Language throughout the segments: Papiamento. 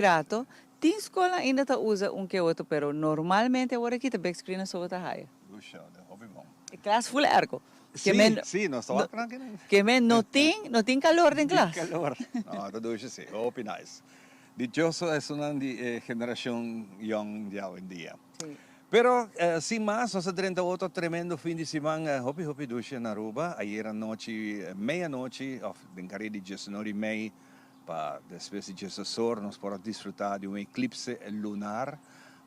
Rato, tin skolnan ainda ta usa un ke otro pero normalmente awor aki ta big screen asobo ta haya. Usha, ta hopi bon. E klas full airco. Si, si, nos ta wak nan kinan. Ke men no tin, no tin kalor den klas. Tin kalor. No, ta dushi si, hopi nice. Dichoso esunnan di e generashon yong di awendia. Si. Pero sin mas, nos a drenta otro tremendo fin di siman hopi hopi dushi na Aruba. Ayer anochi, mei anochi, of den kare di diesenor i mei, Pa despues di djesesor nos por a disfruta di un eclipse lunar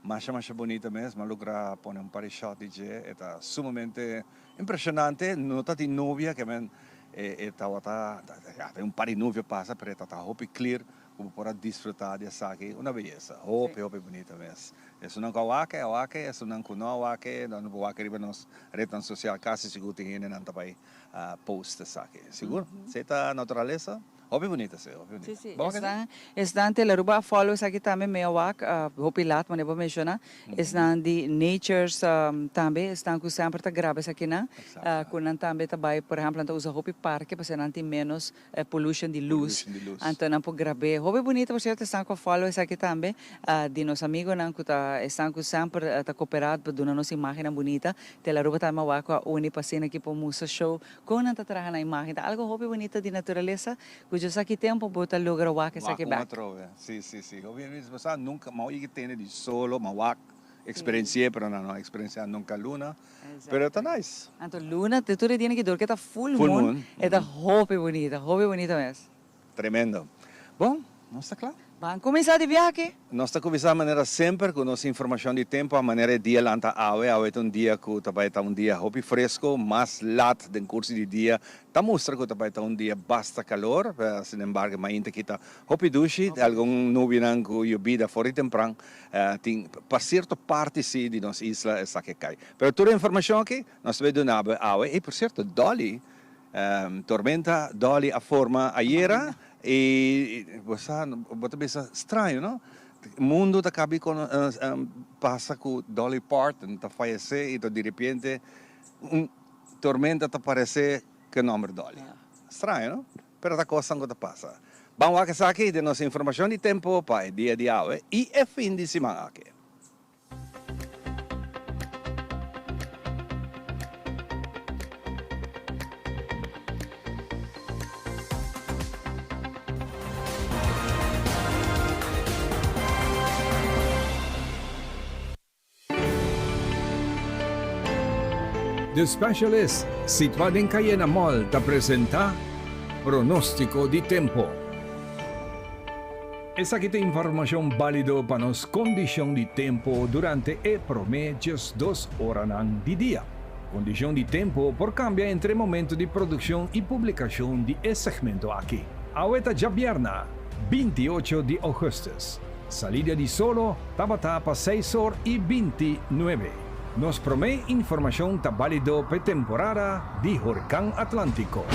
masha masha bunita mes. Mi a logra pone un par di shot di dje. E ta sumamente impresionante. No ta tin nubia ke men e tabata, ya tin un par di nubia pasa pero e ta hopi clear ku bo por a disfruta di esaki. Una beyesa. Hopi hopi bunita mes. Esunnan ku a wak a wak, esunnan ku no a wak no por wak riba nos retnan sosial. Kasi sigur tin hendenan ta bai post esaki. Sigur? Si ta naturalesa. Hopi bunita si, hopi bunita. Si, si. Bo Esnan, esnan Telaruba a follow esaki tambe mea wak, hopi lat manera bo menciona. Esnan di Nature's tambe, esnan cu semper ta graba esakinan, cu nan tambe ta bay, por ehempel nan ta usa hopi parke pasobra nan tin menos pollution di luz. Pollution di luz. Anto nan por grab'é. Hopi bunita por cierto esnan cu a follow esaki tambe, di nos amigonan cu ta, esnan cu semper ta coopera pa duna nos imagennan bunita. Telaruba tambe a wak cu a uni pa asina aki por mustra show Kon nan ta traha nan imagen ta algo hopi bunita di naturalesa ku djo sa ki tempo bo ta logra wak esaki Wak un bek. atrobe. Si, si, si. Hopi hende bisa sa nunka m'a oigi tende di solo, m'a wak eksperensi'é pero nan no a eksperensiá nunka luna. Pero ta nice. Anto luna te tur e dia ki dor ke ta full Full moon moon. e ta hopi bunita, hopi bunita mes. Tremendo. Bon, nos ta kla. Ban kuminsá di biahe. Nos ta kuminsá manera semper ku nos informashon di tempu a manera e dia lanta awe. Awe ta un dia ku ta bai ta un dia hopi fresku, mas lat den kursi di dia ta mustra ku ta bai ta un dia basta kalor. Sinembargo mainta aki ta hopi dushi, algun nubianan ku yobida for di tempran tin pa sierto parti si di nos isla esaki a kai. Pero tur e informashon aki nos ta bai duna bo awe. Ey por sierto Dolly Tormenta Dolly a forma ayera y bo sa bo ta bisa straño no mundo ta cabi pasa cu Dolly Parton ta fayece y ta diripiente un tormenta ta parece cu e nomber Dolly straño no pero ta cosnan cu ta pasa ban wak esaki den nos informacion di tempo pa e dia di awe y e fin di siman aki. The Specialist, situá den Cayena Mall, ta presentá Pronóstiko di Tempo. Esaki ta informashon bálido pa nos kondishon di tempu durante e promé 12 oranan di dia. Kondishon di tempu por kambia entre momento di produkshon i publikashon di e segmento aki. Awe ta djabièrna, 28 di ougùstùs. Salida di solo tabata pa seis or i 29. Nos promé informashon ta bálido p'e temporada di horkan Atlántiko.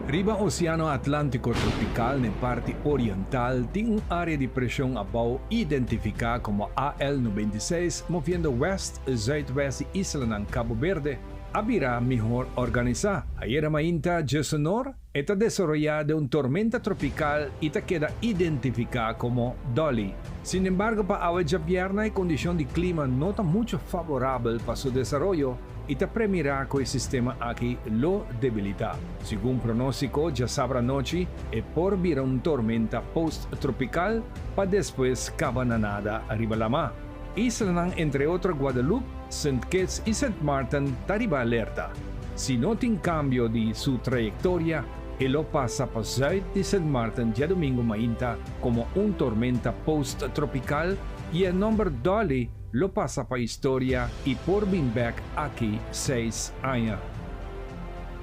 Riba Oceano Atlantico tropical n'e parti oriental tin un area di presion abou identifica como AL 96 moviendo west zuidwest di islanan Cabo Verde a bira mihor organisa. Ayera mainta djesonor e ta desaroya den un tormenta tropical y ta keda identifica como Dolly. Sinembargo pa awe djabièrna e condicion di clima no ta mucho favorabel pa su desaroyo. I ta premirá ku e sistema aki lo debilitá. Segun pronóstiko, djasabra anochi e por bira un tormenta post-tropikal pa despues kaba na nada riba lamá. Islanan entre otro Guadeloupe, Sint Kitts i Sint Maarten ta riba alerta. Si no tin kambio di su trayektoria, e lo pasa pa zùit di Sint Maarten djadumingu mainta komo un tormenta post-tropikal i e nòmber Dolly Lo pasa pa historia y por bin bek aki seis aña.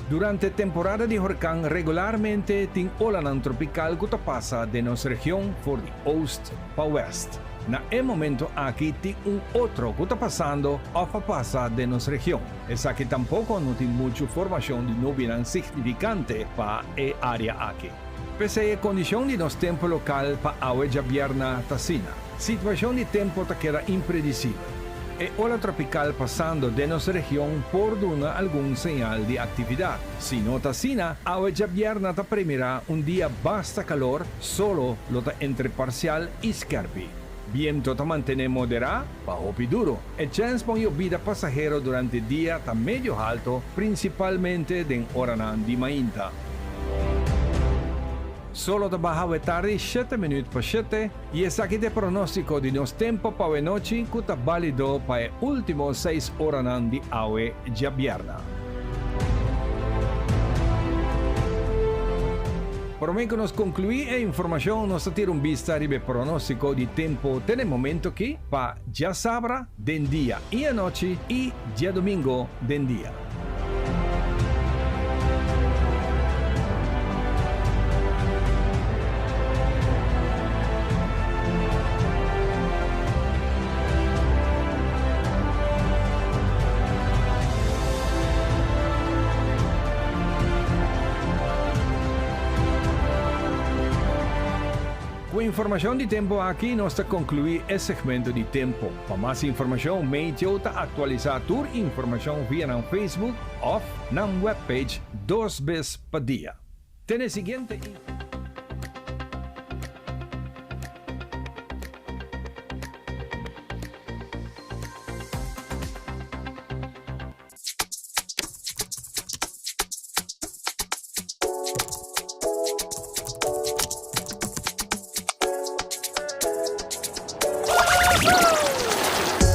Durante temporada di horkan regularmente tin olanan tropical cu ta pasa den nos region for di oost pa west. Na e momento aki tin un otro cu ta pasando of a pasa den nos region. Esaki tampoco no tin mucho formacion di nubianan significante pa e area aki. P'esey e condicion di nos tempo local pa awe djabièrna ta asina. Situashon di tempu ta keda impredisibel. E ola tropical pasando den nos region por duna algun señal di actividad. Si no ta asina, awe djabièrna ta premirá un dia basta calor, solo lo ta entre parcial y skerpi. Biento ta mantené moderá pa hopi duro. E chèns pa un yobida pasahero durante dia ta medio halto, prinsipalmente den oranan di mainta. Solo ta baha awe tardi shete minüt pa shete i esaki ta e pronóstiko di nos tempo pa awe nochi ku ta bálido pa e último seis oranan di awe djabièrna. Promé ku nos konkluí e informashon nos ta tira un bista riba e pronóstiko di tempu te na e momento aki pa djasabra den dia i anochi i djadumingo den dia. Ku e informashon di tempu aki nos ta konkluí e segmento di tempu. Pa mas informashon Meteo ta aktualisá tur informashon via nan Facebook òf nan webpage dos bes pa dia. Tene siguiente.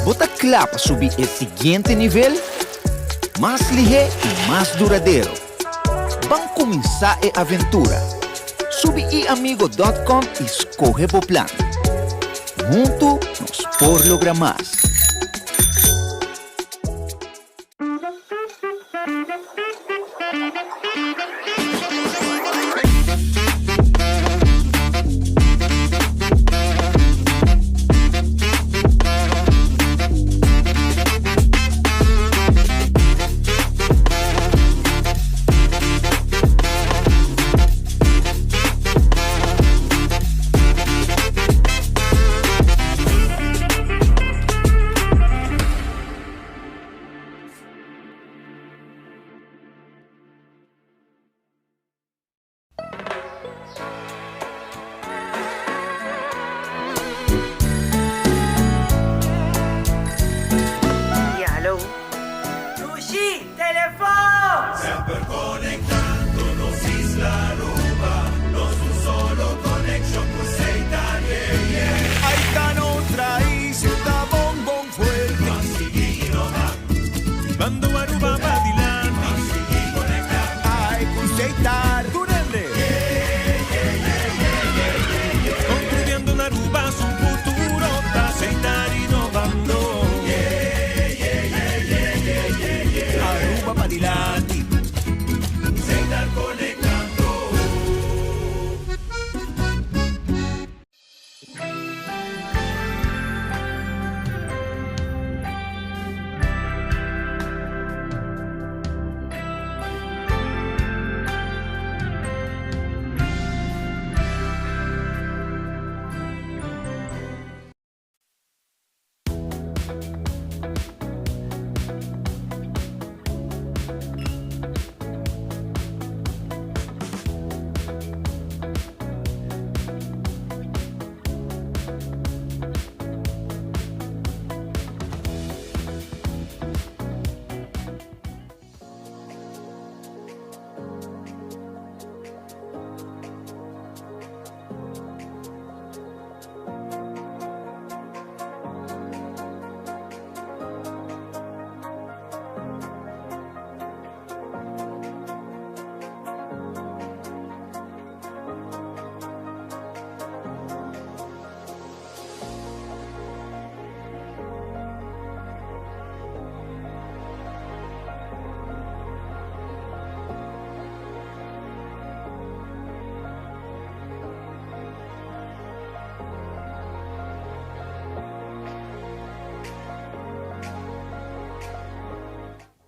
Bo ta kla pa subi e siguiente nivel? Mas lihé i mas duradero. Ban kuminsá e aventura! Subi iamigo dòt kòm i skohe bo plan. Huntu nos por logra mas! Ya, hallo. Dushi, telefon! Semper conectando nos isla Aruba, nos un solo conexion cu Seitar, yeah, yeah. Ay ta nos raíces ta bon bon fuerte. Ban sigui innova. Bando Aruba pa dilanti. Ban sigui conecta. Ay cu Seitar. Tur hende. Yeah, yeah, yeah, yeah, yeah, yeah, yeah. Construyendo un Aruba su futuro ta Seitar innovando. Yeah, yeah, yeah, yeah, yeah, yeah, yeah. Aruba pa dilanti. Seitar conectando.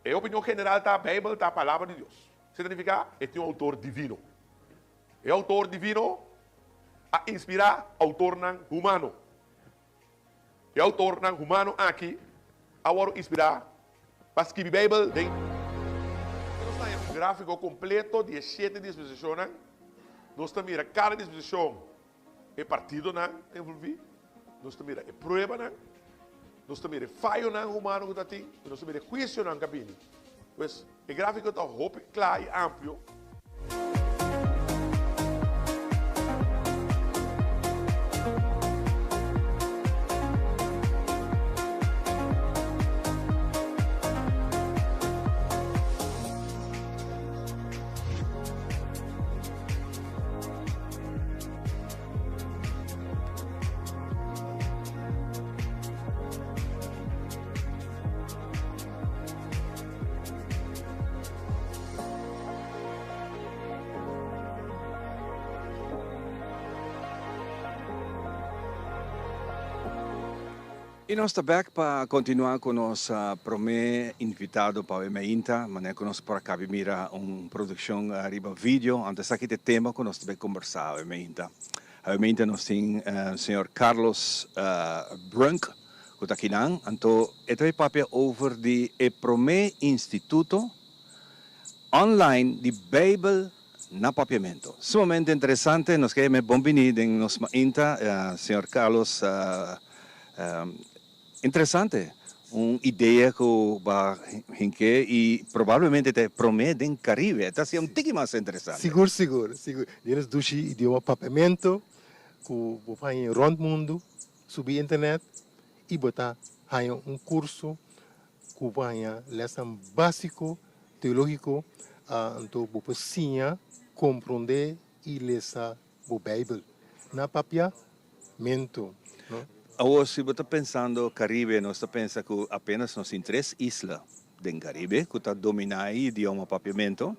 E opinion general ta, Bijbel ta Palabra di Dios. Esei ta nifiká e tin un outor divino. E outor divino a inspirá outornan humano. E outornan humano aki. A wòrdu inspirá pa skibi Beibel den. Nos ta haña un gráfiko kompleto di e shete dispensashonnan. Nos ta mira kada dispensashon, e partidonan envolví, nos ta mira e pruebanan, nos ta mira e fayonan humano ku ta tin i nos ta mira e huisionan ku a bini. Pues, e gráfiko ta hopi kla i amplio. Y nos ta bek pa continua cu nos prome invitado pa awe mainta, manera cu nos por a cabi mira un produccion riba video, anto esaki ta e tema cu nos ta bay combersa awe mainta. Awe mainta nos tin señor Carlos Brunk cu ta akinan, anto e ta bay papia over di e prome instituto online di Bijbel na Papiamento. Sumamente interesante, nos ke yam'e bon bini den nos mainta, señor Carlos. Interesante, un idea ku ba hinke y probablemente ta e prome den Caribe, ta haci'e un tiki mas interesante. Sigur, sigur, sigur. Den nos dushi idioma Papiamento ku bo por haña rond mundu, subi internet y bo ta haña un curso ku bo haña lèsnan básiko teológiko, anto bo por siña komprondé i lesa bo Beibel na papiamentu, no? Awor, si bo ta pensando Karibe, nos ta pensa ku apenas nos tin tres isla den Karibe ku ta dominá e idioma papiamentu.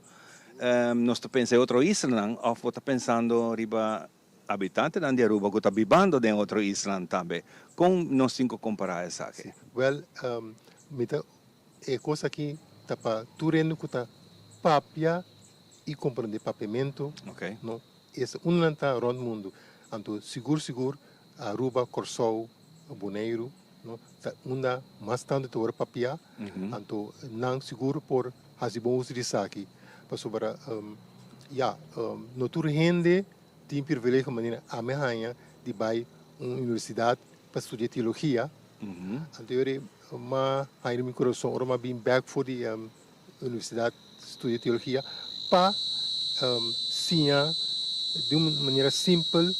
Nos ta pensa e otro islanan òf bo ta pensando riba Habitantenan di Aruba ku ta bibando den otro islanan tambe, kon nos tin ku kompará esaki? Wèl, mi ta e kos aki ta pa tur hende ku ta papia i komprendé papiamentu, no? Es unda nan ta rònt mundu. Anto sigur sigur Aruba, Kòrsou, Boneiru, no? Ta unda mas tantu ta wòrdu papiá, anto nan sigur por hasi bon uso di esaki. Pasobra, ya, no tur hende tin privilegio manera ami a haña di bai un universidat pa studia teologia. Anto yori m'a haña den mi kurason ora m'a bin bèk for di universidat studia teologia pa siña di un manera simpel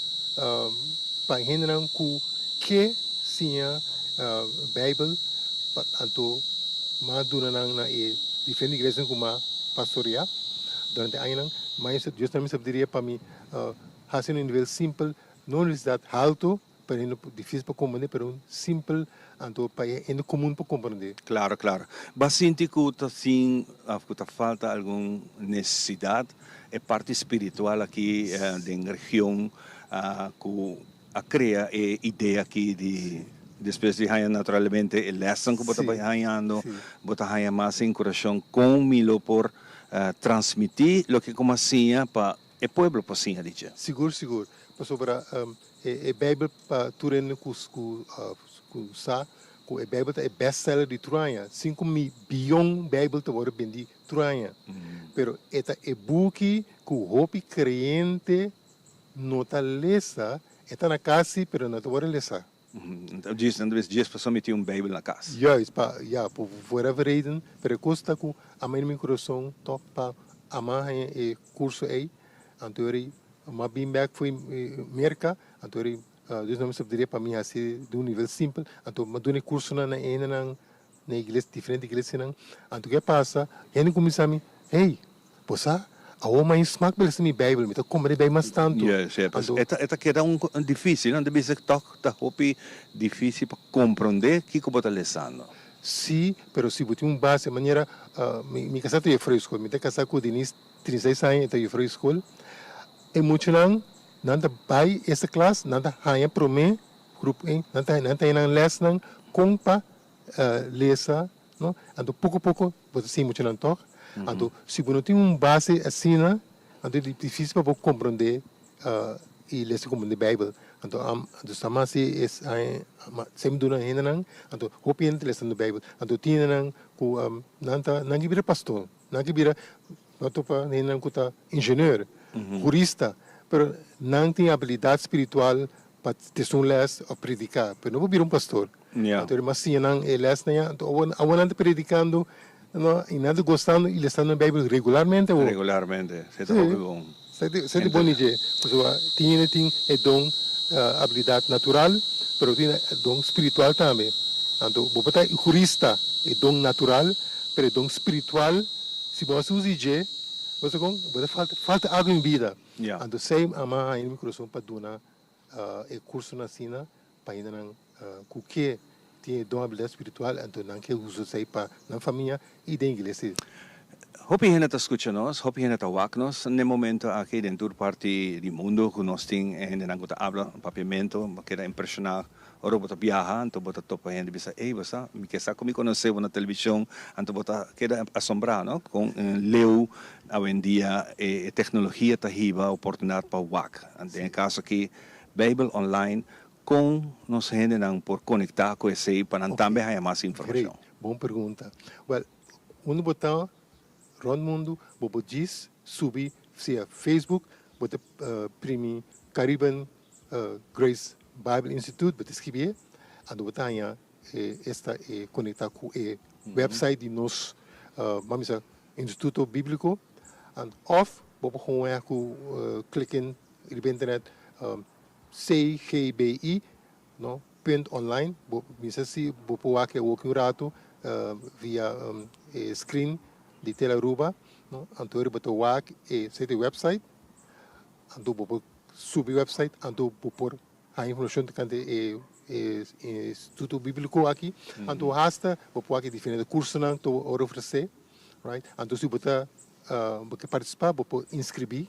pa hendenan ku ke siña Beibel anto m'a duna nan na e diferente iglesianan ku m'a pastoreá durante añanan. Ma Dios ta mi sabiduria pa mi hasi un nivel simpel, no universidad halto, pero hende dificil pa comprende, pero un simpel anto pa e hende comun pa comprende. Claro, claro. Bo a sinti cu ta sin of cu ta falta algun necesidad e parti spiritual aki den region cu a crea e idea aki di despues di haña naturalmente e lesnan cu bo ta bay hañando, bo ta haña mas encuracion con mi lo por transmití loke ku m'a siña pa e pueblo por siña di dje. Sigur, sigur. Pasobra e Bijbel pa tur hende ku ku sa ku e Bijbel ta e bestseller di tur aña. Sinku mi biyon Bijbel ta wòrdu bendí tur aña. Pero e ta e buki ku hopi kreyente no ta lesa. E ta na kas si, pero no ta wòrdu lesa. Djis, nan ta bisa djis pasobra mi tin un Bijbel na kas. Juist, pa, ya, por whatever reden, pero e kos ta ku ama den mi kurason tòg pa ama haña e kurso ei, anto eri m'a bin bèk fo'i Merka, anto eri Dios no a sabiduria pa mi hasi di un nivel simpel, anto m'a duna e kursonan na e hendenan na iglesia, diferente iglesianan, anto ke pasa, hende kuminsá mi, hey, bo sa, awor mi a smak pa lesa mi Bijbel, mi ta komprende Bijbel mas tantu. Yes, yes, anto, e ta, e ta keda un difisil, nan ta bisa tòg ta hopi difisil pa komprende kiko bo ta lesando. Sí, pero si bo tin un base, manera, mi, mi kasá ta juffrouw di skol, mi ta kasá ku Denise 36 aña, e ta juffrouw di skol, e muchanan, nan ta bai esta klas, nan ta haña promé grupo ei, nan ta, nan ta haña nan lèsnan kon pa lesa, no? Anto poko poko bo ta siña muchanan tòg. Anto si bo no tin un base asina, anto e difisil pa bo komprondé i lesa i komprondé Beibel. Anto am anto sa mas si es sem duna hendenan anto hopi hende ta lesando Bijbel. Anto tin hendenan ku nan ta nan ke bira pastor, nan ke bira no topa hendenan ku ta ingenieur, hurista, pero nan tin abilidat spiritual pa tesa un les of prediká, pero no por bira un pastor. Anto e mas siña nan e lesnan ya, anto awor awor nan ta predikando no i nan ta gostando i lesando e Bijbel regularmente awor. Regularmente, esei ta hopi bon. Esei ta bon di dje, pasobra tin hende tin e don abilidat natural, pero tin e don spiritual tambe. Anto bo por ta hurista, e don natural, pero e don spiritual si bo a hasi uso di dje, bo sa kon, bo ta falta falta algu den bida. Anto esei ama haña den mi kurason pa duna e kursonan asina pa hendenan ku ke tin e don abilidat spiritual anto nan ke usa esei pa nan famia i den iglesia. Hopi hende ta skucha nos, hopi hende ta wak nos n'e momento aki den tur parti di mundu ku nos tin e hendenan ku ta abla papiamentu. Bo keda impreshoná ora bo ta biaha anto bo ta topa hende bisa, ey bo sa, mi ke sa ku mi konosé bo na televishon, anto bo ta keda asombrá no kon leu awendia e teknologia ta hiba oportunidat pa wak. Den e kaso aki Bijbel Online, kon nos hendenan por konektá ku esei pa nan tambe haña mas informashon? Great, bon pregunta. Wèl, unda bo ta rònt mundu, bo por djis subi sea Facebook, bo ta primi Caribbean Grace Bible Institute, bo ta skibié, anto bo ta haña esta e konektá ku e wèpsait di nos, ban bisa, Instituto Bíbliko, òf bo por gewoon ku klik in Riba internet CGBI no punt online bo mester si bo por wak e awoki un rato via e screen di Tele Aruba no anto riba ta wak e site website anto bo por subi website anto bo por haña informacion tocante e instituto biblico aki anto hasta bo por wak e diferente cursonan ta ora ofrece right anto si bo ta bo ke participa bo por inscribi.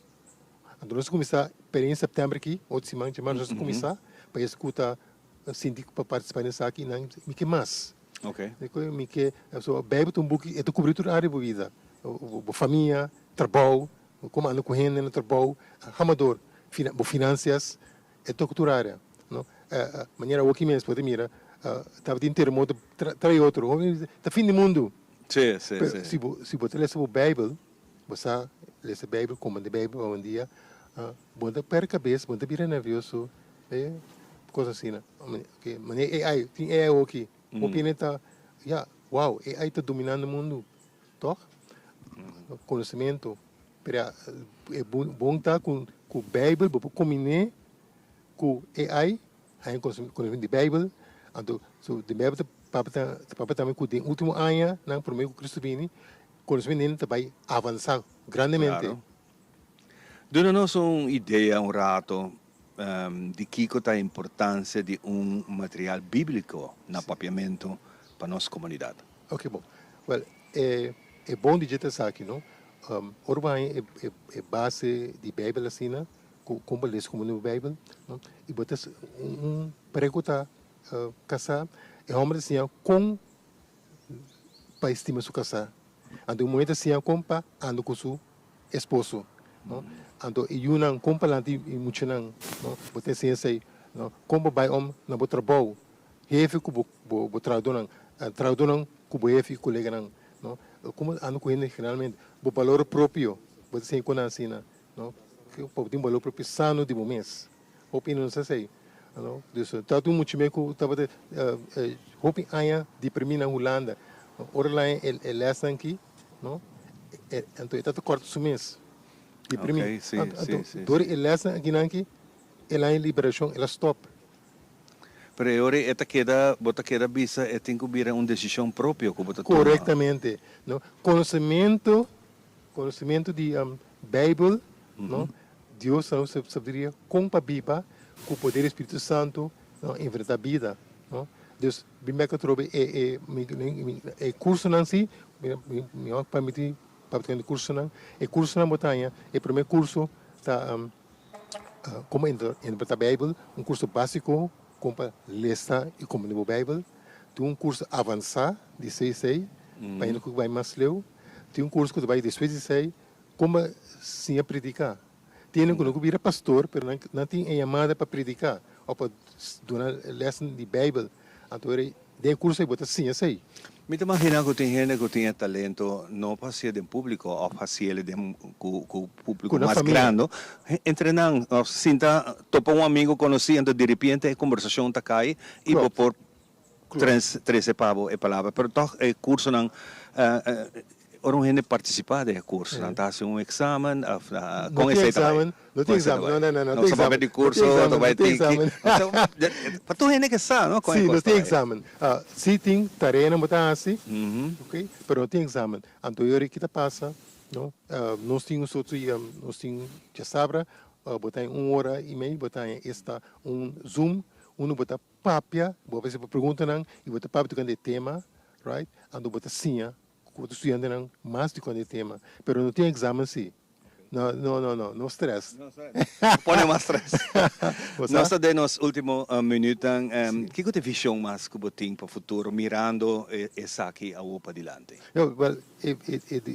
Anto nos a kuminsá p'e den sèptèmber aki, otro siman dje mas nos a kuminsá pa es ku ta sinti pa partisipá den esaki nan mi ke mas. Mi ke pasobra Beibel ta un buki e ta kubri tur área di bo bida, bo famia, trabou, komo anda ku hende na trabou, hamador, bo finansias, e toka tur área no. Manera awoki mes bo ta mira tabatin teremoto tras otro, ta fin di mundu. Pero si bo si bo ta lesa bo Beibel. Bo sa lesa Bijbel, komprende Bijbel pa un dia, bo no ta perde kabes, bo no ta bira nervioso, e kos asina. Oke, manera AI, tin AI awoki, hopi hende ta, ya, wow, AI ta dominando mundu, tòg? Konosementu, pero ya, e bon ta ku ku Bijbel bo por kombiné ku AI, haña konosementu di Bijbel, anto so den Bijbel ta papia ta papia tambe ku den ultimo añanan promé ku Kristu bini, Conocimiento ta bay avansa grandemente. Claro. Duna nos un idea un rato di kico ta e importancia di un material biblico na Papiamento pa nos comunidad. Ok bon. Wel e e bon di dje ta esaki no. Ora bo haña e e base di Bijbel asina ku kon bo lesa komo Bijbel no i bo ta un pareha ku ta kasa e homber ta siña kon pa e stima su kasá. Anto e muhé ta siña kon pa anda ku su esposo, no. Anto e yunan kon pa lanta e muchanan, no. Bo ta enseña esei, no. Kon pa bai om na bo trabou, hefe ku bo bo trahadónan, trahadónan ku bo hefe i koleganan, no. Kon bo anda ku hende generalmente, bo balor propio, bo ta siña kon nan asina, no. Pa bo tin balor propio sano di bo mes. Hopi no sa esei. No? Dus ta un mucha me ku tabata hopi aña deprimí na Hulanda. Ora el haña e lèsnan aki, no, anto e tabata kòrta su mes. Deprimí. Okay, sí, Anto, sí, sí, dor sí. e lèsnan akinan aki, el haña liberashon, el a stòp. Pero e ora e ta keda, bo ta keda bisa e tin ku bira un desishon propio ku bo ta tuma. Korektamente. No? Konosementu, konosementu di Beibel, no, Dios ta nos sabiduria kon pa biba ku poder di Spiritu Santu no enfrentá bida no. Dus bin bek atrobe e e mi e kursonan si mi mi a permití papia tokante kursonan e kursonan bo ta haña e promé kurso ta komo interpretá beibel un kurso básiko kon pa lesa i komprendé bo beibel tin un kurso avansá di seis pa hende ku bai mas leu tin un kurso ku ta bai despues di seis Kon bo siña prediká? Tin hende ku no ku bira pastor, pero nan nan tin e yamada pa prediká òf pa duna lèsnan di Beibel. Anto ora den e kurso ei bo ta siña esei. Mi ta maginá ku tin hende ku tin e talento no pa hasié den públiko òf hasié den ku ku públiko Ku nan mas famia. grandi. Entre nan òf sinta topa un amigu konosí anto diripiente e kombersashon ta kai i bo Klopt. por Klopt. trese pa bo e palabra. Pero tòg e kursonan ora un hende partisipá den e kursonan ta hasi un eksamen òf No kon tin esei ta bai? eksamen, no tin eksamen, no, no, no, no No tin sa papia eksamen, di no tin kurso, ta eksamen, bai no tin tiki. eksamen. Pa tur hende ke sa, no, kon e Sí, no kos ta tin bai. eksamen. Sí tin tareanan bo ta hasi, ok, pero no tin eksamen. Anto e ora ki ta pasa, no, nos tin un sorto di, nos tin djasabra, bo ta un ora i mei, bo ta esta un zoom, unda bo ta papia, bo a hasi bo preguntanan i bo ta papia tokante e tema, right, anto bo ta siña ku bo studiantenan mas tokante e tema. Pero no tin eksamen sí. No, no, no, no, no stress. No pone mas stress. Nos ta den nos ultimo minuutnan. Kiko ta e vision mas ku bo tin pa futuro mirando esaki awor padilanti? Yo, well, e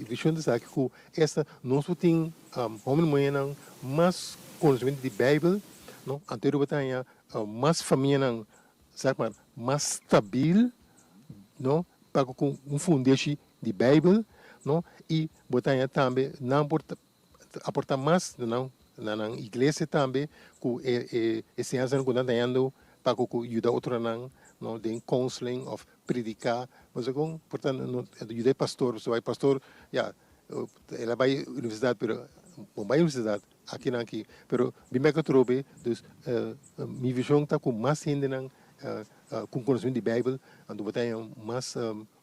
vision ta esaki ku esta nos por tin homen i muhernan mas konosementu di Beibel, no, anto bo ta haña mas famianan zeg maar mas stabil no pa ku un fundeshi di Beibel no i bo ta haña tambe nan por aporta mas na nan na nan iglesia tambe ku e e enseñansanan ku nan ta hañando pa ku ku yuda otronan no den counseling of prediká bo sa kon por ta no yuda e pastor pasobra e pastor ya el a bai universidat pero bo bai universidat Aki nan aki, pero bin bek atrobe, dus mi vision ta ku mas hendenan ku konosementu di Beibel, anto bo ta haña mas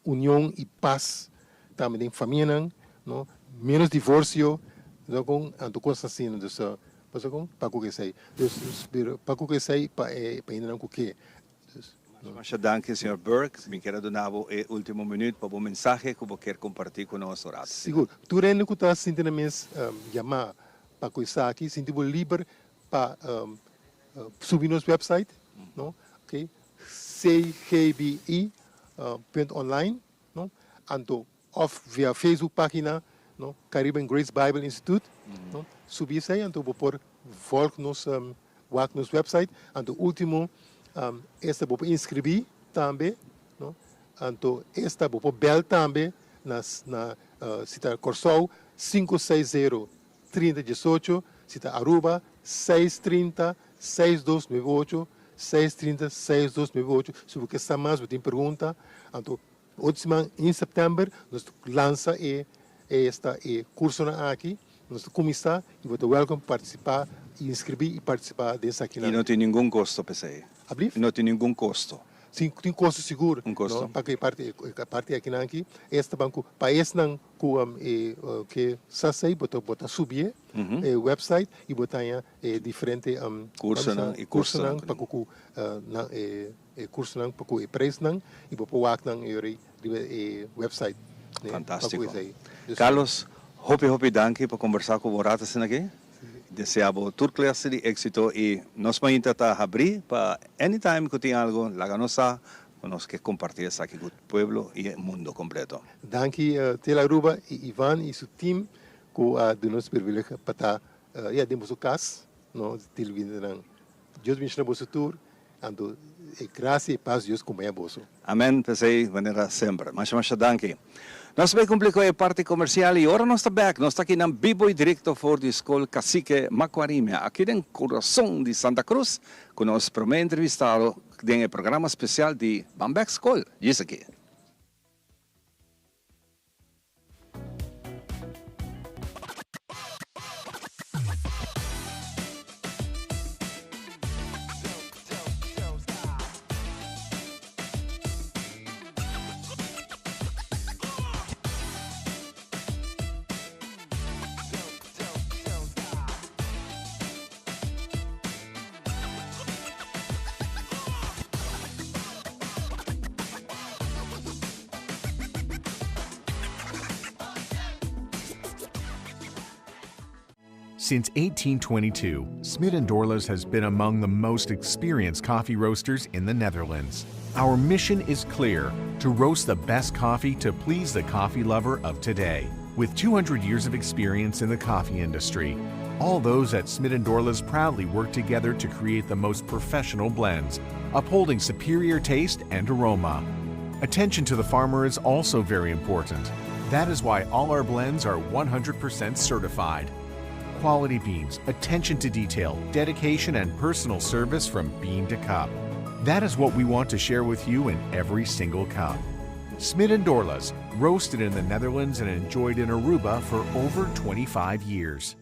union i pas tambe den famianan, no, menos divorsio, no kon, anto kos asina, dus bo sa kon, pa ku esei, dus pero pa ku esei pa e hendenan ku ke. Masha danki señor Burke. Mi kier a duna bo e ultimo minuut pa bo mensahe ku bo kier kompartí ku nos ora. Sigur. Tur hende ku ta sinti nan mes yamá pa ku esaki, sinti bo liber pa subi nos website, no, ok, cgbi punt online, no, anto òf via Facebook página, no, Caribbean Grace Bible Institute, no, subi esei anto bo por volg nos Wak nos website, anto ultimo esta bo por inscribi tambe, no? Anto esta bo por bel tambe na na si ta Corsou sinku seis zero trinta diesocho, si ta Aruba seis trinta seis dos nuebe ocho, seis trinta seis dos nuebe ocho, si bo ke sa mas bo tin pregunta, anto otro siman in september nos ta lansa e esta e cursonan aki. Nos ta kuminsá i bo ta wèlkom pa partisipá i inskribí i partisipá den esakinan. I no tin ningun kosto p'esei? Ablief? No tin ningun kosto? Si, tin kosto sigur. Un kosto. No, pa ku e parti, e parti akinan aki, es ta ban ku pa esnan ku e ke sa esei bo ta bo ta subié e wèpsait i bo ta haña e diferente Kursonan i kursonan pa ku ku nan e e kursonan pa ku e preisnan i bo por wak nan e ora ei riba e website ne pa ku Fantástiko. esei. Dus Carlos, hopi hopi danki pa kombersá ku bo un rato asina aki. Desea bo tur klase di éksito i nos mainta ta habrí pa anytime ku tin algu laga nos sa ku nos ke kompartí esaki ku pueblo i e mundo kompleto. Danki Tele Aruba i Ivan i su team ku a duna nos privilegio pa ta ya den boso kas no televidentenan. Dios bendiciona boso tur Anto e gracia y paz di Dios compaña boso. Amen, p'esei manera semper. Masha masha danki. Nos bay cumpli cu e parti comercial y ora nos ta bek, nos ta aki nan bibo y directo for di School Cacique Macuarimia, aki den corazon di Santa Cruz, cu nos prome entrevistado den e programa special di Ban Bek School. Djis aki. Since 1822, Smit & Dorlas has been among the most experienced coffee roasters in the Netherlands. Our mission is clear, to roast the best coffee to please the coffee lover of today. With 200 years of experience in the coffee industry, All those at Smit & Dorlas proudly work together to create the most professional blends, upholding superior taste and aroma. Attention to the farmer is also very important. That is why all our blends are 100% certified. Quality beans, attention to detail, dedication, and personal service from bean to cup. That is what we want to share with you in every single cup. Smit and Dorlas, roasted in the Netherlands and enjoyed in Aruba for over 25 years.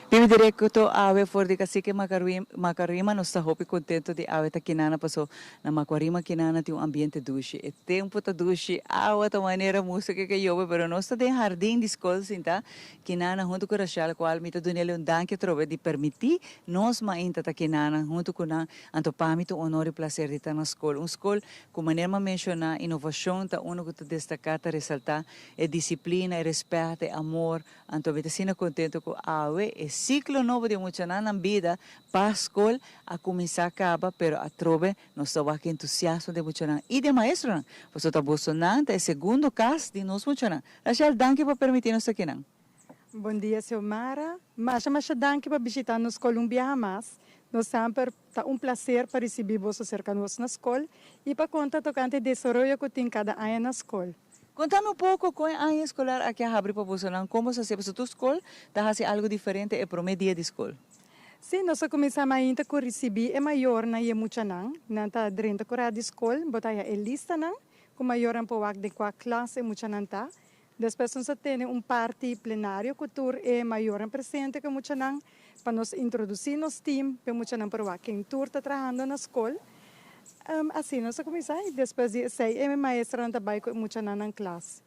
Bibi directo awe for di Cacique Macarima nos ta hopi contento di awe ta kinana paso na Macuarima kinana tin un ambiente dushi e tempo ta dushi awa ta manera musica ke yobe pero nos ta den hardin di school sinta kinana hunto cu Rachel cual mi ta dunele un danki atrobe di permiti nos mainta ta kinana hunto cu nan anto pami ta un honor y placer di ta na school un school cu manera mi a menciona innovacion ta uno cu ta destaca ta resalta e disciplina e respet e amor Anto mi ta asina contento cu awe e ciclo nobo di muchanan nan bida pa scol a cuminsa caba pero atrobe nos ta wak entusiasmo di muchanan y di e maestronan pasobra ta bosonan ta e segundo cas di nos muchanan. Rachel danki pa permiti nos ta kinan. Bon dia Xiomara, masha masha danki pa bishita nos scol un biaha mas, nos semper ta un placer pa ricibi boso cerca nos na scol y pa conta tocante e desaroyo cu tin cada aña na scol. Kontami un poko kon e aña eskolar aki a habri pa bosonan. Kon boso hasié? Pasobra tur skol ta hasi algu diferente e promé dia di skol. Sí, nos a kuminsá mainta ku risibí e mayornan i e muchanan. Nan ta drenta kurá di skol, bo ta haña e listanan ku mayornan por wak den kua klas e muchanan ta. Despues nos a tene un parti plenario ku tur e mayornan presente ku e muchanan pa nos introdusí nos tim pa e muchanan por wak ken tur ta trahando na skol. Asina nos a kuminsá i despues di esei e maestranan ta bai ku e muchanan nan klas.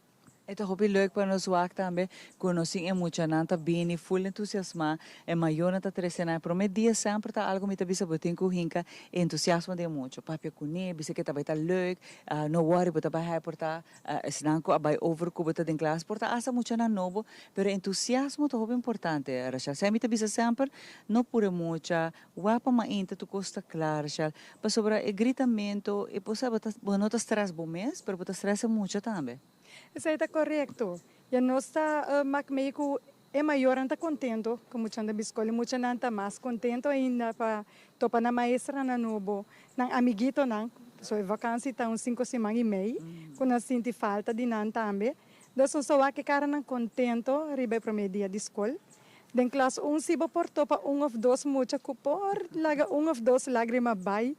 E ta hopi leuk pa nos wak tambe ku nos tin e muchanan ta bini ful entusiasmá, e mayornan ta trese nan. E promé dia semper ta algu mi ta bisa bo tin ku hinka e entusiasmo den e mucha. Papia kuné, bisa ke ta bai ta leuk, no wòri bo ta bai haya por ta esnan ku a bai over ku bo ta den klas, por ta asta muchanan nobo, pero entusiasmo ta hopi importante, Rachel. Esei mi ta bisa semper, no pura e mucha, Wak pa mainta tur kos ta kla, Rachel. Pasobra e gritamento, e por sa bo ta, bo no ta stress bo mes, pero bo ta stress e mucha tambe. Esei ta korekto. Ya nos ta mak mei ku e mayornan ta kontento ku muchanan ta biskol. E muchanan ta mas kontento ainda pa topa nan maestranan nobo, nan amiguitonan. Pasobra e vakansi ta un sinku siman i mei ku nan sinti falta di nan tambe. Dus nos ta wak e karanan kontento riba e promé dia di skol. Den klas un si bo por topa un of dos mucha ku por laga un of dos lágrima bai,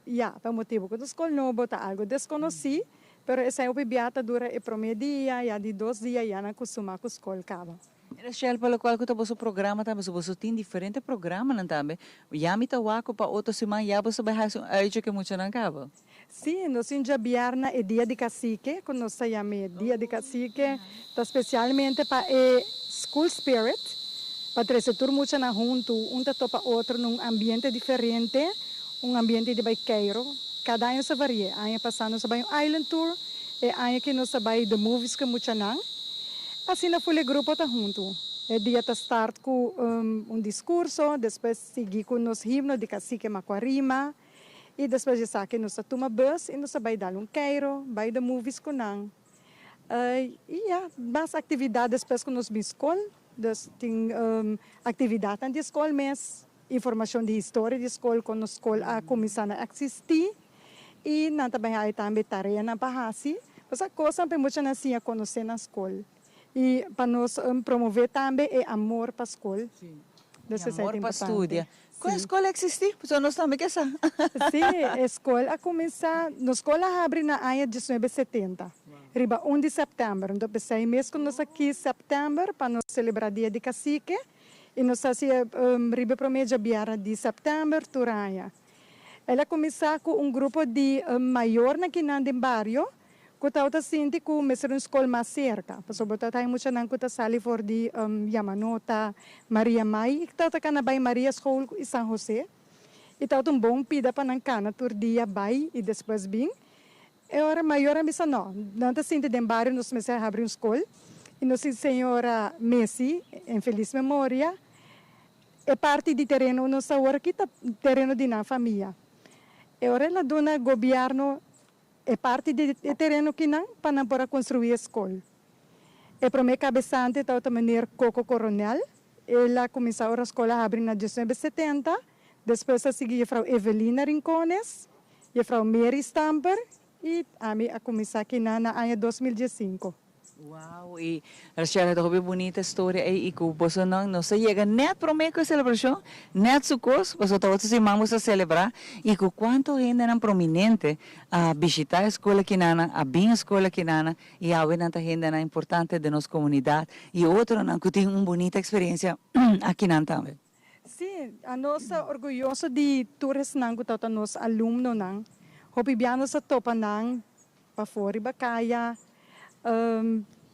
ya, pa motibu ku ta skol nobo, ta algu deskonosí, pero esei hopi bia ta dura e promé dia, ya di dos dia ya nan kustumá ku skol kaba. Rachel, pa lokual ku ta boso programa tambe, so boso tin diferente programanan tambe, ya mi ta wak ku pa otro siman ya boso bai hasi un uitje ku e muchanan kaba. Sí, nos tin djabièrna e Dia di Kasike, ku nos ta yam'é Dia di Kasike, ta spesialmente pa e school spirit, pa trese tur muchanan huntu, un ta topa otro na un ambiente diferente, un ambiente di bai keiro. Kada aña nos ta vari'é. Aña pasá nos a bai un island tour, e aña aki nos ta bai the movies ku e muchanan. Asina ful e grupo ta huntu. E dia ta start ku un diskurso, despues sigui ku nos himno di Cacique Macuarima i despues di esaki nos ta tuma bus i nos ta bai dal un keiro, bai the movies ku nan. I ya, mas aktividat despues ku nos bin skol, dus tin aktividatnan di skol mes, informashon di historia di skol, kon nos skol a kuminsá na eksistí i nan ta bai haña tambe tareanan pa hasi. Osea kosnan pa e muchanan siña konosé nan skol. I pa nos promové tambe e amor pa skol. Dus esei ta importante. Amor pa studia. Kon e skol a eksistí? Pasobra nos tambe ke sa. Sí, e skol a kuminsá, nos skol a habri na aña diesnuebe setenta, riba un di sèptèmber. Enton p'esei mes ku nos a kis sèptèmber pa nos selebrá Dia di Kasike i nos ta hasi riba e promé djabièrnè di sèptèmber tur aña. El a kuminsá ku un grupo di mayornan kinan den bario Ku tabata sinti ku mester un skol mas serka, pasobra bo ta haña muchanan ku ta sali for di Yamanota, Maria Mai i tabata kana bai Maria School i San Jose. I tabata un bon pida pa nan kana tur dia bai i despues bin. E ora mayornan bisa no, nan ta sinti den bario nos mester habri un skol i nos tin señora Messi en felis memoria. E parti di tereno nos awor aki ta tereno di nan famia. E ora el a duna gobierno E parti di e tereno kinan pa nan por a construi e scol. E prome cabesante tabata meneer Coco Coronel. El a cuminsa ora scol a habri na diesnuebe setenta. Despues a sigui juffrouw Evelina Rincones, juffrouw Mary Stamper y ami a cuminsa kinan na aña 2015. Wow y Rachel ta hopi bunita storia ey y cu bosonan nos a yega net prome cu e celebracion net su cos pasobra tabata siman boso a celebra y cu cuanto hendenan prominente a bishita e school akinanan a bin e school akinanan y awe nan ta hendenan importante den nos comunidad y otronan cu tin un bunita experiencia akinan tambe. Sí, anos ta orguyoso di tur esnan cu tabata nos alumnonan. Hopi bia nos a topa nan Pafó riba kaya.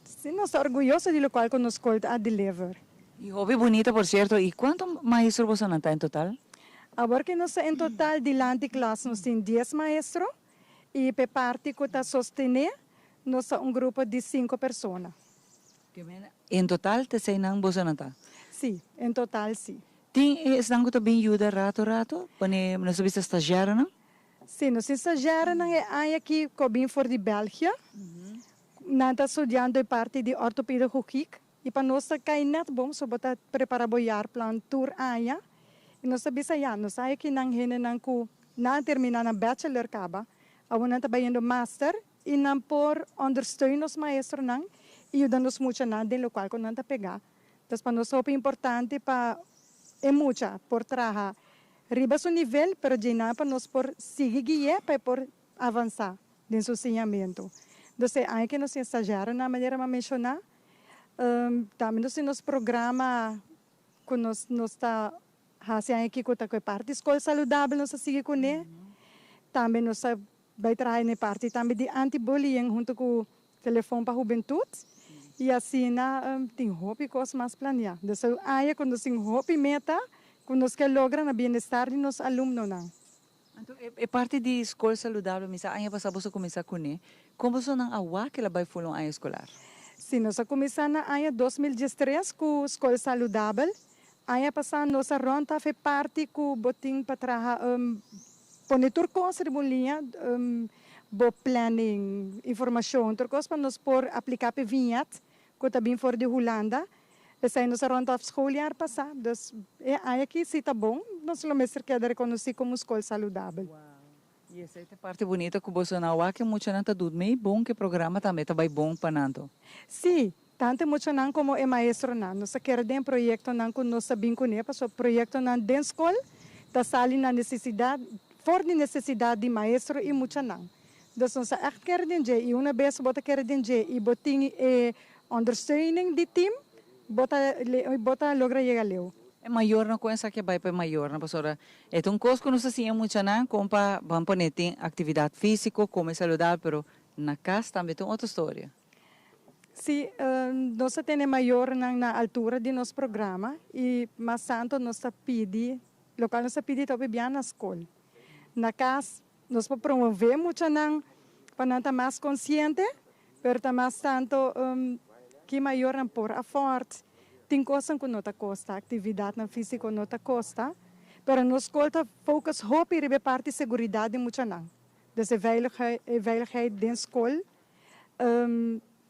Si nos ta orguyoso di lokual ku nos skol ta a deliver. Y hopi bunita por cierto. Y cuanto maestro bosonan ta en total? Awor ke nos ta en total dilanti klas nos tin dies maestro y p'e parti ku ta sostené nos ta un grupo di sinku persona. En total ta eseinan bosonan ta? Si, en total si. Tin esnan ku ta bin yuda rato rato? Pone nos ta bisa stagiairnan? Sí, nos tin stagiairnan e aña aki ku a bin for di Belgia. Nan ta studiando e parti di ortopedagogiek i pa nos ta kai nèt bon, so bo ta prepará bo jaarplan tur aña. I nos ta bisa ya, nos aña aki nan hendenan ku nan a terminá nan bachelor kaba, awor nan ta bayendo master i nan por ondersteun nos maestronan i yuda nos muchanan den lokual ku nan ta pegá. Entonces pa nos hopi importante pa e mucha por traha riba su nivel, pero djeinan pa nos por sigui gui'é pa e por avansá den su siñamentu. Entonces e aña ke nos tin stagiaronan manera mi a menshoná, tambe nos tin nos programa ku nos nos ta hasi aña aki ku ta ku e parti skol saludabel nos ta sigui kuné. Tambe nos ta bai traha na e parti tambe di anti-bullying huntu ku Telefon pa hubentut y asina tin hopi cos mas planea. Dus e aña cu nos tin hopi meta cu nos ke logra na bienestar di nos alumnonan. Anto e parti di Skol Saludabel mi sa aña pasa boso cuminsa cune. Con boso nan a wak el a bay ful un aña escolar? Si, nos a cuminsa na aña 2013 cu Skol Saludabel. Aña pasa nos a rond af e parti cu bo tin pa traha pone tur cos riba un liña, bo planning, informacion, tur cos pa nos por aplica p'e viñet cu ta bin for di Hulanda. Esey nos a rond af schooljaar pasa. Dus e aña aki si ta bon, nos lo mester keda reconoci como un scol saludabel. Y esey ta e parti bunita cu boso na wak e muchanan ta dut mey bon cu e programa tambe ta bay bon pa nan to. Si, tanto e muchanan como e maestronan. Nos ta kere den proyectonan cu nos ta bin cune, pasobra proyectonan den scol ta sali na necesidad, for di necesidad di maestro y muchanan. Dus nos ta echt kere den dje y una bes bo ta kere den dje y bo tin e ondersteuning di team, bo ta bo ta logra yega leu. E mayornan con esaki a bay pa e mayornan pasobra E ta un kos ku nos ta siña muchanan kon pa ban pone tin aktividat físiko, kome saludabel, pero na kas tambe ta un otro storia. Sí, nos ta tene mayornan na altura di nos programa i mas tantu nos ta pidi, lokual nos ta pidi ta hopi bia na skol. Na kas nos por promové muchanan pa nan ta mas konsiente, pero ta mas tantu ki mayornan por afòrt. Tin kosnan ku no ta kosta, aktividatnan físiko no ta kosta, pero nos skol ta focus hopi riba e parti seguridat di muchanan. Dus e veiligheid den skol,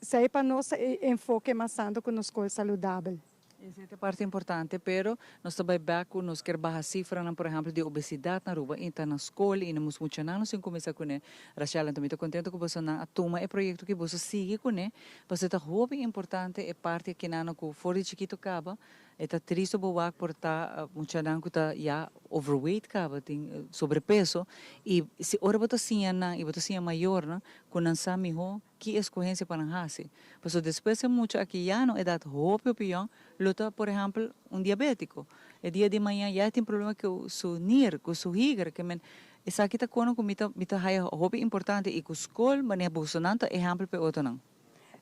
esei pa nos ta e enfoke mas tantu ku nos skol saludabel. Esei ta parti importante, pero nos ta bai bek ku nos kier baha sifranan, por ehèmpel di obesidat na Aruba i ta na skol i na nos muchanan nos tin kuminsá kuné. Rachel, anto mi ta kontento ku bosonan a tuma e proyekto aki, boso sigui kuné, pasobra ta hopi importante e parti akinan ku for di chikito kaba e ta tristo bo wak por ta muchanan ku ta ya overweight kaba, tin sobrepeso i si ora bo ta siña nan i bo ta siña mayornan ku nan sa mihó Ki eskohensia pa nan hasi? Pasobra despues e mucha aki ya na un edat hopi hopi yòn lo ta por ehèmpel un diabétiko. E dia di mañan ya e tin problema ku su nir, ku su higer, ke men esaki ta kono ku mi ta mi ta haya hopi importante i ku skol manera bosonan ta ehèmpel pa e otronan.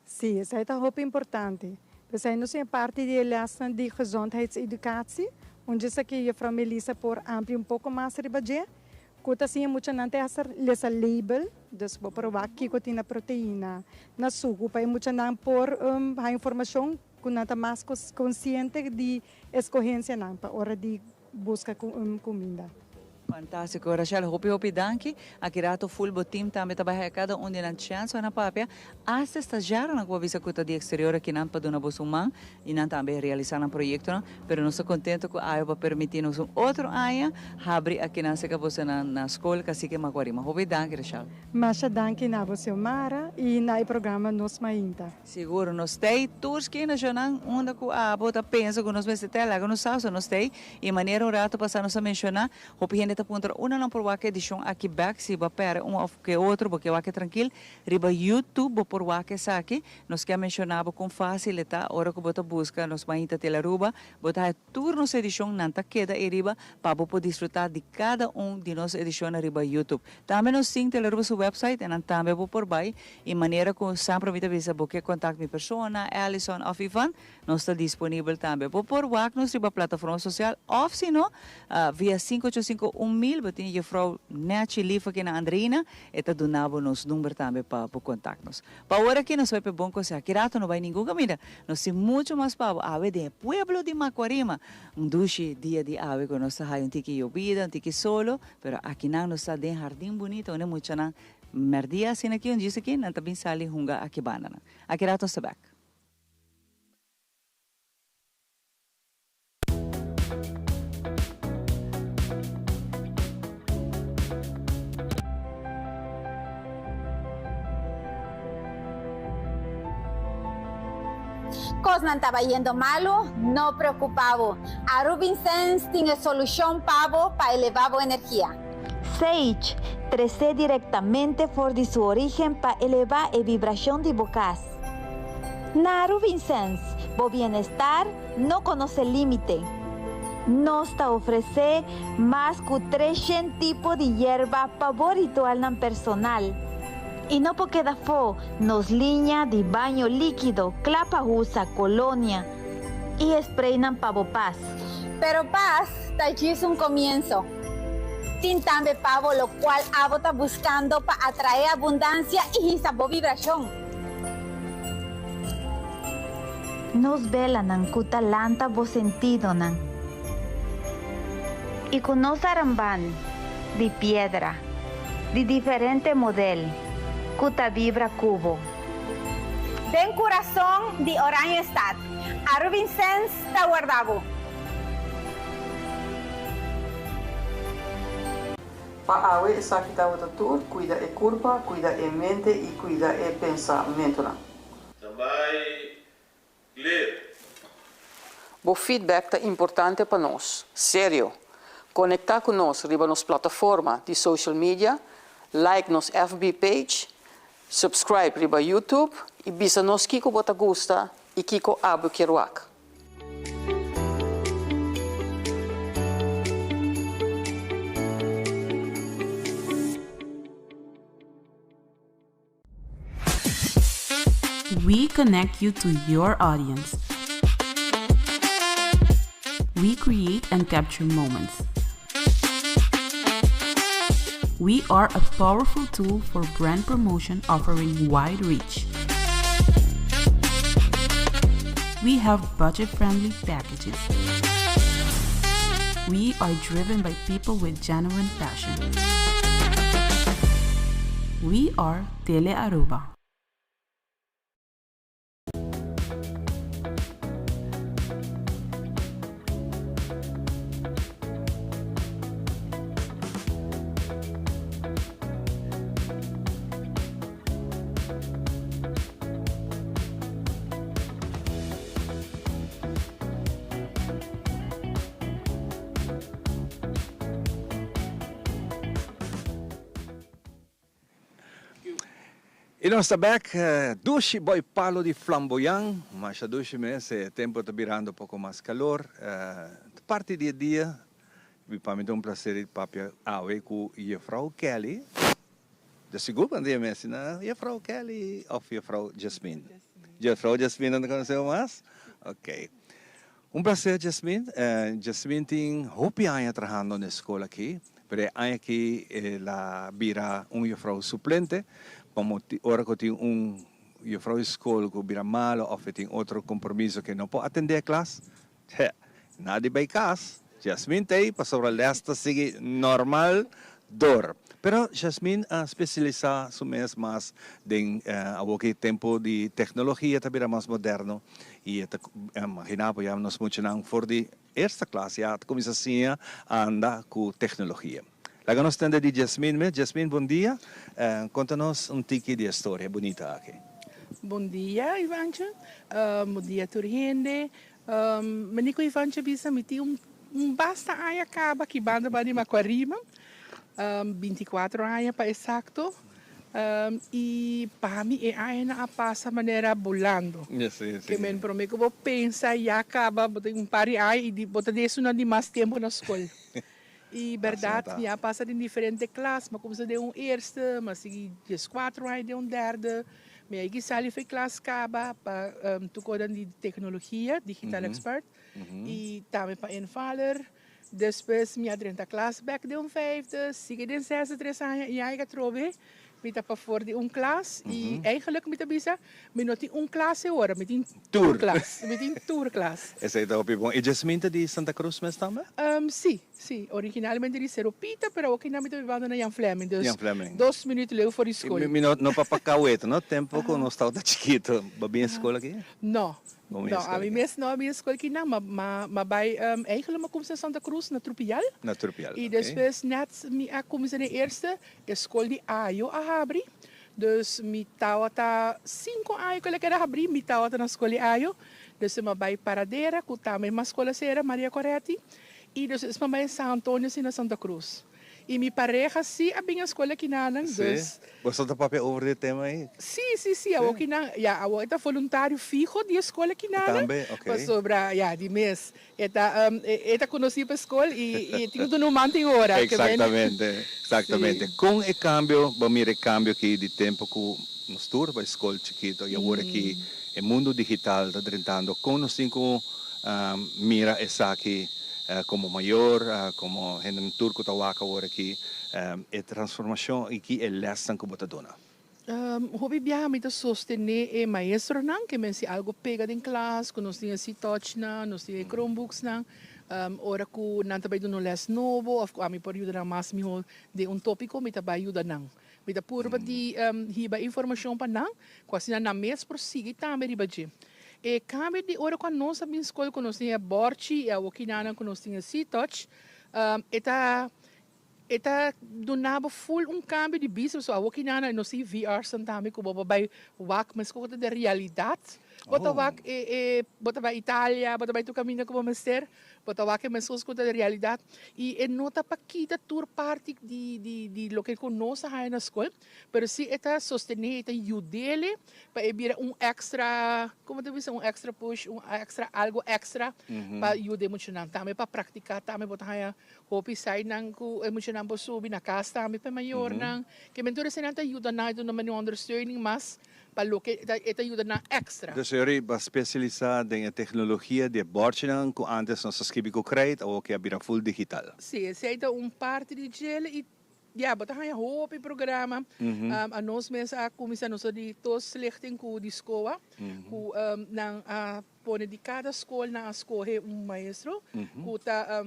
Sí, esei ta hopi importante. P'esei nos tin e parti di e lèsnan di gezondheidseducatie, un dje esaki juffrouw Melissa por amplia un poko mas riba dje. Ku ta siña muchanan te hasta lesa label, dus bo por wak kiko tin na proteina, na suku, pa e muchanan por haña informashon ku nan ta mas konsiente di eskohensianan pa ora di buska kuminda. Fantástiko, Rachel, hopi hopi danki. Aki rato full bo team tambe ta bai haya kada un di nan chèns pa nan papia. Hasta e stagiaronan ku bo a bisa ku ta di eksterior aki nan pa duna boso un man i nan tambe realisá nan proyektonan. Pero nos ta contento cu Ayo pa permiti nos un otro aña habri akinan cerca boso na na school Cacique Macuarima. Hopi danki Rachel. Masha danki na bo Xiomara y na e programa Nos Mainta. Sigur, nos tey tur skina shownan unda cu abo ta pensa cu nos mester tey laga nos sa so nos tey y manera un rato pasa nos a menciona hopi hende ta puntra unda nan por wak e edicion aki bek si bo a perde un of ke otro bo ke wak e trankil riba YouTube bo por wak esaki Nos ke a menshoná bo kon fásil e ta ora ku bo ta buska nos Mainta Telaruba, bo ta haña tur nos edishon, nan ta keda ei riba pa bo por disfrutá di kada un di nos edishonnan riba YouTube. Tambe nos tin Telaruba su website en nan tambe bo por bai i manera ku semper mi ta bisa bo ke kontakt mi persona, Allison òf Ivan, Nos ta disponibel tambe. Bo por wak nos riba plataforma sosial òf si no, via sinku ocho sinku un mil bo tin jefrou Nechi Lief aki na Andreina, e ta duna bo nos number tambe pa bo kontakt nos. Pa awor aki nos bai pa e bon konseho. Aki rato no bai ningun kaminda. Nos tin muchu mas pa bo awe den e pueblo di Macuarima. Un dushi dia di awe ku nos ta haya un tiki yobida, un tiki solo, pero akinan nos ta den hardin bunita unda e muchanan mèrdia asina aki un djis aki nan ta bin sali hunga aki bandanan. Aki rato nos ta bèk. Kosnan ta bayendo malu? No preokupa bo, Arubinsens tin e solushon pa bo pa eleva bo energia. Sage, tresé direktamente for di su orígen pa elevá e vibrashon di bo kas. Na Arubinsens, bo bienestar no konosé límite. Nos ta ofresé mas ku treshen tipo di yerba pa bo ritualnan personal. I no por keda afó nos liña di baño líkido kla pa usa, kolonia i spraynan pa bo pas. Pero pas ta djis un komienso. Tin tambe pa bo lokual abo ta buskando pa atraé abundansia i hisa bo vibrashon. Nos belanan ku ta lanta bo sentidonan. I ku nos aramban di piedra di diferente model ku ta bibra ku bo. Den kurason di Oranjestad, Arubinsens ta warda bo. Pa awe esaki tabata tur, cuida e curpa, cuida e mente y cuida e pensamentonan. Standby, clear. Bo feedback ta importante pa nos. Serio! Conecta cu nos riba nos plataforma di social media, like nos FB page, subscribe riba YouTube y bisa nos kico bo ta gusta y kico abo kier wak. We connect you to your audience. We create and capture moments. We are a powerful tool for brand promotion offering wide reach. We have budget-friendly packages. We are driven by people with genuine passion. We are Tele Aruba. Y nos ta bek, dushi boy palo di flamboyan, masha dushi mes, e tempo ta birando poco mas calor, ta parti di e dia, y pa mi ta un placer di papia awe cu Juffrouw Kelly, de sigur bo no ta yama asina, Juffrouw Kelly of Juffrouw Jasmine? Juffrouw Jasmine no ta conoce bo mas? Ok. Un placer Jasmine. Jasmine tin hopi aña trahando na e skol aki, pero e aña aki el a bira un juffrouw suplente pa moti ora ku tin un juffrouw di skol ku bira malo òf e tin otro kompromiso ku e no por atendé e klas, he, na di bai kas, Jasmine ta ei pasobra lès ta sigui normal dor. Pero Jasmine a spesialisá su mes mas den awor ku e tempu di teknologia ta bira mas moderno I e ta imaginá bo ya nos muchanan for di eerste klas ya ta kuminsá siña anda ku teknologia. Laga nos tende di Jasmine mes. Jasmine, bon dia. Konta nos un tiki di e storia bunita aki. Bon dia, Ivancho. Bon dia tur hende. Meni ku Ivancho bisa mi tin un basta aña kaba aki banda ba di Macuarima, binticuatro aña pa esakto. I pa mi e añanan a pasa manera bolando. Ke men prome ku bo pensa ya kaba bo tin un par di aña i bo ta di esunnan di mas tempu na skol. I bèrdat mi a pasa den diferente klas, mi a kuminsá den un eerste, mi a sigui dieskuatro aña den un derde, mi a yega sali for e klas kaba pa tukonan di teknologia, digital expert, i tambe pa invaller. Despues mi a drenta klas bek den un vijfde, sigui den zesde tres aña i aña atrobe mi ta pafor di un klas i eigenlijk mi ta bisa mi no tin un klas e ora, mi tin tur klas, mi tin tur klas. Esei ta hopi bon. I Jasmine ta di Santa Cruz mes tambe? Si, si. Originalmente di Cerro Pita, pero awor kina mi ta bibando na Jan Flemming, dus dos minuut leu for di skol. Mi no pa pa Cahueta, no? Tempo ku nos tabata chikito, bo a bin e skol aki? No, No, ami mes no a bin skol kinan, ma ma bai eigenlijk mi a kumsa na Santa Cruz na Trupial. Na Trupial, I despues net mi a kumsa den eerste, e skol di Ayo a habri. Dus mi tawata sinku aña ku el a keda habri, mi tawata na skol di Ayo. Dus mi a bai Paradera ku tambe mas skol a sera, Maria Goretti. I despues mi a bai San Antonio si na Santa Cruz. I mi pareha sí a bin a skol akinanan, Sí? dus. Boso ta papia over di e tema ei? Sí, sí, sí, awor kinan, ya, awor e ta voluntario fiho di e skol akinanan. Tambe? Ok. Pasobra, ya, di mes e ta, e ta konosí pa e skol i e tin ku duna un man tin ora. Ke men. Eksaktamente, eksaktamente. Sí. Kon e kambio, bo mira e kambio aki di tempu ku nos tur bai skol chikito i awor aki e mundu digital ta drentando, kon nos tin ku mira esaki Komo mayor, komo hendenan tur ku ta wak awor aki, e transformashon i ki e lèsnan ku bo ta duna? Hopi biaha mi ta sostené e maestronan, ke men si algu pega den klas, ku nos tin e C-touchnan, nos tin e Chromebooksnan, ora ku nan ta bai duna un lès nobo òf ku ami por yuda nan mas mihó den un tópiko, mi ta bai yuda nan. Mi ta purba di hiba informashon pa nan, ku asina nan mes por sigui tambe riba dje. E kambio di ora ku anos a bin skol ku nos tin e bòrchi i awokinanan ku nos tin e C-touch, e ta e ta duna bo ful un kambio di bista pasobra awokinanan nos tin VR's tambe ku bo por bai wak meskos ku ta den realidat. Bo ta wak e e bo ta bai Italia, bo ta bai tur kaminda ku bo mester. Bo ta wak e meskos ku ta den realidat i e no ta pa kita tur parti di di di loke ku nos a haña na skol, pero si e ta sostené, e ta yud'é pa e bira un èkstra, komo ta bisa, un èkstra push, un èkstra algu èkstra pa yuda e muchanan. Tambe pa praktiká tambe bo ta haña hopi sitenan ku e muchanan por subi na kas tambe pa e mayornan. Ke men tur eseinan ta yuda nan, e ta duna nan un ondersteuning mas. Pa loke e ta yuda nan extra. Dus Yori ba specialisa den e tecnologia di e bordjenan cu antes nos a scribi cu krijt, awor ke a bira full digital. Sí, esey ta un parti di djele y Ya, bo ta haña hopi programa. Anos mes a kuminsá nos a di tos lichting ku di skoa ku nan a pone di kada skol nan a skohe un maestro ku ta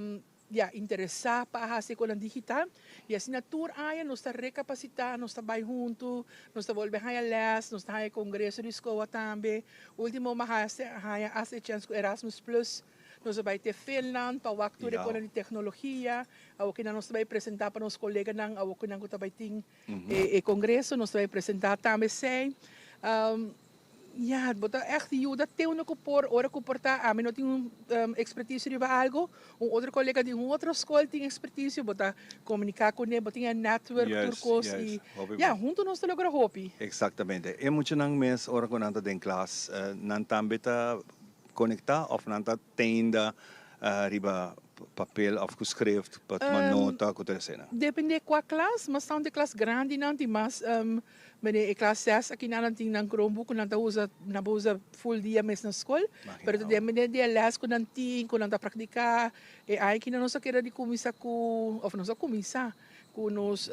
ya interesá pa a hasi konan digital i asina tur aña nos ta rekapasitá, nos ta bai huntu, nos ta bolbe haña lès, nos ta haña kongreso di skoa tambe. Último mi a haña asta e chèns ku Erasmus Plus. Nos a bai te Finland pa wak tur e konan di teknologia. Awokinan nos ta bai presentá pa nos koleganan, awokinan ku ta bai tin e kongreso, nos ta bai presentá tambe esei. Ya, bo ta ègt yuda te unda ku por, ora ku por ta. Ami no tin un ekspertisio riba algu, un otro kolega di un otro skol tin ekspertisio, bo ta komuniká kuné, bo tin e network tur kos i ya, huntu nos ta logra hopi. Eksaktamente. E muchanan mes ora ku nan ta den klas, nan tambe ta Konektá òf nan ta tenda riba papel òf ku skrift pa tuma nota ku tur esena? Depende kua klas, mas tantu e klas grandinan tin mas mene e klas ses akinan nan tin nan Chromebook ku nan ta usa nan por usa full dia mes na skol pero ta depende di e les ku nan tin ku nan ta praktiká e aña aki nos a keda di kuminsá ku òf nos a kuminsá ku nos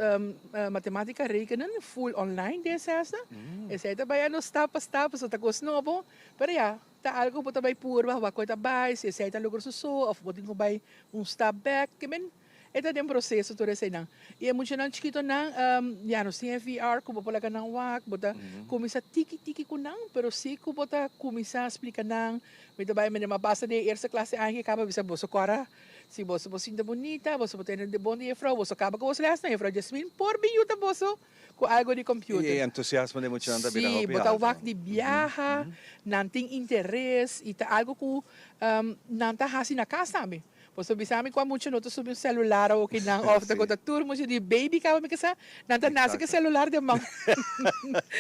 matematika rekenen full online den sesnan esei ta bai nos stap pa stap pasobra ta kos nobo pero ya. Ta algo bo ta bai purba wak koe ta bai, si esei ta logra su so of bo tin ku bai un stap bek, ke men e ta den proseso tur eseinan. I e muchanan chikitonan ya nos tin e VR ku bo por laga nan wak, bo ta kuminsá tiki tiki ku nan, pero si ku bo ta kuminsá splika nan, mi ta bai mende mas basta den e eerste klas e aña ke kaba bisa boso kòrda si boso por sinta bunita, boso por tene bon di jefrou, boso kaba ku boso lèsnan, jefrou Jasmine por bin yuda boso Ku algo di computer. I e entusiasmo di muchanan ta bira Sí, hopi bo ta alto. wak di biaha, nan tin interes i ta algo ku nan ta hasi na kas tambe. Bo sa bisa mi kua mucha no ta subi un celular awo ki nan of ta konta tur mucha di baby kaba mi ke sa, nan ta nase ku e celular den man.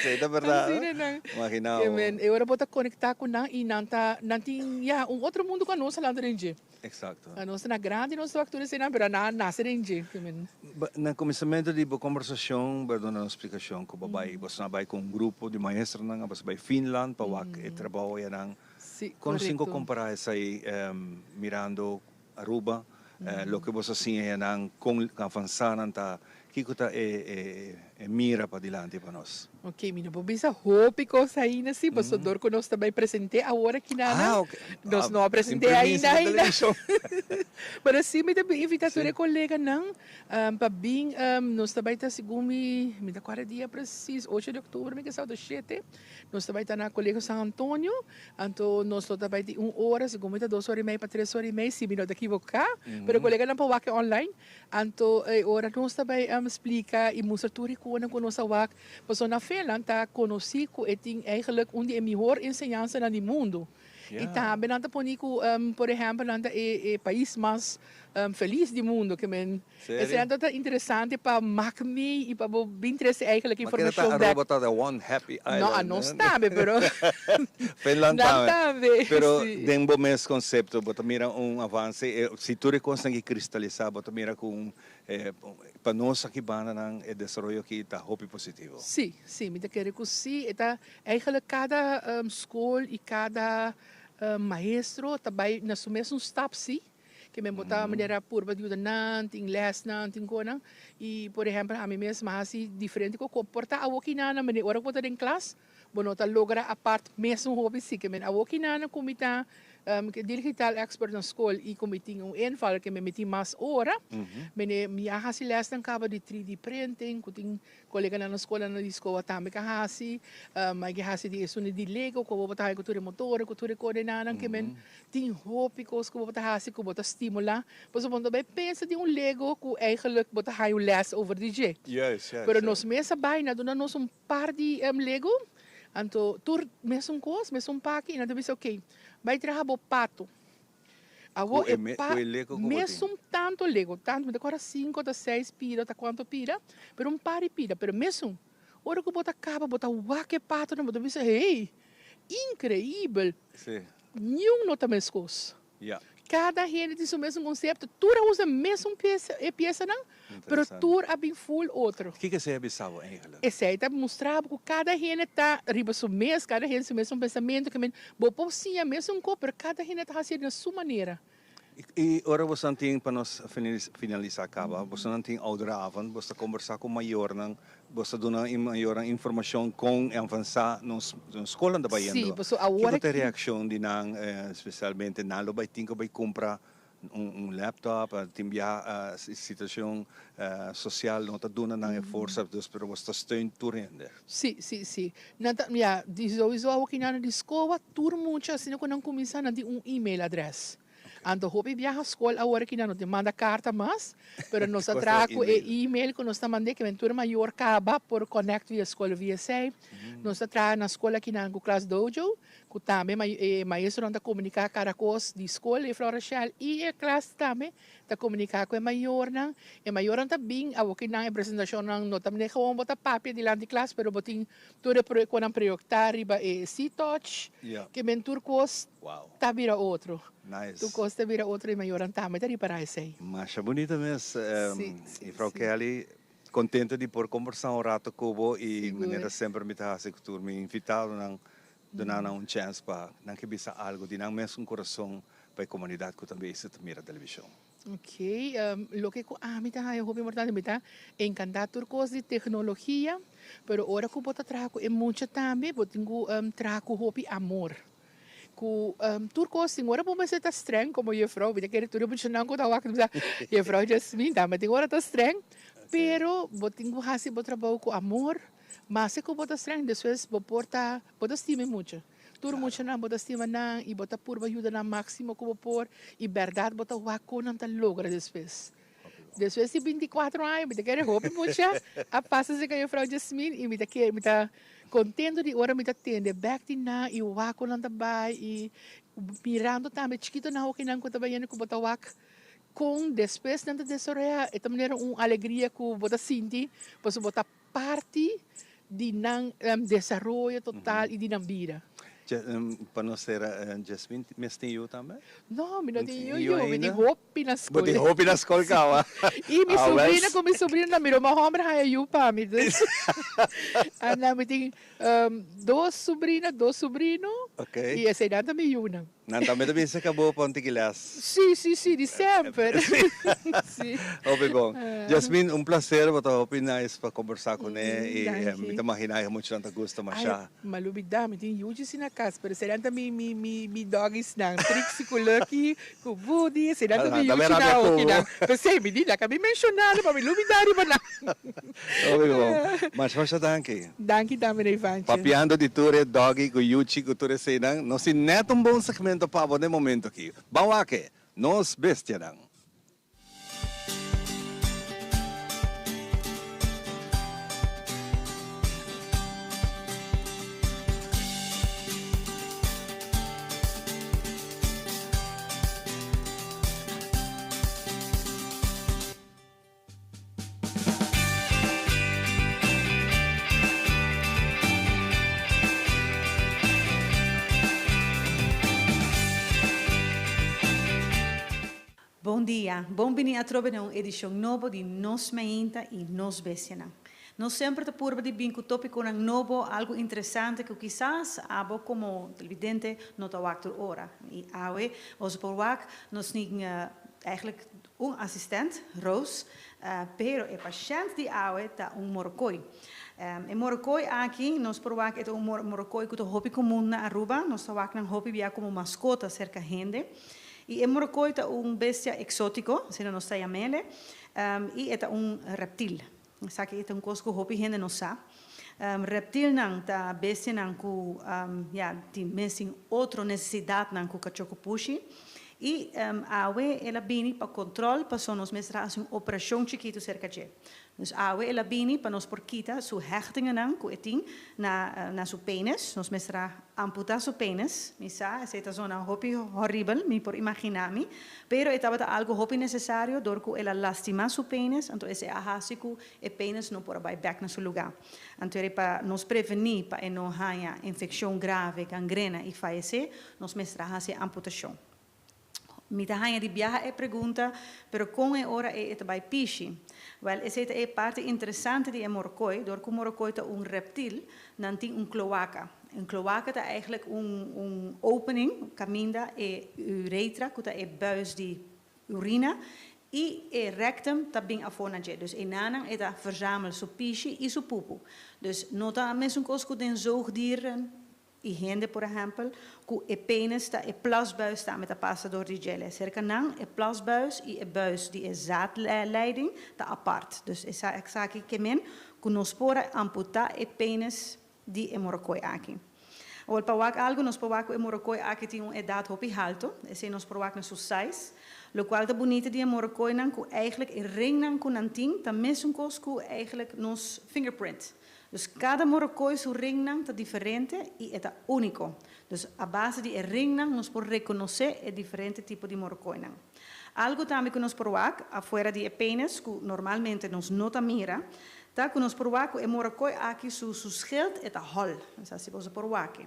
Sí, ta berdad. Asina nan. Imagina bo. E ora bo ta konekta ku nan i nan ta nan tin ya un otro mundu ku anos a lanta den dje. Exacto. Anos ta na grandi nos ta wak tur eseinan pero nan a nase den dje. Na kuminsamentu di bo kombersashon bo a duna un splikashon ku bo bai bo a bai ku un grupo di maestronan a bai Finland pa wak e trabou ayanan. Si, Kon nos tin ku korekto. kompará esei mirando Aruba, loke bo sa siña ayanan, kon avansá nan ta, kiko ta e mira padilanti pa nos? Ok, mi no por bisa hopi kos ainda si, pasobra dor ku nos ta bai present'é awor aki nana, nos no a present'é ainda ainda. Pero si mi ta bin invitá tur e koleganan pa bin, nos ta bai ta segun mi, mi ta kòrda e dia presis, ocho di òktober mi ke sa òf shete, nos ta bai ta na Kolegio San Antonio, anto nos lo ta bai di un ora, segun mi ta dos ora i mei pa tres ora i mei, si mi no ta kiboká, pero e koleganan por wak e online. Anto e ora nos ta bai splika i mustra tur e konan ku nos a wak, pasobra na Finland ta konosí ku e tin eigenlijk un di e mihor enseñansanan di mundu. I tambe nan ta pone ku, por ehèmpel, nan ta e pais mas felis di mundu. Ke men esei anto ta interesante pa mak mee i pa bo bin trese eigenlijk informashon bèk. Aruba ta the one happy island. No, anos tambe, pero Finland nan tambe. Pero den bo mes konsepto bo ta mira un avanse, si tur e kosnan ki kristalisá bo ta mira ku un pa nos aki bandanan e desaroyo aki ta hopi positivo. Sí, sí, mi ta kere ku sí. E ta eigenlijk kada skol i kada maestro ta bai na su mesun stap sí. Ke men bo ta manera purba di yuda nan, tin lèsnan, tin konan. I por ehèmpel ami mes mi a hasi diferente ku por ta awoki nan manera ora ku bo ta den klas Bo no ta logra apart mesun hopi si ke men awo kinana ku mi ta digital expert na skol i ku mi tin un inval ke mi tin mas ora mene mi a hasi lesnan kaba di 3D printing ku tin koleganan na skola na di skoa tambe ka hasi mi a hasi di esun di lego ku bo ta haya ku tur e motor ku tur e kodenanan ke men tin hopi kos ku bo ta hasi ku bo ta stimula pasobra bo no ta bai pensa di un lego ku eigenlijk bo ta haya un les over di dje pero nos mes a bai na duna nos un Par di lego, anto tur mesun kos, mesun paki, i nan ta bisa ok, bai traha bo pato. Awor e pa mesun tanto lego, tanto, mi ta kòrda sinku ta seis pida ta kuantu pida, pero un par di pida, pero mesun. Ora ku bo ta kaba bo ta wak e patonan bo ta bisa hey, inkreibel, niun no ta meskos. Kada hende tin su mesun konsepto, tur a usa mesun piesa, e piesanan, pero tur a bin ful otro. Kiko esei a bisa bo eigenlijk? Esei ta mustra bo ku kada hende ta riba su mes, kada hende su mesun pensamentu, ke men bo por siña mesun kos, pero kada hende ta hasié na su manera. I ora bosonan tin, pa nos finalisá kaba, bosonan tin ouderavond, boso ta kombersá ku mayornan, boso ta duna e mayornan informashon kon e avansá nos skolnan ta bayendo. Sí, pasobra awor Kiko ta e reakshon di nan, spesialmente nan lo bai tin ku bai kumpra un laptop, tin biaha situashon sosial no ta duna nan e forsa, dus pero boso ta steun tur hende. Sí, sí, sí. Nan ta, ya, di souiso awor ki nan di skoba, tur mucha asina ku nan kuminsá nan tin un email adrès. Anto hopi biaha skol awor ki nan no tin manda karta mas, pero nos a traha ku e email ku nos ta mand'é, ke men tur mayor kaba por connect via skol via esei. Nos ta traha na skol akinan ku Class Dojo, ku tambe e maestronan ta komuniká kada kos di skol, e Flora Shell i e klas tambe ta komuniká ku e mayornan. E mayornan ta bin awor ki nan e presentashonnan no ta mane gewoon bo ta papia dilanti klas pero bo tin tur e proyektonan proyektá riba e C-touch ke men tur kos ta bira otro. Tur kos ta bira otro i mayornan tambe ta ripará esei. Masha bunita mes Juffrouw Kelly. Contento di por combersa un rato cu bo y manera semper mi ta haci cu tur mi invitadonan duna nan un chance pa nan ke bisa algo di nan mesun corazon pa e comunidad cu ta bezig ta mira television. Ok, loke cu ami ta haya hopi importante, mi ta encanta tur cos di tecnologia, pero ora cu bo ta traha cu e mucha tambe bo tin cu traha cu hopi amor. Ku tur kos tin ora bo mester ta streng komo jefrou, mi ta kere tur e muchanan ku ta wak ta bisa jefrou Jasmine tambe tin ora ta streng, pero bo tin ku hasi bo trabou ku amor, maske ku bo ta streng despues bo por ta bo ta stima e mucha, tur muchanan bo ta stima nan i bo ta purba yuda nan máksimo ku bo por i bèrdat bo ta wak kon nan ta logra despues. Despues di binticuatro aña mi ta kere hopi mucha a pasa cerca juffrouw Jasmine y mi ta kere mi ta contento di ora mi ta tende bek di nan y wak con nan ta bay y mirando tambe chikitonan hokinan cu ta bayendo cu bo ta wak con despues nan ta desaroya e ta manera un alegria cu bo ta sinti pasobra bo ta parti di nan desaroyo total y di nan bida. Pa nos sera, Jasmine mes tin yu tambe? No, mi no tin yu yu, mi tin hopi na skol. Bo tin hopi na skol kawa? Y mi sobrina ku mi sobrino nan mi ruman homber haya yu pa mi. Dus anto mi tin dos sobrina, dos sobrino y eseinan ta mi yunan. Nan tambe ta bisa ka bo pa un tiki les. Sí, sí, sí, di semper. Sí. Hopi bon. Jasmine, un placer, bo ta hopi nice pa combersa cune y mi ta magina e muchanan ta gusta masha. Ay, m'a lubida, mi tin yuchi si na cas, pero eseinan ta mi, mi, mi, mi doggiesnan, Trixie cu Lucky, cu Woody, eseinan ta mi yuchinan awokinan. P'esei mi di, laga mi menciona nan pa mi lubida riba nan. Hopi bon. Masha masha danki. Danki tambe Neyvantje. Papiando di tur e doggy cu yuchi cu tur eseinan, nos tin net un bon segmento pa bo den momento aki. Ban wak e, nos bestianan. Bon dia, bon bini atrobe na un edishon nobo di Nos Mainta i Nos Bestianan. Nos semper ta purba di bin ku topikonan nobo, algu interesante ku kisas abo komo televidente no ta wak tur ora. I awe boso por wak nos tin eigenlijk Un asistent, Roos, pero e pashènt di awe ta un morokoi. E morokoi aki nos por wak e ta un morokoi ku ta hopi komun na Aruba. Nos ta wak nan hopi bia komo maskota serka hende. I e morokoi ta un bestia eksótiko, asina nos ta yam'ele, i e ta un reptil. Esaki e ta un kos ku hopi hende no sa. Reptilnan ta bestianan ku ya tin mes tin otro nesesidatnan ku kachó ku pushi. I awe el a bini pa kontròl pasobra nos mester a hasi un operashon chikitu serka dje. Dus awe el a bini pa nos por kita su hechtingennan ku e tin na na su penis. Nos mester a amputá su penis. Mi sa esei ta zona hopi horibel, mi por imaginá mi. Pero e tabata algu hopi nesesario dor ku el a lastimá su penis, anto esei a hasi ku e penis no por a bai bèk na su lugá. Anto eri pa nos prevení pa e no haña infekshon grave, gangrena i fayesé, nos mester a hasi e amputashon. Mi ta haña di biaha e pregunta, pero kon e ora ei e ta bai pishi? Wèl, esei ta e parti interesante di e morokoi, dor ku morokoi ta un reptil, nan tin un kloaka. Un kloaka ta eigenlijk un un opening kaminda e uretra, ku ta e buis di urina, i e rectum ta bin afó na dje. Dus enanan e ta verzamel su pishi i su pupu. Dus no ta mesun kos ku den zoogdieren I hende, por ehèmpel, ku e penis ta e plasbuis tambe ta pasa dor di djele. Serka nan e plasbuis i e buis di e zaadleiding ta apart. Dus esaki ke men ku nos por a amputá e penis di e morokoi aki. Awor pa wak algu nos por wak ku e morokoi aki tin un edat hopi haltu, esei nos por wak na su size. Lokual ta bunita di e morokoinan ku eigentlik e ringnan ku nan tin ta mesun kos ku eigentlik nos fingerprint. Dus kada morokoi su ringnan ta diferente i e ta úniko. Dus a base di e ringnan nos por rekonosé e diferente tipo di morokoinan. Algu tambe ku nos por wak, afuera di e penis ku normalmente nos no ta mira, ta ku nos por wak ku e morokoi aki su su schild e ta hòl. No sa si boso por wak e.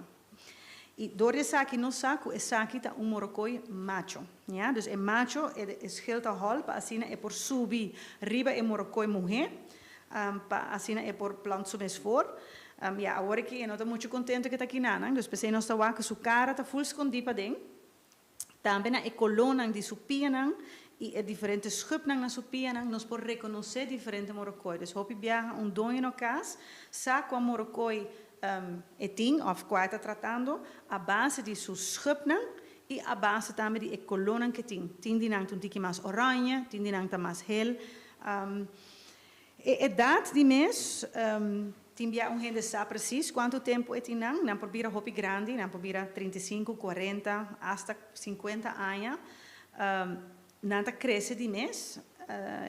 I dor di esaki nos sa ku esaki ta un morokoi macho. Ya, dus e macho e e schild ta hòl pa asina e por subi riba e morokoi muhé. Pa asina e por plant su mes for. Ya, awor aki e no ta muchu kontentu ku e ta kinanan, dus p'esei nos ta wak ku su kara ta ful skondí paden. Tambe na e kolónan di su pianan i e diferente schupnan na su pianan nos por rekonosé diferente morokoi. Dus hopi biaha un doño no kas sa kua morokoi e tin òf kua e ta tratando a base di su schupnan i a base tambe di e kolónan ku e tin. Tin di nan ta un tiki mas oranje, tin di nan ta mas hel. E edat di mes, tin bia un hende sa presis kuantu tempu e tin nan. Nan por bira hopi grandi, nan por bira 35, 40, asta 50 aña. Nan ta krese di mes.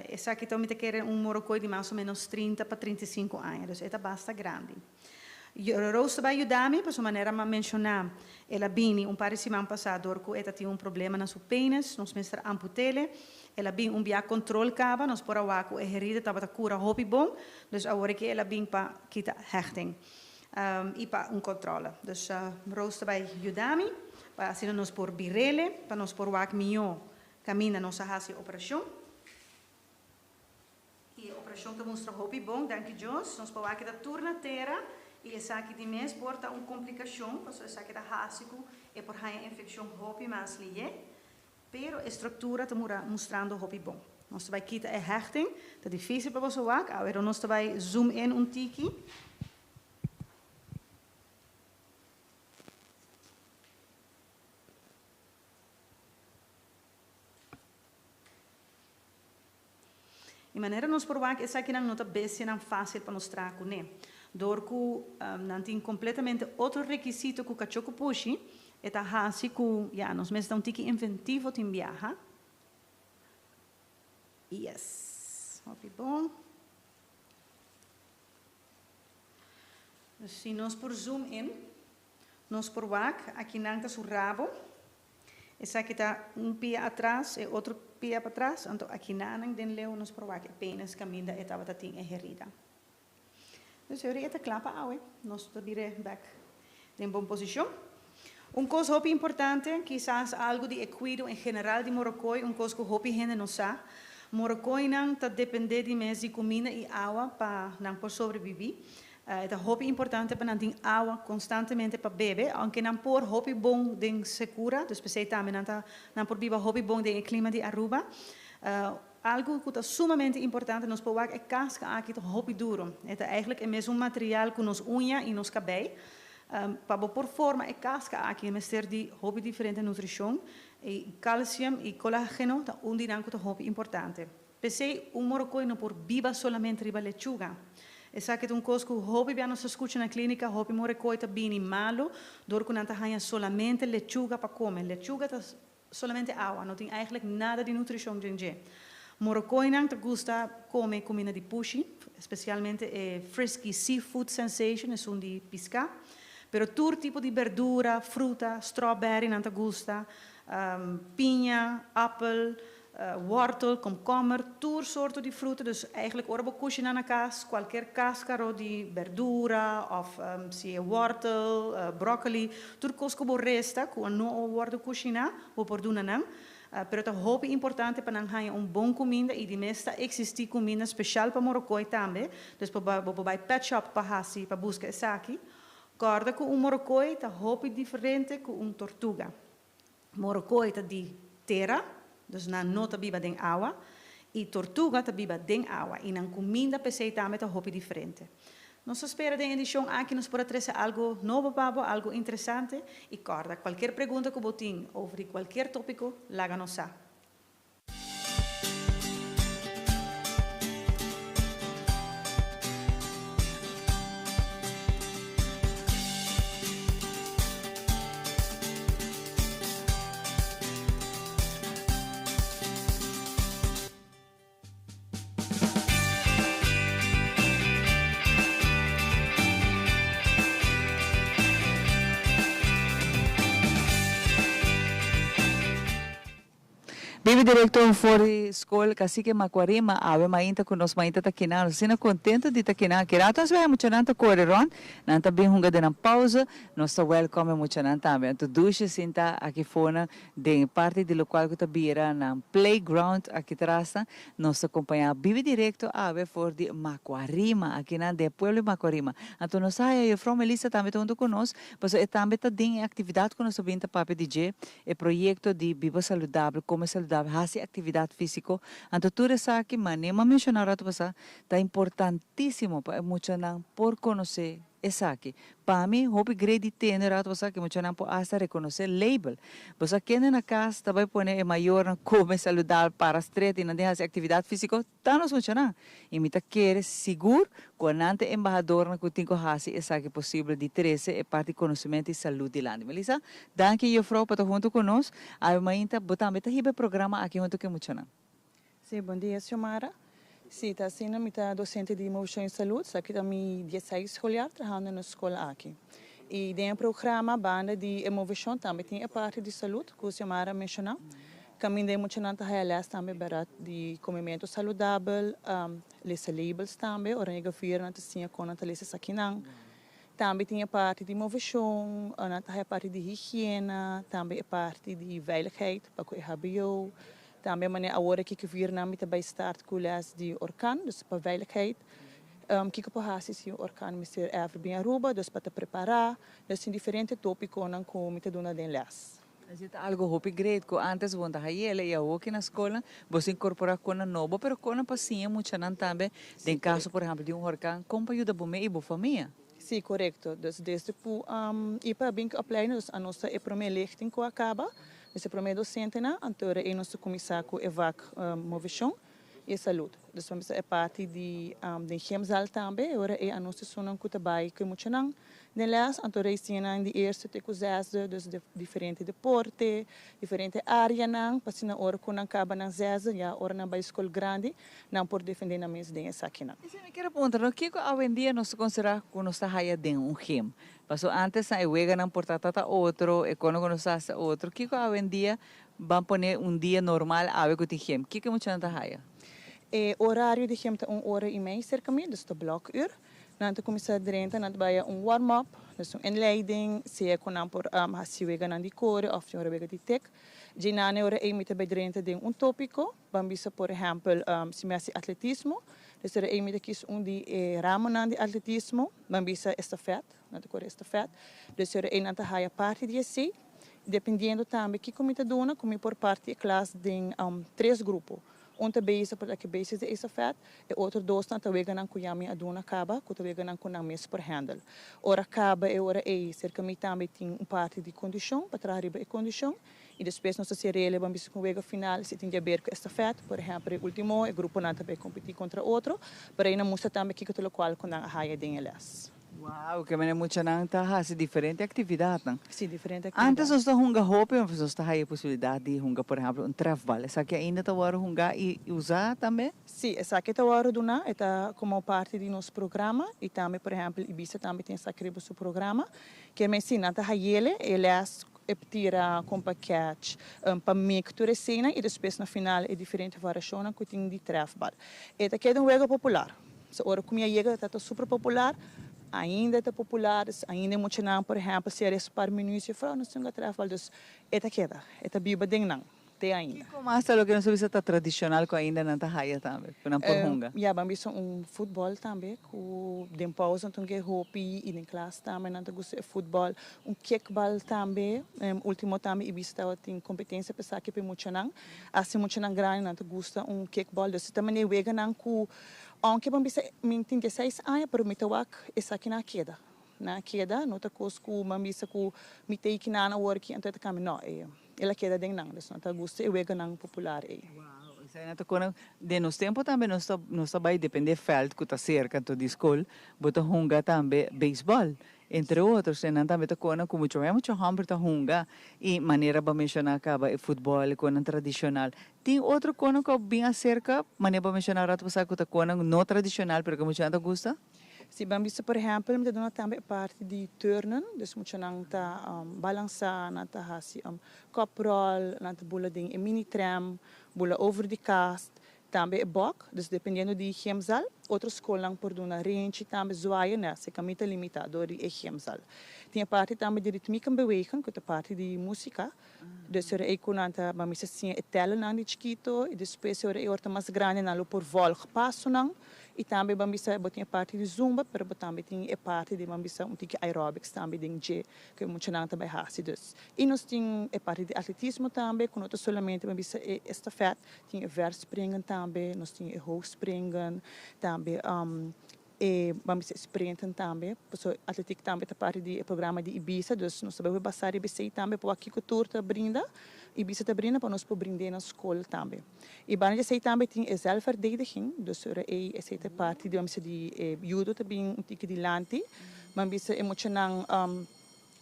Esaki ta mi ta kere un morokoi di mas o menos 30 pa 35 aña, dus e ta basta grandi. Rose ta bai yuda mi, pasobra manera mi a menshoná, el a bini un par di siman pasá dor ku e ta tin un problema na su penis, nos mester amput'ele. El a bin un bia kontrol kaba, nos por a wak ku e herida tabata kura hopi bon, dus awor aki el a bin pa kita hechting i pa un kontrole. Dus Rose ta bai yuda mi pa asina nos por bir'ele, pa nos por wak mihó kaminda nos a hasi e operashon. I e operashon ta mustra hopi bon, danki Dios. Nos por wak e ta tur na tera i esaki di mes por ta un komplikashon, pasobra esaki ta hasi ku e por haña infekshon hopi mas lihé. Pero e struktura ta mura mustrando hopi bon. Nos ta bai kita e hechting, ta difísil pa boso wak, awero nos ta bai zoom in un tiki. I manera nos por wak esakinan no ta bestianan fásil pa nos traha kuné. Dor ku nan tin kompletamente otro rekisito ku kachó ku pushi, e ta hasi ku, ya, nos mester ta un tiki inventivo tin biaha. Yes, hopi bon. Si nos por zoom in, nos por wak, akinan ta su rabo. Esaki ta un pia atras, e otro pia patras, anto akinanan den leu nos por wak e penis kaminda e tabata tin e herida. Dus e ta kla pa awe, nos ta bira bek den bon posishon. Un kos hopi importante, kisas algu di e kuido en general di morokoi, un kos ku hopi hende no sa, morokoinan ta dependé di mes di kuminda i awa pa nan por sobrebibí. E ta hopi importante pa nan tin awa konstantemente pa bebe, aunke nan por hopi bon den sekura, dus p'esei tambe nan ta nan por biba hopi bon den e klima di Aruba. Algu ku ta sumamente importante, nos por wak e kaska aki ta hopi duro. E ta eigentlik e mesun material ku nos uña i nos kabei. Pa bo por forma e kaska aki e mester di hopi diferente nutrishon i kalsium i kolageno ta un di nan ku ta hopi importante. P'esei un morokoi no por biba solamente riba lechuga. Esaki ta un kos ku hopi bia nos ta skucha na klínika, hopi morekoi ta bini malu dor ku nan ta haña solamente lechuga pa kome. Lechuga ta solamente awa, no tin eigentlik nada di nutrishon den dje. Morokoinan ta gusta kome kuminda di pushi, spesialmente e Frisky Seafood Sensation, esun di piská. Pero tur tipo di berdura, fruta, strawberry nan ta gusta, piña, apel, Wortel, komkommer, tur sorto di fruta, dus eigenlijk ora bo kushina na kas, kualker kaskaro di berdura òf si e wortel, broccoli, tur kos ku bo resta ku a no a wòrdu kushiná, bo por duna nan. Pero ta hopi importante pa nan haña un bon kuminda i di mes ta eksistí kuminda speshal pa morokoi tambe, dus bo bo por bai pet shop pa hasi pa buska esaki. Kòrda ku un morokoi ta hopi diferente ku un tortuga. Morokoi ta di tera, dus nan no ta biba den awa, i tortuga ta biba den awa i nan kuminda p'esei tambe ta hopi diferente. Nos ta spera den edishon aki nos por a trese algu nobo pa bo, algu interesante i kòrda kualkier pregunta ku bo tin over di kualkier tópiko laga nos sa. Bibi director for di school Cacique Macuarima awe mainta cu nos mainta ta kina nos asina contento di ta kina aki rato nos wea muchanan ta core rond nan ta bin hunga den nan pauze nos ta welcome e muchanan tambe anto dushi sinta aki fonan Den parti di lokual ku ta bira nan playground aki tras nos ta kompañá Bibi Direkto awe for di Makuarima, akinan den e pueblo di Makuarima. Anto nos a haya Jufrou Melissa tambe ta huntu ku nos, pasobra e tambe ta den e aktividat ku nos ta bin ta papia di dje, e proyekto di Biba Saludabel, Kome Saludabel, Hasi Aktividat Físiko. Anto tur esaki, manera mi a menshoná rato pasá, ta importantísimo pa e muchanan por konosé Esaki. Pa mi, hopi grei di tende rato bo sa ki muchanan por hasta reconoce label. Bo sa kende na cas ta bay pone e mayornan come saludabel, para stret y nan den haci actividad fisico? Ta nos muchanan. Y mi ta kere sigur cu nan ta e embahadornan cu tin cu haci esaki posibel di trece e parti conocimento y salud dilanti. Melissa, danki juffrouw pa ta hunto cu nos. Awe mainta bo tambe ta hiba e programa aki hunto cu e muchanan. Sí, bon dia Xiomara. Sí, ta asina, mi ta docente di Movecion y Salud, esaki ta mi dieseis schooljaar trahando na school aki. Y den e programa banda di e movecion tambe tin e parti di salud cu Xiomara a menciona. Caminda e muchanan ta haya les tambe berdad di comemento saludabel, lesa labels tambe, ora yega vier nan ta siña con nan ta lesa esakinan. Tambe tin e parti di movecion, nan ta haya parti di higiena, tambe e parti di veiligheid pa cu e hbo. Tambe manera awor aki ku vier mi ta bai start ku les di orkan, dus pa veiligheid. Kiko por hasi si un orkan mester ever bin Aruba, dus pa ta prepará. Dus tin diferente tópikonan ku mi ta duna den les. Esei ta algu hopi great ku ántes bo no ta hayele i awor ki na skolnan bo sa inkorporá konan nobo, pero konan pa siña muchanan tambe den kaso por ehèmpel di un horkan kon pa yuda bo mes i bo famia. Sí, korekto. Dus desde ku ipa a bin ku opleiding, dus anos ta e promé lichting ku a kaba. Dus e promé dosentenan, anto ora ei nos ta kuminsá ku e vak moveshon i e salud. Dus pa bisa e parti di den gymzaal tambe, e ora ei anos ta esunnan ku ta bai ku e muchanan den lès, anto ora ei siña nan di eerste te ku zesde, dus diferente deporte, diferente áreanan, pa asina ora ku nan kaba nan zesde, ya ora nan bai skol grandi, nan por defendé nan mes den esakinan. Esei mi kier a puntra, no kiko awendia nos ta konsiderá ku nos ta haya den un gym? Paso antes nan e weganan por ta ta otro, e kono ku nos ta hasi ta otro. Kiko awendia ban pone un dia normal awe ku tin gym? Kiko e muchanan ta haya? E orario di gym ta un ora i mei serka mi, dus ta blòk ur. Nan ta kuminsá drenta, nan ta bai un warm up, dus un inleiding, sea ku nan por hasi weganan di kore òf tin ora wega di tek. Dje nan e ora ei mi ta bai drenta den un tópiko. Ban bisa por ehèmpel si mi hasi atletismo, dus ora ei mi ta kis un di e ramonan di atletismo, ban bisa estafèt, nan ta kore estafèt, dus ora ei nan ta haya parti di esei, dependiendo tambe kiko mi ta duna ku mi por parti e klas den tres grupo, un ta bezig por aki bezig di estafèt, e otro dosnan ta weganan ku ya mi a duna kaba, ku ta weganan ku nan mes por hèndel. Ora kaba e ora ei serka mi tambe tin un parti di kondishon pa traha riba e kondishon. I despues nos ta hasi rele ban bisa ku un wega final si tin di haber ku estafèt. Por ehèmpel e último e gruponan ta bai kompetí kontra otro, pero ei nan mustra tambe kiko ta lokual ku nan a haya den e lès. Wauw, ke manera muchanan ta hasi diferente aktividatnan. Sí, diferente aktividat. Antes nos ta hunga hopi, nos ta haya e posibilidat di hunga por ehèmpel un trèfbal. Esaki ainda ta wòrdu hungá i usá tambe? Sí, esaki ta wòrdu duná, e ta komo parti di nos programa i tambe por ehèmpel Ibisa tambe tin esaki riba su programa. Ke men sí, nan ta hayele e lès E tira kon pa catch, pa mek tur eseinan i despues na final e diferente variashonnan ku tin di trèfbal. E ta keda un wega popular. So ora ku mi a yega e ta super popular, ainda e ta popular, dus ainda e muchanan por ehèmpel si a resta un par minuut juffrouw nos tin hunga trèfbal, dus e ta keda, e ta biba den nan. te ainda. Kiko mas ta loke nos a bisa ta tradishonal ku ainda nan ta haya tambe, ku nan por hunga? Ya, ban bisa un futbòl tambe ku den pousa nan ta hunga e hopi i den klas tambe nan ta gusta e futbòl. Un kickbal tambe, ultimo tambe Ibisa tabatin kompetensia pa esaki pa e muchanan. Hasta e muchanan grandi nan ta gusta un kickbal. Dus ta manera weganan ku ounke ban bisa mi tin dieseis aña pero mi ta wak esakinan a keda. Nan a keda, no ta kos ku ban bisa ku mi ta iki nan awor aki anto e ta kambia. No, el a keda den nan. Dus nan ta gusta e weganan popular ei. Wow, esei nan ta kona. Den nos tempu tambe nos ta nos ta bai depende vèlt ku ta serka anto di skol bo ta hunga tambe beisbòl. Entre otros, e nan tambe ta kona ku mucho mucho hòmber ta hunga i manera bo a menshoná kaba e futbòl, e konan tradishonal. Tin otro konan ku a bin aserka, manera bo a menshoná rato pasá ku ta konan no tradishonal pero ku muchanan ta gusta? Si bo a bisa por ehèmpel mi ta duna tambe e parti di turnen, dus muchanan ta balansá, nan ta hasi kòpròl, nan ta bula den e mini tram, bula over di kast. Tambe e bok, dus dependiendo di gymzaal. Otro skolnan por duna renchi tambe zwaaien na se kamita limita dor di e gymzaal. Tin e parti tambe di ritmiek en bewegen ku ta parti di musika. Dus ora ei ku nan ta ban mester siña e tellernan di chikito i despues ora ei ora ta mas grandi nan lo por volg pasonan. I tambe ban bisa bo tin e parti di zumba pero bo tambe tin e parti di ban bisa un tiki aerobics tambe den dje ku e muchanan ta bai hasi dus. I nos tin e parti di atletismo tambe ku no ta solamente ban bisa e estafet. Tin e verspringen tambe, nos tin e hoogspringen tambe, e ban bisa e sprinten tambe, pasobra atletiek tambe ta parti di e programa di Ibisa, dus nos ta bai basa riba esei tambe pa wak kiko tur ta brinda, Ibisa ta brinda pa nos por brind'é na skol tambe. I banda di esei tambe tin e zelfverdediging, dus ora ei esei ta parti di ban bisa di e judo ta bin un tiki dilanti, ban bisa e muchanan.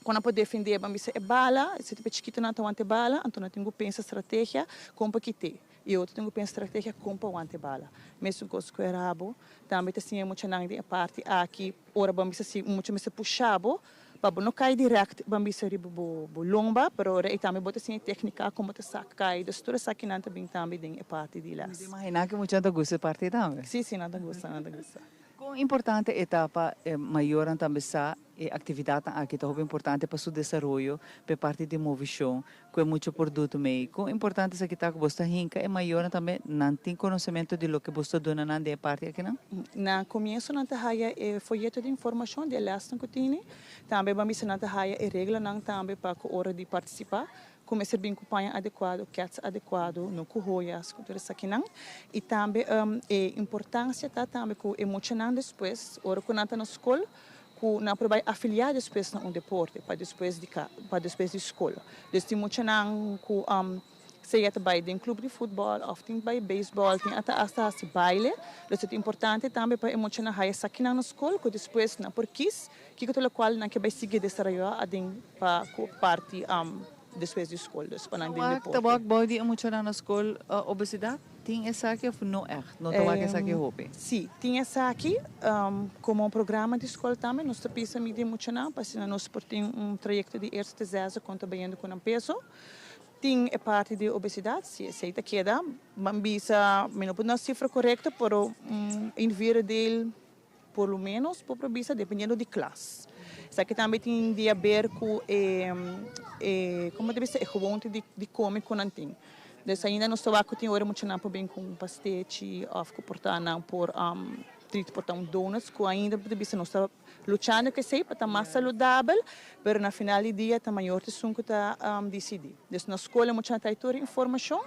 Kon nan por defendé? Ban bisa e bala, si ta pa chikitonan ta wanta e bala, anto nan tin ku pensa strategia kon pa kit'é. I e otro tin ku pensa strategia kon pa wanta e bala. Mesun kos ku e rabo, tambe ta siña e muchanan den e parti aki, ora ban bisa si un mucha mester pusha bo, pa bo no kai dirèkt ban bisa riba bo bo lomba, pero ora ei tambe bo ta siña e téknika kon bo ta sa kai. Dus tur esakinan ta bin tambe den e parti di lès. Mi ta imaginá ku e muchanan ta gusta e parti tambe. Sí, sí, nan ta gusta, nan ta gusta. Kon importante e ta pa e mayornan tambe sa E aktividatnan aki ta hopi importante pa su desaroyo, pa e parti di movishon, ku e mucha por dutu mei. Kon importante esaki ta ku bos ta hinka e mayornan tambe nan tin konosementu di loke bos ta duna nan den e parti akinan? Na komienso nan ta haya e foyeto di informashon di e lèsnan ku tini. Tambe ban bisa nan ta haya e reglanan tambe pa ku ora di partisipá ku mester bin ku paña adekuado, kèts adekuado, no ku hoyas, ku tur esakinan. I tambe e importansia ta tambe ku e muchanan despues ora ku nan ta na skol ku nan por bai afiliá despues na un deporte pa despues di ka pa despues di skol. Dus tin muchanan ku sea ta bai den klup di futbòl òf tin bai beisbòl, tin ata asta hasi baile. Dus e ta importante tambe pa e muchanan haya esakinan na skol ku despues nan por kis kiko ta lokual nan ke bai sigui desaroyá aden pa ku parti Despues di skol, dus pa nan den deporte. Ta wak bou di e muchanan na skol obesidat? Tin esaki of no ègt? No ta wak esaki hopi? Sí, tin esaki. Komo un programa di skol tambe nos ta pisa midi e muchanan pa asina nos por tin un trayekto di eerste te zesde kon ta bayendo ku nan peso. Tin e parti di obesidat, si esei ta keda. Ban bisa, mi no por duna sifra korekto, pero un vierdeel. Por lo menos por bisa dependiendo di klas. Esaki tambe tin di haber ku e e komo ta bisa e gewoonte di di kome ku nan tin. Dus ainda nos ta wak ku tin ora muchanan por bin ku un pastechi òf ku por ta nan por trita por ta un donuts ku ainda bo ta bisa nos ta luchando ku esei pa ta mas saludabel pero na final di dia ta mayor ta esun ku ta disidí. Dus na skol e muchanan ta hay tur e informashon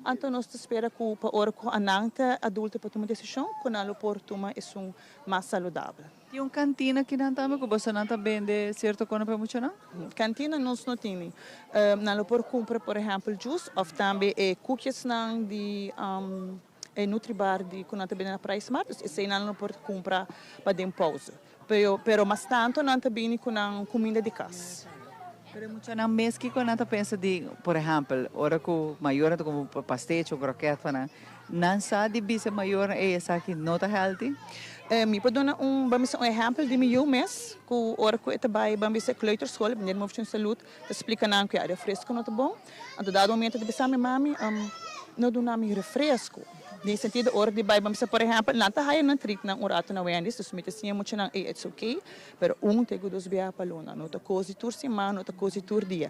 anto nos ta spera ku pa ora ku anan ta adulto pa tuma desishon ku nan lo por tuma esun mas saludabel. Tin un kantina kinan tambe ku bosonan ta bende sierto kono pa e muchanan? Kantina nos no tini. Nan lo por kumpra por ehèmpel juice òf tambe e koekjesnan di e Nutribar di ku nan ta bende na Pricemart. Dus esei nan lo por kumpra pa den pouze. Pero pero mas tanto nan ta bini ku nan kuminda di kas. Pero e muchanan mes kiko nan ta pensa di, por ehèmpel, ora ku mayornan ta kumpra pastechi o krokèt pa nan, nan sa di bisa e mayornan ey esaki no ta healthy? Mi por duna un, ban bisa un ehèmpel di mi yu mes, ku ora ku e ta bai ban bisa e kleuterschool, meneer Moefshin Salud ta splika nan ku ya refresco no ta bon, anto dado momento e ta bisa mi, mami no duna mi refresco. Den sentido ora di bai, bo mester por ehèmpel, nan ta haya nan treat nan un ratu na Wendy's, dus mi ta siña muchanan, ey, it's okay, pero un te ku dos biaha pa luna, no ta kos di tur siman, no ta kos di tur dia.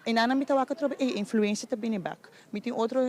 I nan mi ta wak atrobe, ey, e influensia ta bini bèk. Mi tin otro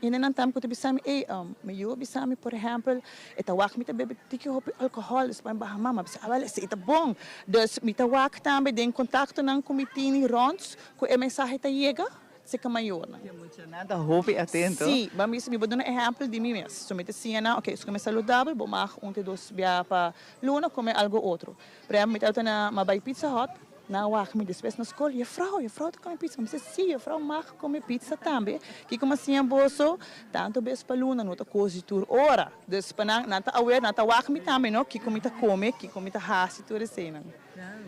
hendenan tambe ku ta bisa mi, ey, mi yu a bisa mi, por ehèmpel, e ta wak mi ta bebe tiki hopi alkohòl, despues mi baha mama bisa, awel esei ta bon. Dus mi ta wak tambe den kontaktonan ku mi tini rònt ku e mensahe ta yega. Seka mayornan. E muchanan ta hopi atento. Sí, ban bisa mi bo duna ehèmpel di mi mes. So mi ta siña nan, oke, si kome saludabel, bo mag un te dos bia pa luna kome algo otro. Por ehèmpel, mi tabata na mi a bai Pizza Hut, nan a wak mi despues na skol, Jefrou, jefrou ta kome pizza. Mi bisa, sí, jefrou mag kome pizza tambe. Kiko mi a siña boso? Tantu bes pa luna no ta kos di tur ora. Dus pa nan, nan ta aware, nan ta wak mi tambe, no, kiko mi ta kome, kiko mi ta hasi, tur eseinan.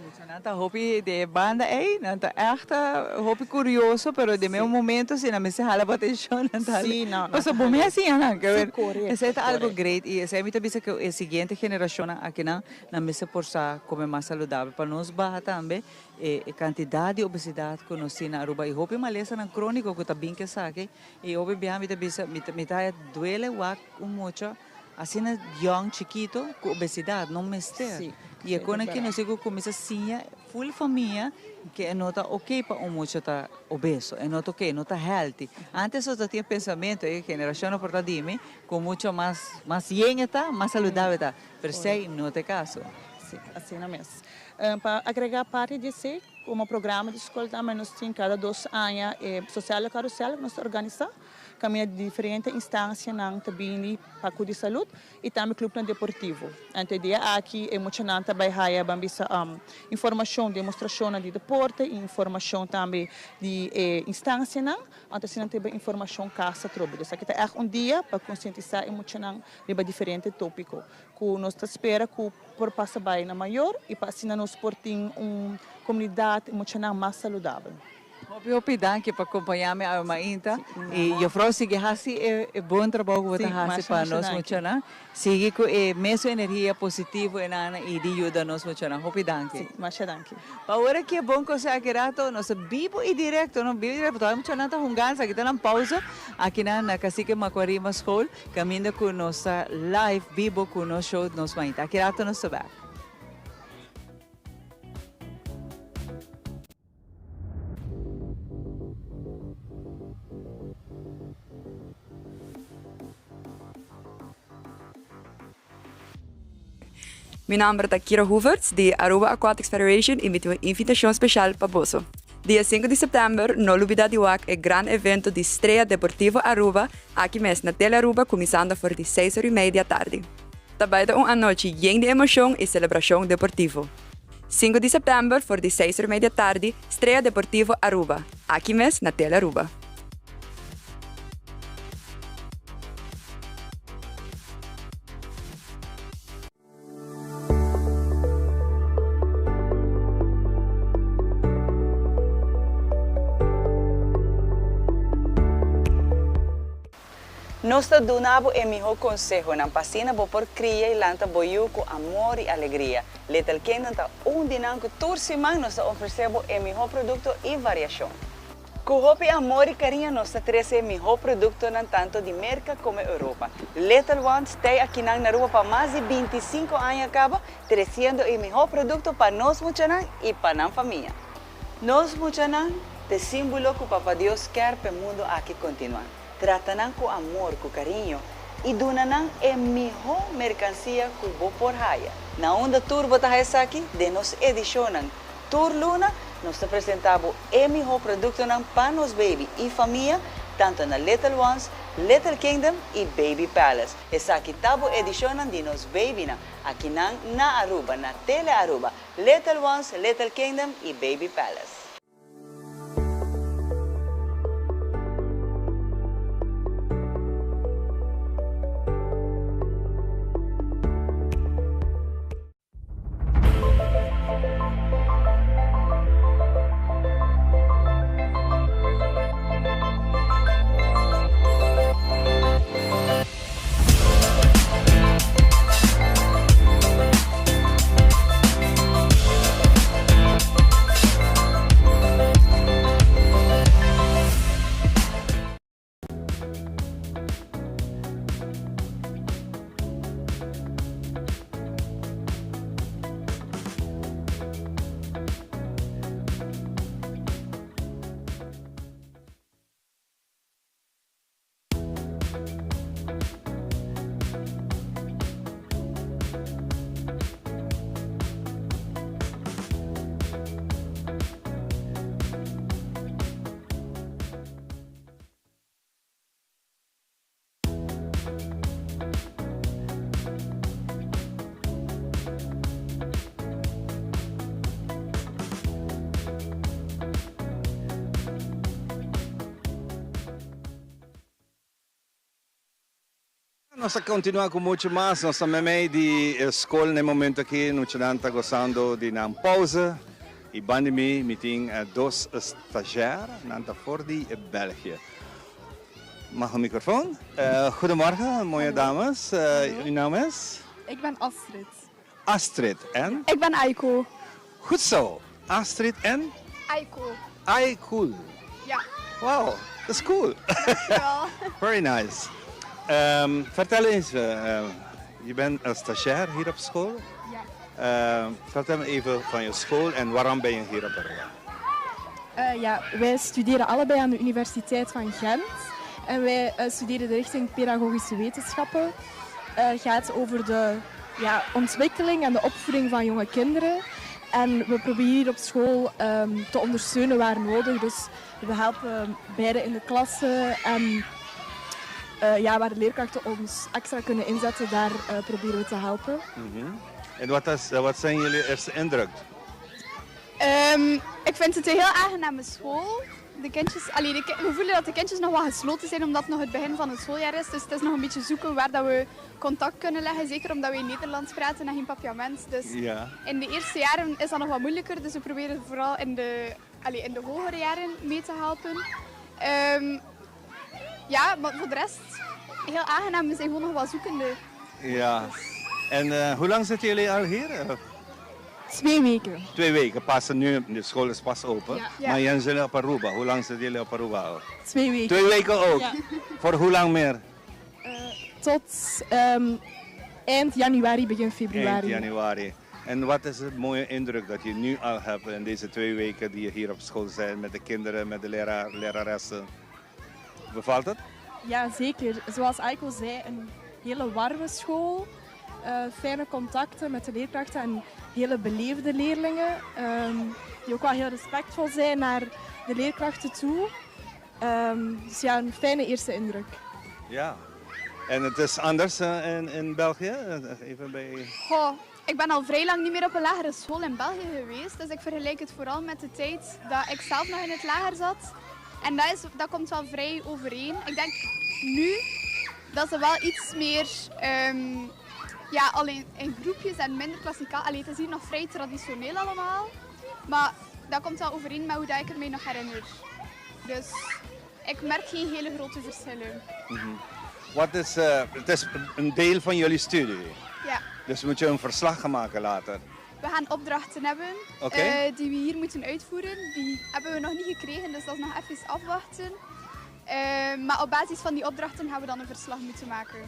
Muchanan ta hopi di e banda ey, nan ta echt hopi curioso, pero den medio momento si nan mester hala bo atencion nan ta hala. Pasobra bo mi a siña nan, esey ta algo great y esey mi ta bisa cu e siguiente generacionnan akinan nan mester por sa come mas saludabel pa nos baha tambe e cantidad di obesidad cu nos tin na Aruba y hopi malesanan cronico cu ta bin cu esaki y hopi biaha mi ta bisa mi ta haya duele wak un mucha. Asina yong chikito ku obesidad no mester. I e konan ki nos ku kuminsa siña ful famia ke e no ta oke pa un mucha ta obeso, e no ta oke, no ta healthy. Antes nos ta tin e pensamentu, e generashonnan por ta di mi, ku mucho mas mas yen e ta, mas saludabel e ta, pero esei no ta e kaso. Si, asina mes. Pa agrega parti di esei, komo programa di skol tambe nos tin kada dos aña e Sociale Carrousel ku nos ta organisa. Caminda di diferente instancianan ta bini pa cu di salud y tambe clubnan deportivo. Anto e dia aki e muchanan ta bay haya ban bisa informacion, demostracionnan di deporte y informacion tambe di e instancianan. Anto asina nan ta bay informacion casa atrobe. Dus aki ta echt un dia pa concientisa e muchanan riba diferente topico cu nos ta spera cu por pasa bay na mayor y pa asina nos por tin un comunidad y muchanan mas saludabel. Hopi hopi danki pa kompañá mi awe mainta i Jufrou sigui hasi e bon trabou ku bo ta hasi pa nos muchanan. Sigui ku e mesun energia positivo enana i di yuda nos muchanan. Hopi danki. Sí, masha danki. Pa ora ki e bon kos aki rato nos ta bibo i direkto, no? Bibo i direkto, pasobra e muchanan ta hungansa, aki ta nan pausa akinan na Cacique Macuarima School kaminda ku nos ta live bibo ku nos show nos mainta. Aki rato nos ta bèk. Mi nomber ta Kira Hoevertsz di Aruba Aquatics Federation y mi tin un invitacion special pa boso. Dia sinku di september no lubida di wak e gran evento di Strea Deportivo Aruba aki mes na Tele Aruba cuminsando for di seis ora y mei di atardi. Ta bay ta un anochi yen di emocion y celebracion deportivo. Sinku di sèptèmber for di seis or media tardi, Strea Deportivo Aruba, aki mes na Tele Aruba. Nos ta duna bo e mihó konsehonan pa asina bo por kria i lanta bo yu ku amor i alegria. Little Kingdom ta un di nan ku tur siman nos ta ofresé bo e mihó produkto i variashon. Ku hopi amor i kariño nos ta trese e mihó produktonan tanto di Merka komo Europa. Little Ones tei akinan na Aruba pa mas di 25 aña kaba tresiendo e mihó produkto pa nos muchanan i pa nan famia. Nos muchanan t'e símbolo ku Papa Dios kèr p'e mundu aki kontinuá. Trata nan ku amor, ku kariño, i duna nan e mihó merkansia ku bo por haya. Na unda tur bo ta haya esaki? Den nos edishonnan. Tur luna nos ta presentá bo e mihó produktonan pa nos baby i famia, tantu na Little Ones, Little Kingdom i Baby Palace. Esaki ta bo edishonnan di nos babynan, akinan na Aruba, na Tele Aruba, Little Ones, Little Kingdom i Baby Palace. Nos ta continua cu mucho mas, nos ta memey di e scol na e momento aki, muchanan ta gozando di nan pauze y banda di mi, mi tin dos stagiair, nan ta for di België. Mag een microfoon? Goedemorgen mooie dames, uw naam is? Ik ben Astrid. Astrid en? Ik ben Aiko. Goed zo, Astrid en? Aiko. Aiko. Ja. Wow, dat is cool. Dankjewel. Very nice. Um, vertel eens, uh, je bent een stagiair hier op school. Ja. Uh, vertel me even van je school en waarom ben je hier op Aruba? Uh, ja, wij studeren allebei aan de Universiteit van Gent. En wij uh, studeren de richting Pedagogische Wetenschappen. Het gaat over de ja, ontwikkeling en de opvoeding van jonge kinderen. En we proberen hier op school um, te ondersteunen waar nodig. Dus we helpen beide in de klasse en uh, ja, waar de leerkrachten ons extra kunnen inzetten, daar uh, proberen we te helpen. Mm -hmm. En wat, is, wat zijn jullie eerste indruk? Um, ik vind het een heel aangename school. De kindjes, allee, de, we voelen dat de kindjes nog wat gesloten zijn omdat het nog het begin van het schooljaar is. Dus het is nog een beetje zoeken waar dat we contact kunnen leggen. Zeker omdat we in Nederlands praten en geen papiament. Dus ja. in de eerste jaren is dat nog wat moeilijker. Dus we proberen vooral in de, allee, in de hogere jaren mee te helpen. Um, ja, maar voor de rest heel aangenaam. We zijn gewoon nog wat zoekende. Ja. En uh, hoe lang zitten jullie al hier? Twee weken. Twee weken, pas nu, de school is pas open. Ja. Maar jij zit op Aruba. Hoe lang zitten jullie op Aruba al? Twee weken. Twee weken ook? Ja. Voor hoe lang meer? Uh, tot um, eind januari, begin februari. Eind januari. En wat is het mooie indruk dat je nu al hebt in deze twee weken die je hier op school zijn met de kinderen, met de leraar, leraressen? Bevalt het? Ja, zeker. Zoals Aiko zei, een hele warme school. Uh, fijne contacten met de leerkrachten en hele beleefde leerlingen. Um, die ook wel heel respectvol zijn naar de leerkrachten toe. Um, dus ja, een fijne eerste indruk. Ja, en het is anders uh, in, in België? Even bij... Goh, ik ben al vrij lang niet meer op een lagere school in België geweest. Dus ik vergelijk het vooral met de tijd dat ik zelf nog in het lager zat. En dat, is, dat komt wel vrij overeen. Ik denk nu dat ze wel iets meer... Um, ja, alleen in groepjes en minder klassikaal. Allee, het is hier nog vrij traditioneel allemaal. Maar dat komt wel overeen met hoe dat ik het mij nog herinner. Dus ik merk geen hele grote verschillen. Mm -hmm. Wat is, uh, het is een deel van jullie studie? Ja. Dus moet je een verslag gaan maken later? We gaan opdrachten hebben okay. uh, die we hier moeten uitvoeren. Die hebben we nog niet gekregen, dus dat is nog even afwachten. Uh, maar op basis van die opdrachten gaan we dan een verslag moeten maken.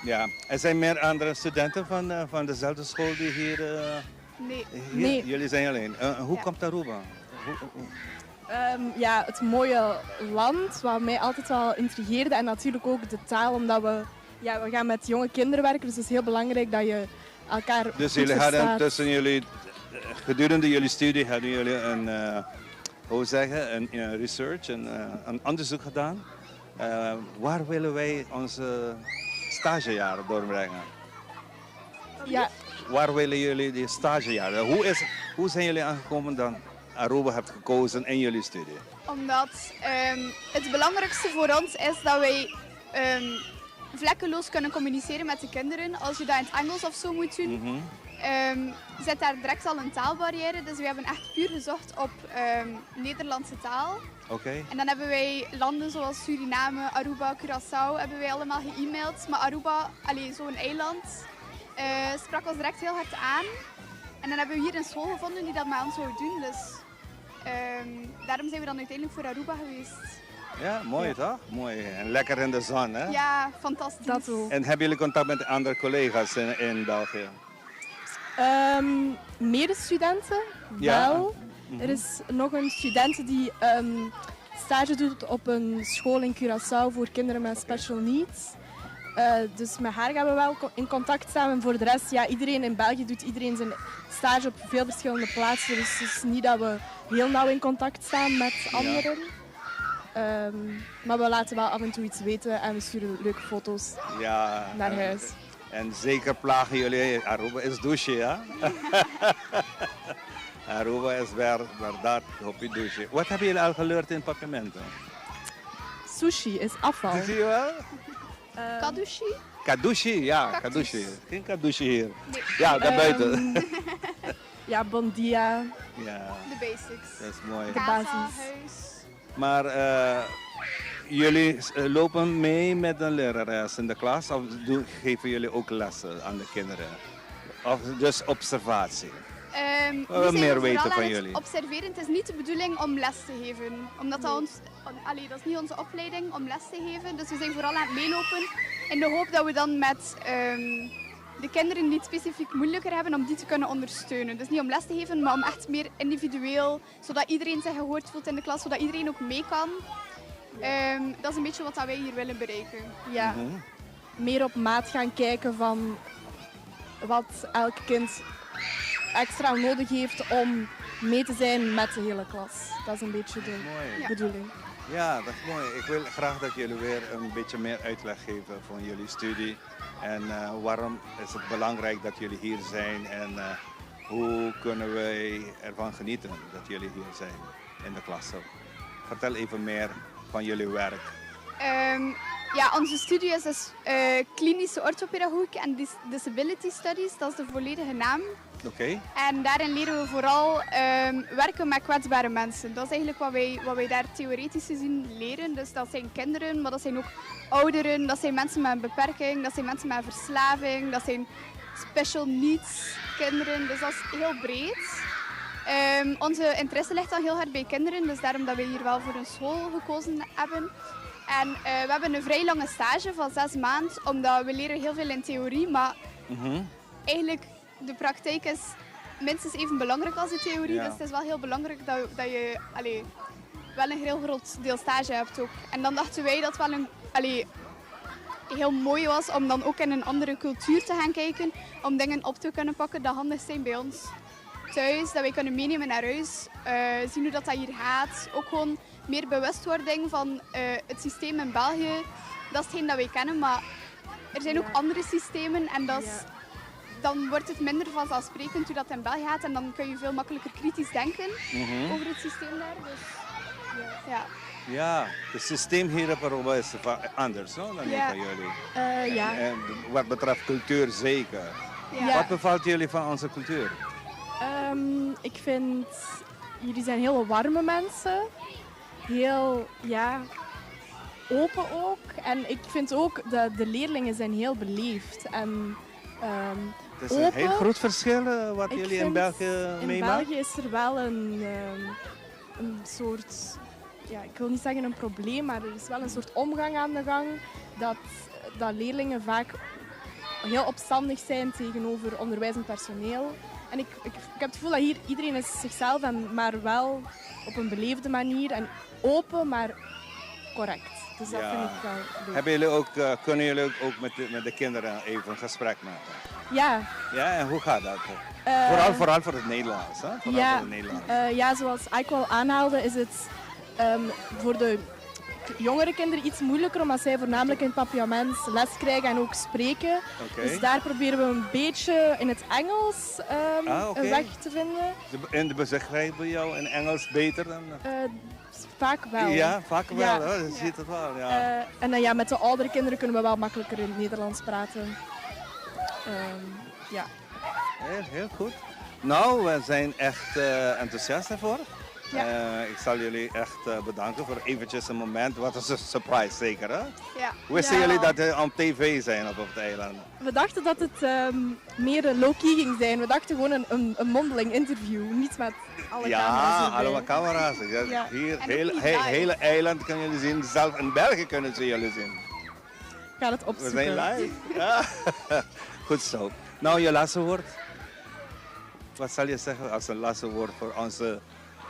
Ja, er zijn meer andere studenten van, uh, van dezelfde school die hier... Uh, nee. Hier? nee. Jullie zijn alleen. Uh, hoe ja. komt Aruba? Hoe, hoe? Um, ja, het mooie land, wat mij altijd wel intrigeerde. En natuurlijk ook de taal, omdat we, ja, we gaan met jonge kinderen werken. Dus het is heel belangrijk dat je elkaar Dus goed jullie hadden verstaat. tussen jullie, gedurende jullie studie hadden jullie een, uh, hoe zeggen, een, een research, een, uh, een onderzoek gedaan. Uh, waar willen wij onze stagejaren doorbrengen? Ja. Waar willen jullie die stagejaren? Hoe, is, hoe zijn jullie aangekomen dan Aruba hebt gekozen in jullie studie? Omdat um, het belangrijkste voor ons is dat wij um, vlekkeloos kunnen communiceren met de kinderen. Als je dat in het Engels of zo moet doen, mm -hmm. um, zit daar direct al een taalbarrière. Dus we hebben echt puur gezocht op Nederlandse taal. Okay. En dan hebben wij landen zoals Suriname, Aruba, Curaçao hebben wij allemaal ge-mailed. Maar Aruba, allee, zo'n eiland, uh, sprak ons direct heel hard aan. En dan hebben we hier een school gevonden die dat met ons wou doen. Dus um, daarom zijn we dan uiteindelijk voor Aruba geweest. Ja, mooi ja. toch? Mooi. En lekker in de zon, hè? Ja, fantastisch. Dat ook. En hebben jullie contact met andere collega's in, in België? Um, medestudenten, Ja. wel. Mhm. Er is nog een student die um, stage doet op een school in Curaçao voor kinderen met special needs. Uh, dus met haar gaan we wel in contact staan. En voor de rest, ja, iedereen in België doet iedereen zijn stage op veel verschillende plaatsen. Dus het is niet dat we heel nauw in contact staan met anderen. Ja. Um, maar we laten wel af en toe iets weten en we sturen leuke foto's ja, naar huis. En zeker plagen jullie, Aruba is douchen, ja? Aruba is waar, waar dat hoop douchen. Wat hebben jullie al geleerd in Papiamento? Sushi is afval. Zie je wel? Kadushi. Kadushi, ja, kadushi. Geen kadushi hier. Ja, daarbuiten. Ja, bon dia. Ja. De basics. Dat is mooi. De basis. Maar jullie lopen mee met een lerares in de klas of doen, geven jullie ook lessen aan de kinderen? Of dus observatie? We We willen zijn meer vooral weten aan van het jullie. Observeren, het is niet de bedoeling om les te geven. Omdat dat, ons, allee, dat is niet onze opleiding om les te geven. Dus we zijn vooral aan het meelopen in de hoop dat we dan met de kinderen die het specifiek moeilijker hebben, om die te kunnen ondersteunen. Dus niet om les te geven, maar om echt meer individueel, zodat iedereen zich gehoord voelt in de klas, zodat iedereen ook mee kan. Dat is een beetje wat dat wij hier willen bereiken. Ja. Meer op maat gaan kijken van wat elk kind extra nodig heeft om mee te zijn met de hele klas. Dat is een beetje de Mooi. bedoeling. Ja, dat is mooi. Ik wil graag dat jullie weer een beetje meer uitleg geven van jullie studie. En waarom is het belangrijk dat jullie hier zijn en hoe kunnen wij ervan genieten dat jullie hier zijn in de klas. Vertel even meer van jullie werk. Onze studie is dus klinische orthopedagogiek en disability studies, dat is de volledige naam. En daarin leren we vooral werken met kwetsbare mensen. Dat is eigenlijk wat wij daar theoretisch gezien leren. Dus dat zijn kinderen, maar dat zijn ook ouderen, dat zijn mensen met een beperking, dat zijn mensen met een verslaving, dat zijn special needs kinderen. Dus dat is heel breed. Onze interesse ligt al heel hard bij kinderen, dus daarom dat wij hier wel voor een school gekozen hebben. En we hebben een vrij lange stage van 6 maanden, omdat we leren heel veel in theorie, maar eigenlijk de praktijk is minstens even belangrijk als de theorie. Dus het is wel heel belangrijk dat je wel een heel groot deel stage hebt ook. En dan dachten wij dat het wel heel mooi was om dan ook in een andere cultuur te gaan kijken, om dingen op te kunnen pakken dat handig zijn bij ons thuis, dat wij kunnen meenemen naar huis, zien hoe dat hier gaat. Ook gewoon meer bewustwording van het systeem in België. Dat is hetgeen dat wij kennen, maar er zijn ook andere systemen en dat is, dan wordt het minder vanzelfsprekend hoe dat in België gaat en dan kun je veel makkelijker kritisch denken over het systeem daar. Dus, ja. Ja, het systeem hier op Aruba is anders, no, dan van jullie. Ja. En wat betreft cultuur zeker. Wat bevalt jullie van onze cultuur? Ik vind, jullie zijn heel warme mensen. Heel, ja, open ook. En ik vind ook dat de leerlingen zijn heel beleefd en Het is een heel open. groot verschil wat Ik jullie in vind België in meemaken. België is er wel een soort, ja, ik wil niet zeggen een probleem, maar er is wel een soort omgang aan de gang dat leerlingen vaak heel opstandig zijn tegenover onderwijzend personeel. En ik heb het gevoel dat hier iedereen is zichzelf, maar wel op een beleefde manier en open, maar correct. Dus dat vind ik wel leuk. Hebben jullie ook, kunnen jullie ook met de kinderen even een gesprek maken? Ja. Ja, en hoe gaat dat? Vooral voor het Nederlands, hè? Vooral voor het Nederlands. Ja, zoals ik al aanhaalde, is het voor de jongere kinderen iets moeilijker, omdat zij voornamelijk in het Papiaments les krijgen en ook spreken. Dus daar proberen we een beetje in het Engels een weg te vinden. En de begrijpen jou in Engels beter dan? Vaak wel. Ja, vaak wel, hè? Je ziet het wel, ja. En dan, ja, met de oudere kinderen kunnen we wel makkelijker in het Nederlands praten. Heel, heel goed. We zijn echt enthousiast daarvoor. Ik zal jullie echt bedanken voor eventjes een moment. Wat is een surprise, zeker hè? Ja. Wisten jullie dat we op tv zijn op het eiland? We dachten dat het meer low-key ging zijn. We dachten gewoon een mondeling interview, niet met alle Ja, camera's erbij. alle camera's. Ja, hier, En ook niet live. hele eiland kunnen jullie zien. Zelf in België kunnen ze jullie zien. Ik ga het We opzoeken. zijn live. Ja. Goed zo. Je laatste woord. Wat zal je zeggen als een laatste woord voor onze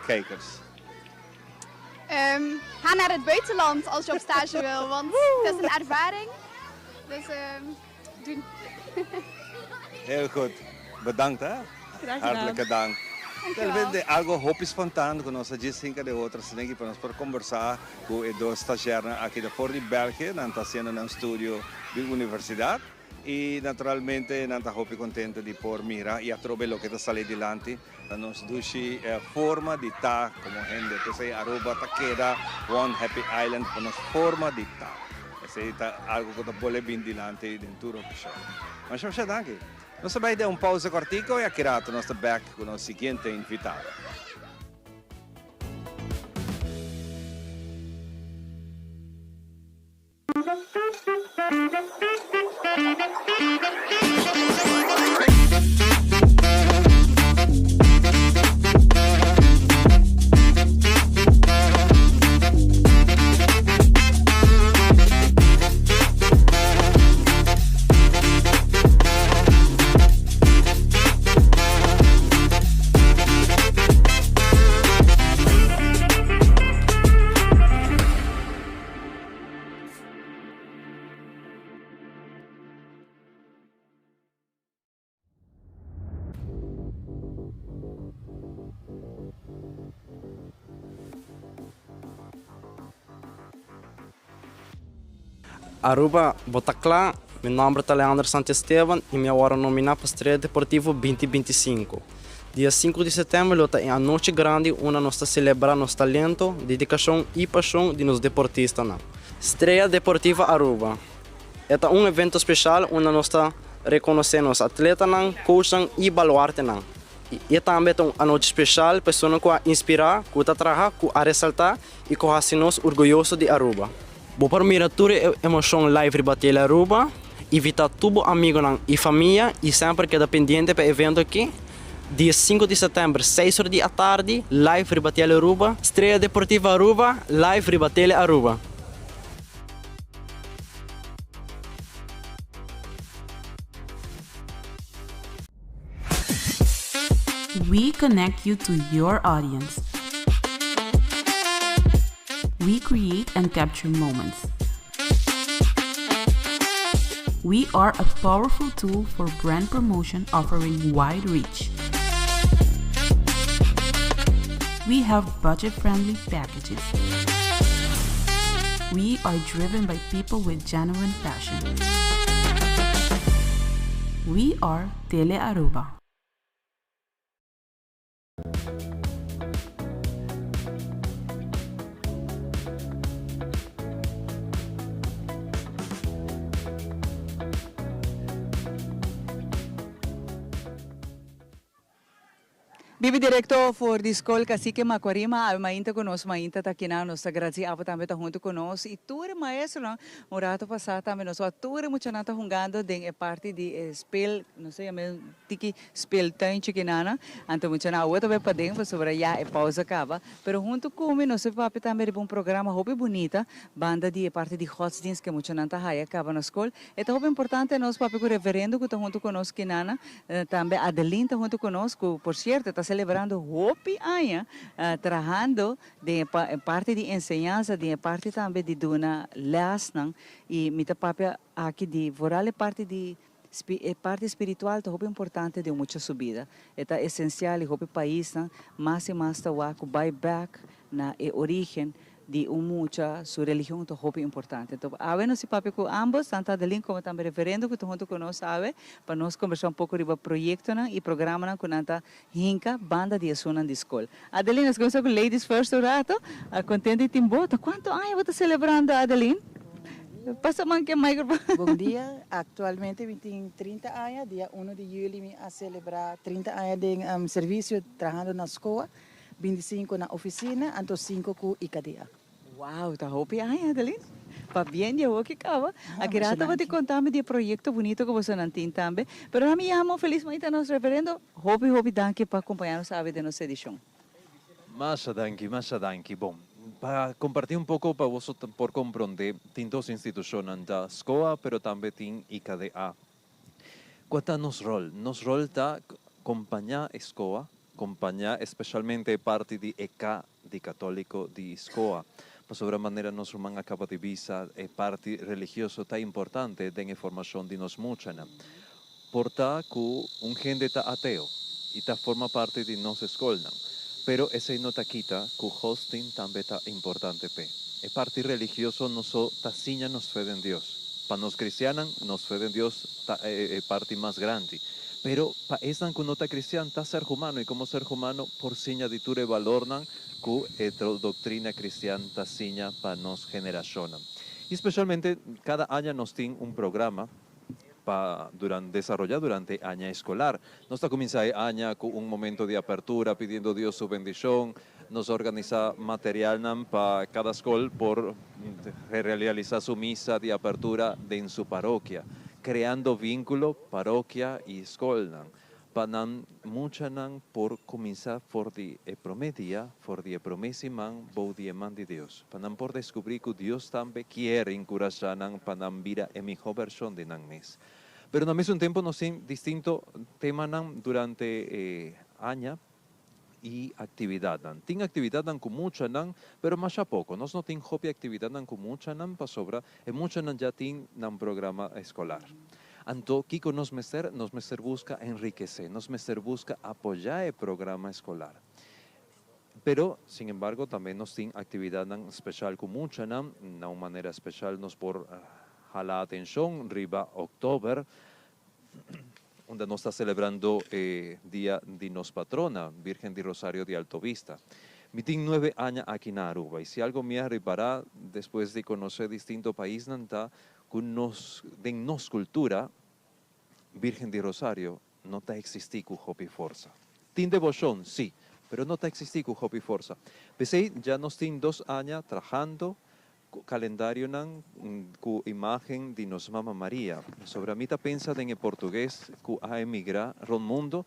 kijkers? Ga naar het buitenland als je op stage wil, want het is een ervaring. Dus doen. Heel goed. Bedankt hè. Graag gedaan. Hartelijke dank. Dankjewel. Tal vez de algo hopi spontaan ku nos allí cinco de otros tienen que nos por conversar con de dos stagiaires aquí de voor di België, nan ta haciendo un estudio de universidad y naturalmente nan ta hopi contento di por mira y atrobe lo que ta sale delante, ta nos dushi forma di ta como gente. Entonces Aruba ta queda One Happy Island con nos forma di ta. Esei ta algo ku ta bole bin dilanti den tur okashon. Masha masha danki. Nos ta bai den un pausa kòrtiku i aki rato nos ta bèk ku nos siguiente invitado. Aruba, bo ta kla? Mi nomber ta Leandro Santiesteban y mi a wòrdu nominá pa Estrella Deportivo binti 25. Dia sinku di sètèmber lo ta e anochi grandi unda nos ta selebrá nos talento, dedikashon y pashon di nos deportistanan. Estrella Deportivo Aruba e ta un evento speshal unda nos ta rekonosé nos atletanan, coachnan y baluartenan. Y e tambe ta un anochi speshal pa esunnan ku a inspirá, ku ta traha, ku a resaltá y ku hasi nos orguyoso di Aruba. Bo por mira tur e emoshon live riba Tele Aruba. Invitá tur bo amigonan y famia y semper keda pendiente pa e evento aki. Dia sinku di sètèmber, seis or di atardi, live riba Tele Aruba. Estrella Deportiva Aruba, live riba Tele Aruba. We connect you to your audience. We create and capture moments. We are a powerful tool for brand promotion offering wide reach. We have budget-friendly packages. We are driven by people with genuine passion. We are Tele Aruba. Bibi directo for di Skol Cacique Macuarima, awe mainta cu nos mainta ta kinan, nos ta gradici abo tambe ta hunto cu nos y tur e maestronan, un rato pasa tambe nos wak tur e muchanan ta hungando den e parti di e speel, nos ta yama tiki speeltuintje kinana, anto muchanan awo ta bay paden pasobra ya e pausa caba, pero hunto cu mi nos ta papia tambe riba un programa hopi bunita banda di e parti di godsdienst cu e muchanan ta haya caba na skol, e ta hopi importante nos papia cu reverendo cu ta hunto cu nos kinana, Tambe Adeline ta hunto cu nos cu por cierto ta celebrando hopi aña trahando den e parti di enseñansa, den e parti tambe di duna lesnan y mi ta papia aki di vooral e parti di e parti spiritual ta hopi importante den mucha su bida. E ta esencial y hopi paisnan mas y mas ta wak cu bay bek na e origen di un mucha su religion ta hopi importante. Enton awe nos si papia cu ambos, tanto Adeline como tambe Reverendo cu ta hunto cu nos awe pa nos combersa un poco riba proyectonan y programanan cu nan ta hinca banda di esunnan di scol. Adeline, nos cuminsa cu ladies first un rato. Contento di tin bo. Ta cuanto aña bo ta celebrando, Adeline? Pasa man ke microfoon. Bon dia. Actualmente mi tin 30 aña. Dia uno di juli mi a celebra 30 aña den servicio trahando na SCOA. 25 na oficina, anto 5 cu IKDA. Wow, ta hopi aña, Adeline. Pabien di awoki caba. Aki rato bo tin contami di e proyecto bunito cu bosonan tin tambe. Pero na mi yama un feliz mainta nos Reverendo. Hopi hopi danki pa acompaña nos awe den nos edicion. Masha danki, masha danki. Bon, pa comparti un poco pa boso por compronde, tin dos institucionnan, ta SCOA pero tambe tin IKDA. Cua ta nos rol? Nos rol ta compaña e SCOA, Compañá especialmente e parti di e K di Católico di Scoa, pasobra manera nos ruman a caba di bisa e parti religioso ta importante den e formacion di nos muchanan. Por ta cu un hende ta ateo y ta forma parti di nos escolnan, pero esey no ta kita cu hosting tambe ta importante p'e. E parti religioso no so ta siña nos fe den Dios. Pa nos cristiannan, nos fe den Dios ta e parti mas grandi. Pero pa esnan ku no ta kristian ta ser humano i komo ser humano por siña di tur e balornan ku e doktrina kristian ta siña pa nos generashonnan. I spesialmente kada aña nos tin un programa pa duran desaroyá durante aña eskolar. Nos ta kuminsá e aña ku un momento di apertura pidiendo Dios su bendishon. Nos a organisá materialnan pa kada skol por realisá su misa di apertura den su parokia, kreando vínkulo parokia i skolnan pa nan muchanan por kuminsá for di e promé dia, for di e promé siman bou di e man di Dios, pa nan por deskubrí ku Dios tambe kier enkurashá nan pa nan bira e mihó vershon di nan mes. Pero na mesun tempu nos tin distinto temanan durante e aña i aktividatnan. Tin aktividatnan ku muchanan, pero masha poko. Nos no tin hopi aktividatnan ku muchanan pasobra e muchanan ya tin nan programa eskolar. Anto, kiko nos mester? Nos mester buska enrikesé, nos mester buska apoyá e programa eskolar. Pero, sin embargo, tambe nos tin aktividatnan speshal ku muchanan. Na un manera speshal nos por hala atenshon riba òktober, unda nos ta selebrando e dia di nos patrona, Virgen di Rosario di Alto Vista. Mi tin nuebe aña aki na Aruba y si algo mi a ripara despues di conoce distinto paisnan ta cu nos den nos cultura Virgen di Rosario no ta existi cu hopi forsa. Tin debocion, si, pero no ta existi cu hopi forsa. P'esey ya nos tin dos aña trahando Ku kalendarionan ku imágen di nos Mama Maria. Pasobra mi ta pensa den e portugues ku a emigrá rond mundo,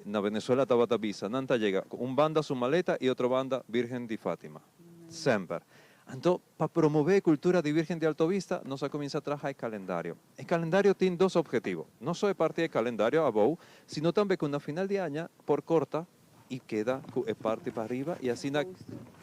na Venezuela tabata bisa, nan ta yega ku un banda su maleta i otro banda Virgen di Fátima. Semper. Anto, pa promové e kultura di Virgen di Alto Vista, nos a kuminsá traha e kalendario. E kalendario tin dos ophetivo, no so e parti e kalendario abou, sino tambe ku na final di aña por korta i keda ku e parti pariba i asina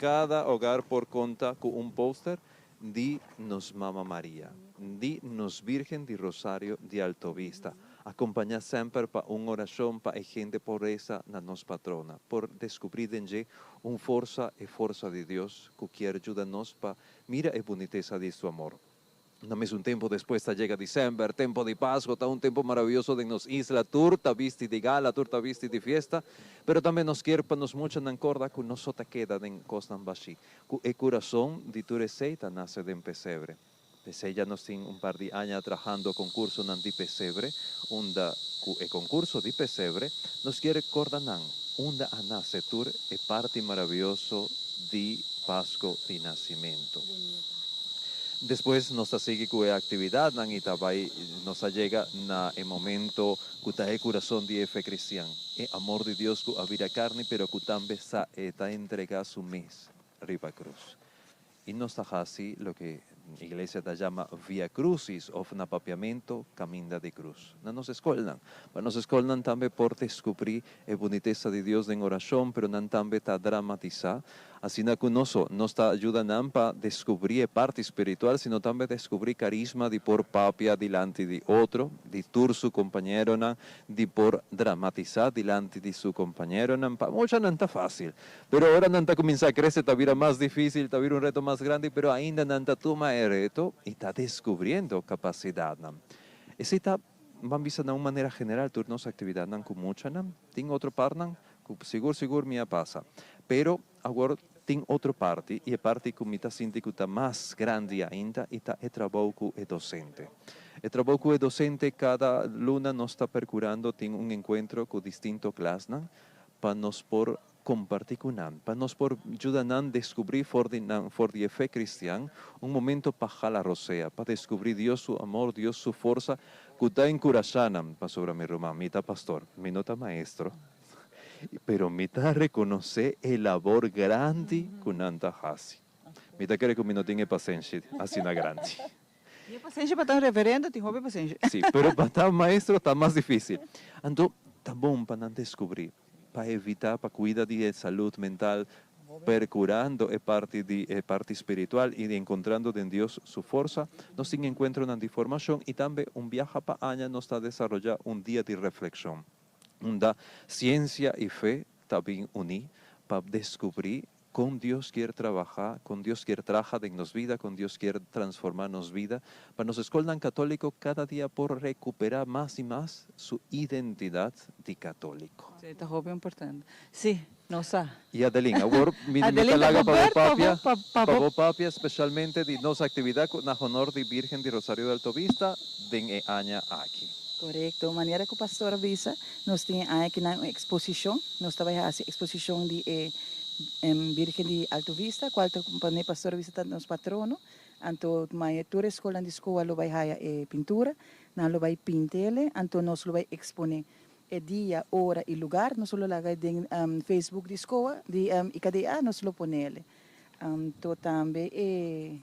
kada hogar por konta ku un poster di nos Mama Maria, di nos Virgen di Rosario di Alto Vista, akompañá semper pa un orashon pa e hende por resa na nos patrona, por deskubrí den dje un forsa, e forsa di Dios ku kier yuda nos pa mira e bunitesa di su amor. Na mesun tempo despues ta yega december, tempo di Pasco, ta un tempo maraviyoso den nos isla, tur ta bisti di gala, tur ta bisti di fiesta, pero tambe nos kier pa nos muchanan corda cu no so ta keda den cosnan bashi, cu e curason di tur esey ta nace den pesebre. P'esey ya nos tin un par di aña trahando concursonan di pesebre, unda cu e concurso di pesebre nos kier corda nan unda a nace tur e parti maraviyoso di Pasco di Nacimento. Despues nos ta sigui ku e aktividatnan i ta bai nos a yega na e momento ku ta e kurason di e fe kristian, e amor di Dios ku a bira karni pero ku tambe sa e ta entregá su mes riba krus. I nos ta hasi loke iglesia ta yama Via Crucis òf na papiamentu Kaminda di Krus na nos eskolnan. Pa nos eskolnan tambe por deskubrí e bunitesa di Dios den orashon pero nan tambe ta dramatisá Asina ku no so nos ta yuda nan pa deskubrí e parti spiritual, sino tambe deskubrí karisma di por papia dilanti di otro, di tur su kompañeronan, di por dramatisá dilanti di su kompañeronan. Pa muchanan ta fásil, pero ora nan ta kuminsá krese ta bira mas difísil, ta bira un reto mas grandi, pero ainda nan ta tuma e reto i ta deskubriendo kapasidatnan. Esei ta, ban bisa na un manera general, tur nos aktividatnan ku muchanan. Tin otro partnan Ku sigur sigur mi a pasa. Pero awor tin otro parti i e parti ku mi ta sinti ku ta mas grandi ainda i ta e trabou ku e dosente. E trabou ku e dosente kada luna nos ta perkurando tin un enkuentro ku distinto klasnan pa nos por kompartí ku nan, pa nos por yuda nan deskubrí for di nan for di e fe kristian un momento pa hala rosea, pa deskubrí Dios su amor, Dios su forsa ku ta enkurashá nan. Pasobra mi ruman, mi ta pastor, mi no ta maestro. Pero mi ta rekonosé e labor grandi ku nan ta hasi. Mi ta kere ku mi no tin e pasenshi asina grandi. Tin e pasenshi pa ta un reverendo, tin hopi pasenshi. Sí, pero pa ta un maestro ta mas difísil. Anto ta bon pa nan deskubrí, pa evitá, pa kuida di e salud mental, perkurando e parti di e parti spiritual i enkontrando den Dios su forsa. Nos tin enkuentronan di formashon i tambe un biaha pa aña nos ta desaroyá un dia di reflekshon. Unda siensia i fe ta bin uní pa deskubrí Con Dios kier trabaha, con Dios kier traha den nos bida, con Dios kier transforma nos bida, pa nos escolnan catolico cada dia por recupera mas y mas su identidad di catolico. Sí, ta hopi importante. Sí, nos sa. Y Adeline, awor mi mi ta laga pa bo papia, pa bo papia specialmente di nos actividad cu na honor di Virgen di Rosario de Alto Vista den e aña aki. Corecto, manera cu pastor a bisa, nos tin e aña akinan un exposicion, nos ta bay haci exposicion di e Virgen di Alto Vista, cual ta pone pastor a bisa ta nos patrono, anto maña tur e scolnan di scoa lo bay haya e pintura, nan lo bay pintele, anto nos lo bay expone e dia, ora y lugar, nos lo laga den Facebook di scoa, di IKDA, nos lo ponele. Anto tambe e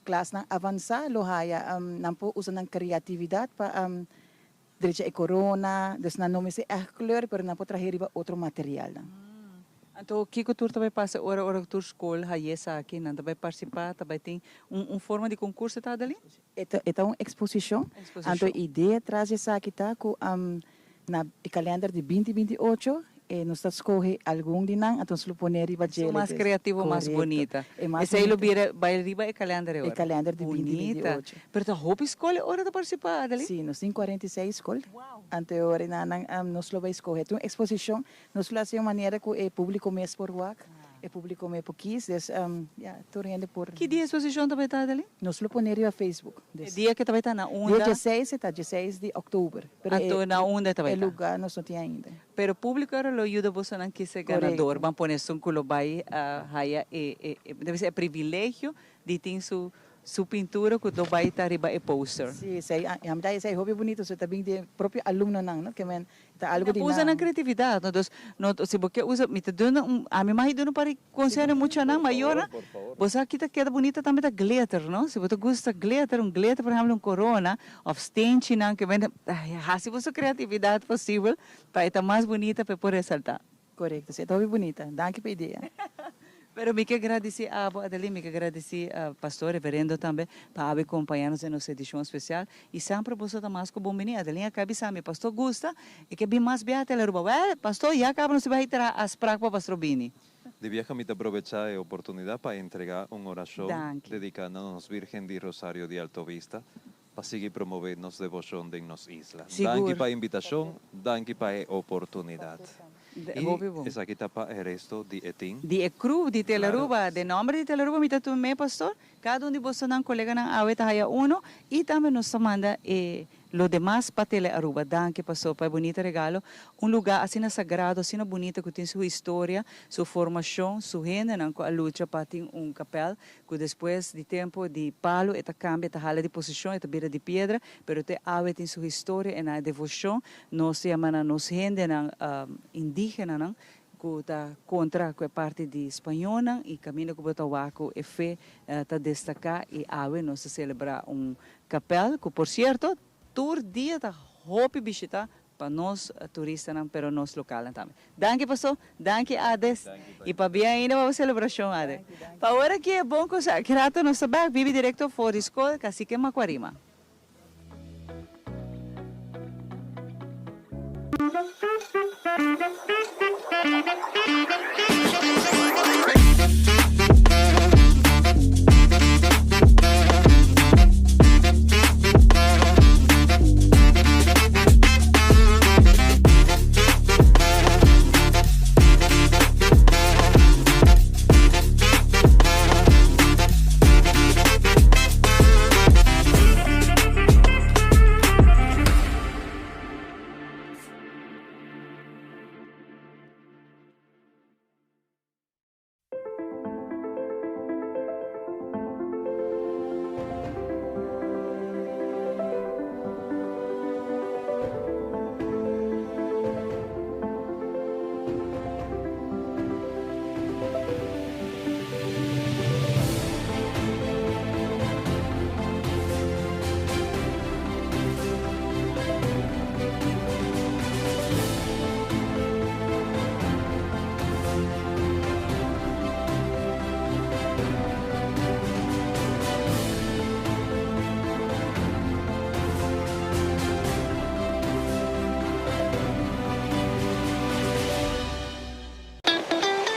klasnan avansa lo haya, nan por usa nan creatividad pa Drecha e corona, dus nan no mester echt kleur, pero nan por trahe riba otro materialnan. Anto kiko tur ta bai pasa ora ora ku tur skol haye esaki? Nan ta bai partisipá? Ta bai tin un un forma di konkurso ta, Adeline? E ta e ta un eksposishon. Anto e idea tras di esaki ta ku na e kalender di binti binti ocho E nos ta scoge algun di nan, anto nos lo pone riba djele. Esun mas creativo, mas bunita. Esey lo bira bay riba e kalender e ora. E kalender di binti binti Bunita. ocho. Pero ta hopi scol e ora ta participa, Adeline? Si, nos tin 46 scol. Anto e ora nan nan nos lo bay scoge. Ta un exposicion, nos lo haci un manera cu e publico mes por wak, e publico mes por kies, dus ya, tur hende por. Ki dia e exposicion ta bay ta, Adeline? Nos lo pone riba Facebook. E dia ke ta bay ta na unda? Dia dieseis e ta, dieseis di october. Pero Anto na unda e ta bay e ta? lugar nos no tin ainda. Pero publico ora lo yuda bosonan kise ganador. Ban pone esun cu lo bay haya e, e, e, debe ser e privilegio di tin su, su pintura cu lo bay ta riba e poster. Si, esey, a mi ta esey hopi bunito, so ta bin di e propio alumnonan, no? Ke men ta algo di Nan usa nan nan. creatividad, no? Dus, no, si bo ke usa, mi ta duna un, ami mas a duna un par di conseho na muchanan mayornan, bo sa ki ta keda bunita tambe ta glitter, no? Si bo ta gusta glitter, un glitter, por ehemplo, un corona, of stenchinan, ke men ta hasi boso creatividad posibel Pa e ta mas bunita pa e por resaltá. Korekto, si e ta hopi bunita. Danki pa e idea. Pero mi ke gradisí abo, Adeline, mi ke gradisí Pastor Reverendo tambe pa abo kompañá nos den nos edishon spesial. I semper boso ta mas ku bon biní. Adeline a kaba bisa mi, Pastor gusta e ke bin mas biaha te Aruba. Wèl, Pastor, ya kaba nos ta bai traha afsprak pa Pastor bini. Di biaha mi ta probechá e oportunidat pa entregá un orashon Danki. dediká na nos Virgen di Rosario di Alto Vista. Pa sigui promove nos deboshon den nos isla. Sigur. Danki pa e invitashon, danki pa e oportunidat. I Hopi bon. esaki ta pa e resto di e tin. Di e crew di Claro. Telaruba, den nomber di Telaruba mi ta tum'é pastor, cada un di bosonan coleganan awe ta haya uno y tambe nos ta manda e lo demas pa Tele Aruba. Danki pastor pa e bunita regalo. Un lugar asina sagrado, asina bunita cu tin su historia, su formacion, su hendenan cu a lucha pa tin un kapel Ku despues di tempu di palu e ta kambia, e ta hala di posishon, e ta bira di piedra, pero te awe tin su historia e nan e devoshon. Nos ta yama nan nos hendenan indígenanan ku ta kontra ku e parti di spañolnan i kaminda ku bo ta wak ku e fe ta destaká i awe nos ta selebrá un kapèl ku por sierto tur dia ta hopi bishitá Pa nos turistanan pero nos localnan tambe. Danki paso, danki Ades y pabia ainda pa bo celebracion Ade. Pa ora ki e bon cosa aki rato nos ta bek bibi directo for di school Cacique Macuarima.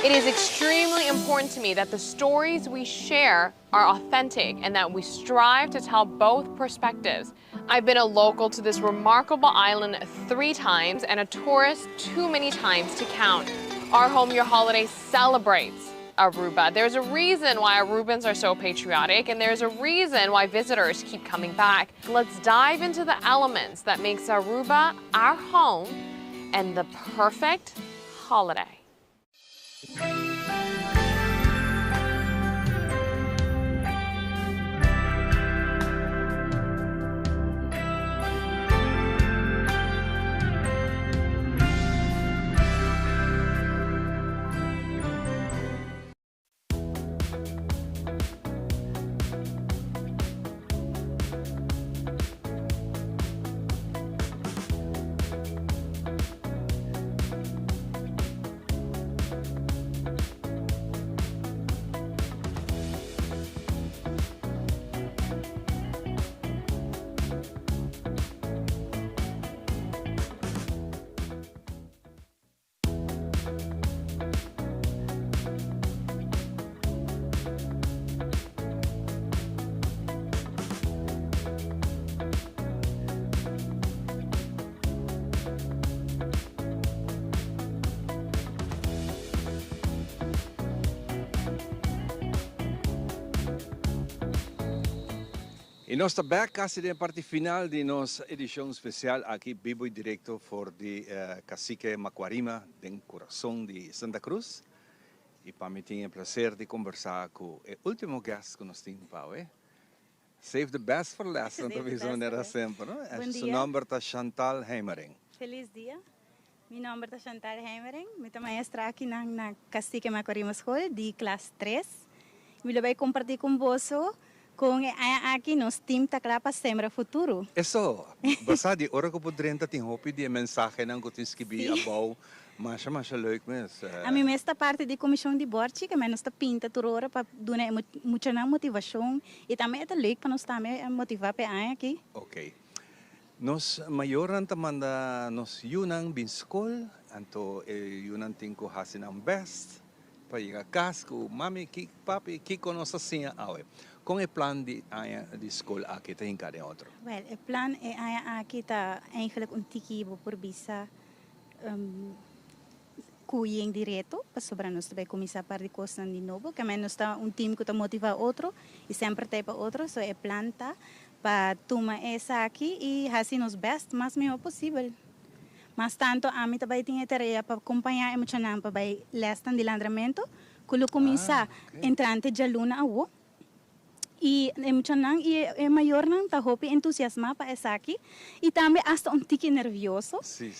It is extremely important to me that the stories we share are authentic and that we strive to tell both perspectives. I've been a local to this remarkable island three times and a tourist too many times to count. Our Home Your Holiday celebrates Aruba. There's a reason why Arubans are so patriotic and there's a reason why visitors keep coming back. Let's dive into the elements that makes Aruba our home and the perfect holiday. Y nos ta bek casi den e parti final di nos edicion special aki bibo y directo for di Cacique Macuarima den curason di Santa Cruz. Y pa mi tin e placer di conversa cu e ultimo guest cu nos tin pa awe. Save the best for last, nan ta bisa manera semper, no? Buen Su dia. nomber ta Chantal Heimering. Feliz dia. Mi nomber ta Chantal Heimering. Mi ta maestra aki na na Cacique Macuarima School di klas tres. Mi lo bay comparti con boso con e aña aki nos team ta cla pa sembra futuro. Eso, bo sa di ora cu bo drenta tin hopi di e mensahenan cu tin skibi abou Masha masha leuk mes. Ami mes ta parti di komishon di bòrchi, ke men nos ta pinta tur ora pa duna e muchanan motivashon i tambe e ta leuk pa nos tambe motivá pa e aña aki. Ok. Nos mayornan ta manda nos yunan bin skol, anto e yunan tin ku hasi nan bèst pa yega kas ku mami, papi, kiko nos a siña awe? Kon e plan di aña di skol aki ta hinká den otro? Wèl, e plan e aña aki ta eigenlijk un tiki bo por bisa Ku yen di reto, pasobra nos ta bai kuminsá par di kosnan di nobo. Kemey nos ta un tim ku ta motivá otro i semper ta ei pa otro. So e plan ta pa tuma esaki i hasi nos bèst mas mihó posibel. Mas tantu ami ta bai tin e tarea pa kompañá e muchanan pa bai lèsnan di landramentu ku lo kuminsá entrante djaluna awo. I e muchanan i e mayornan ta hopi entusiasmá pa esaki i tambe asta un tiki nervioso.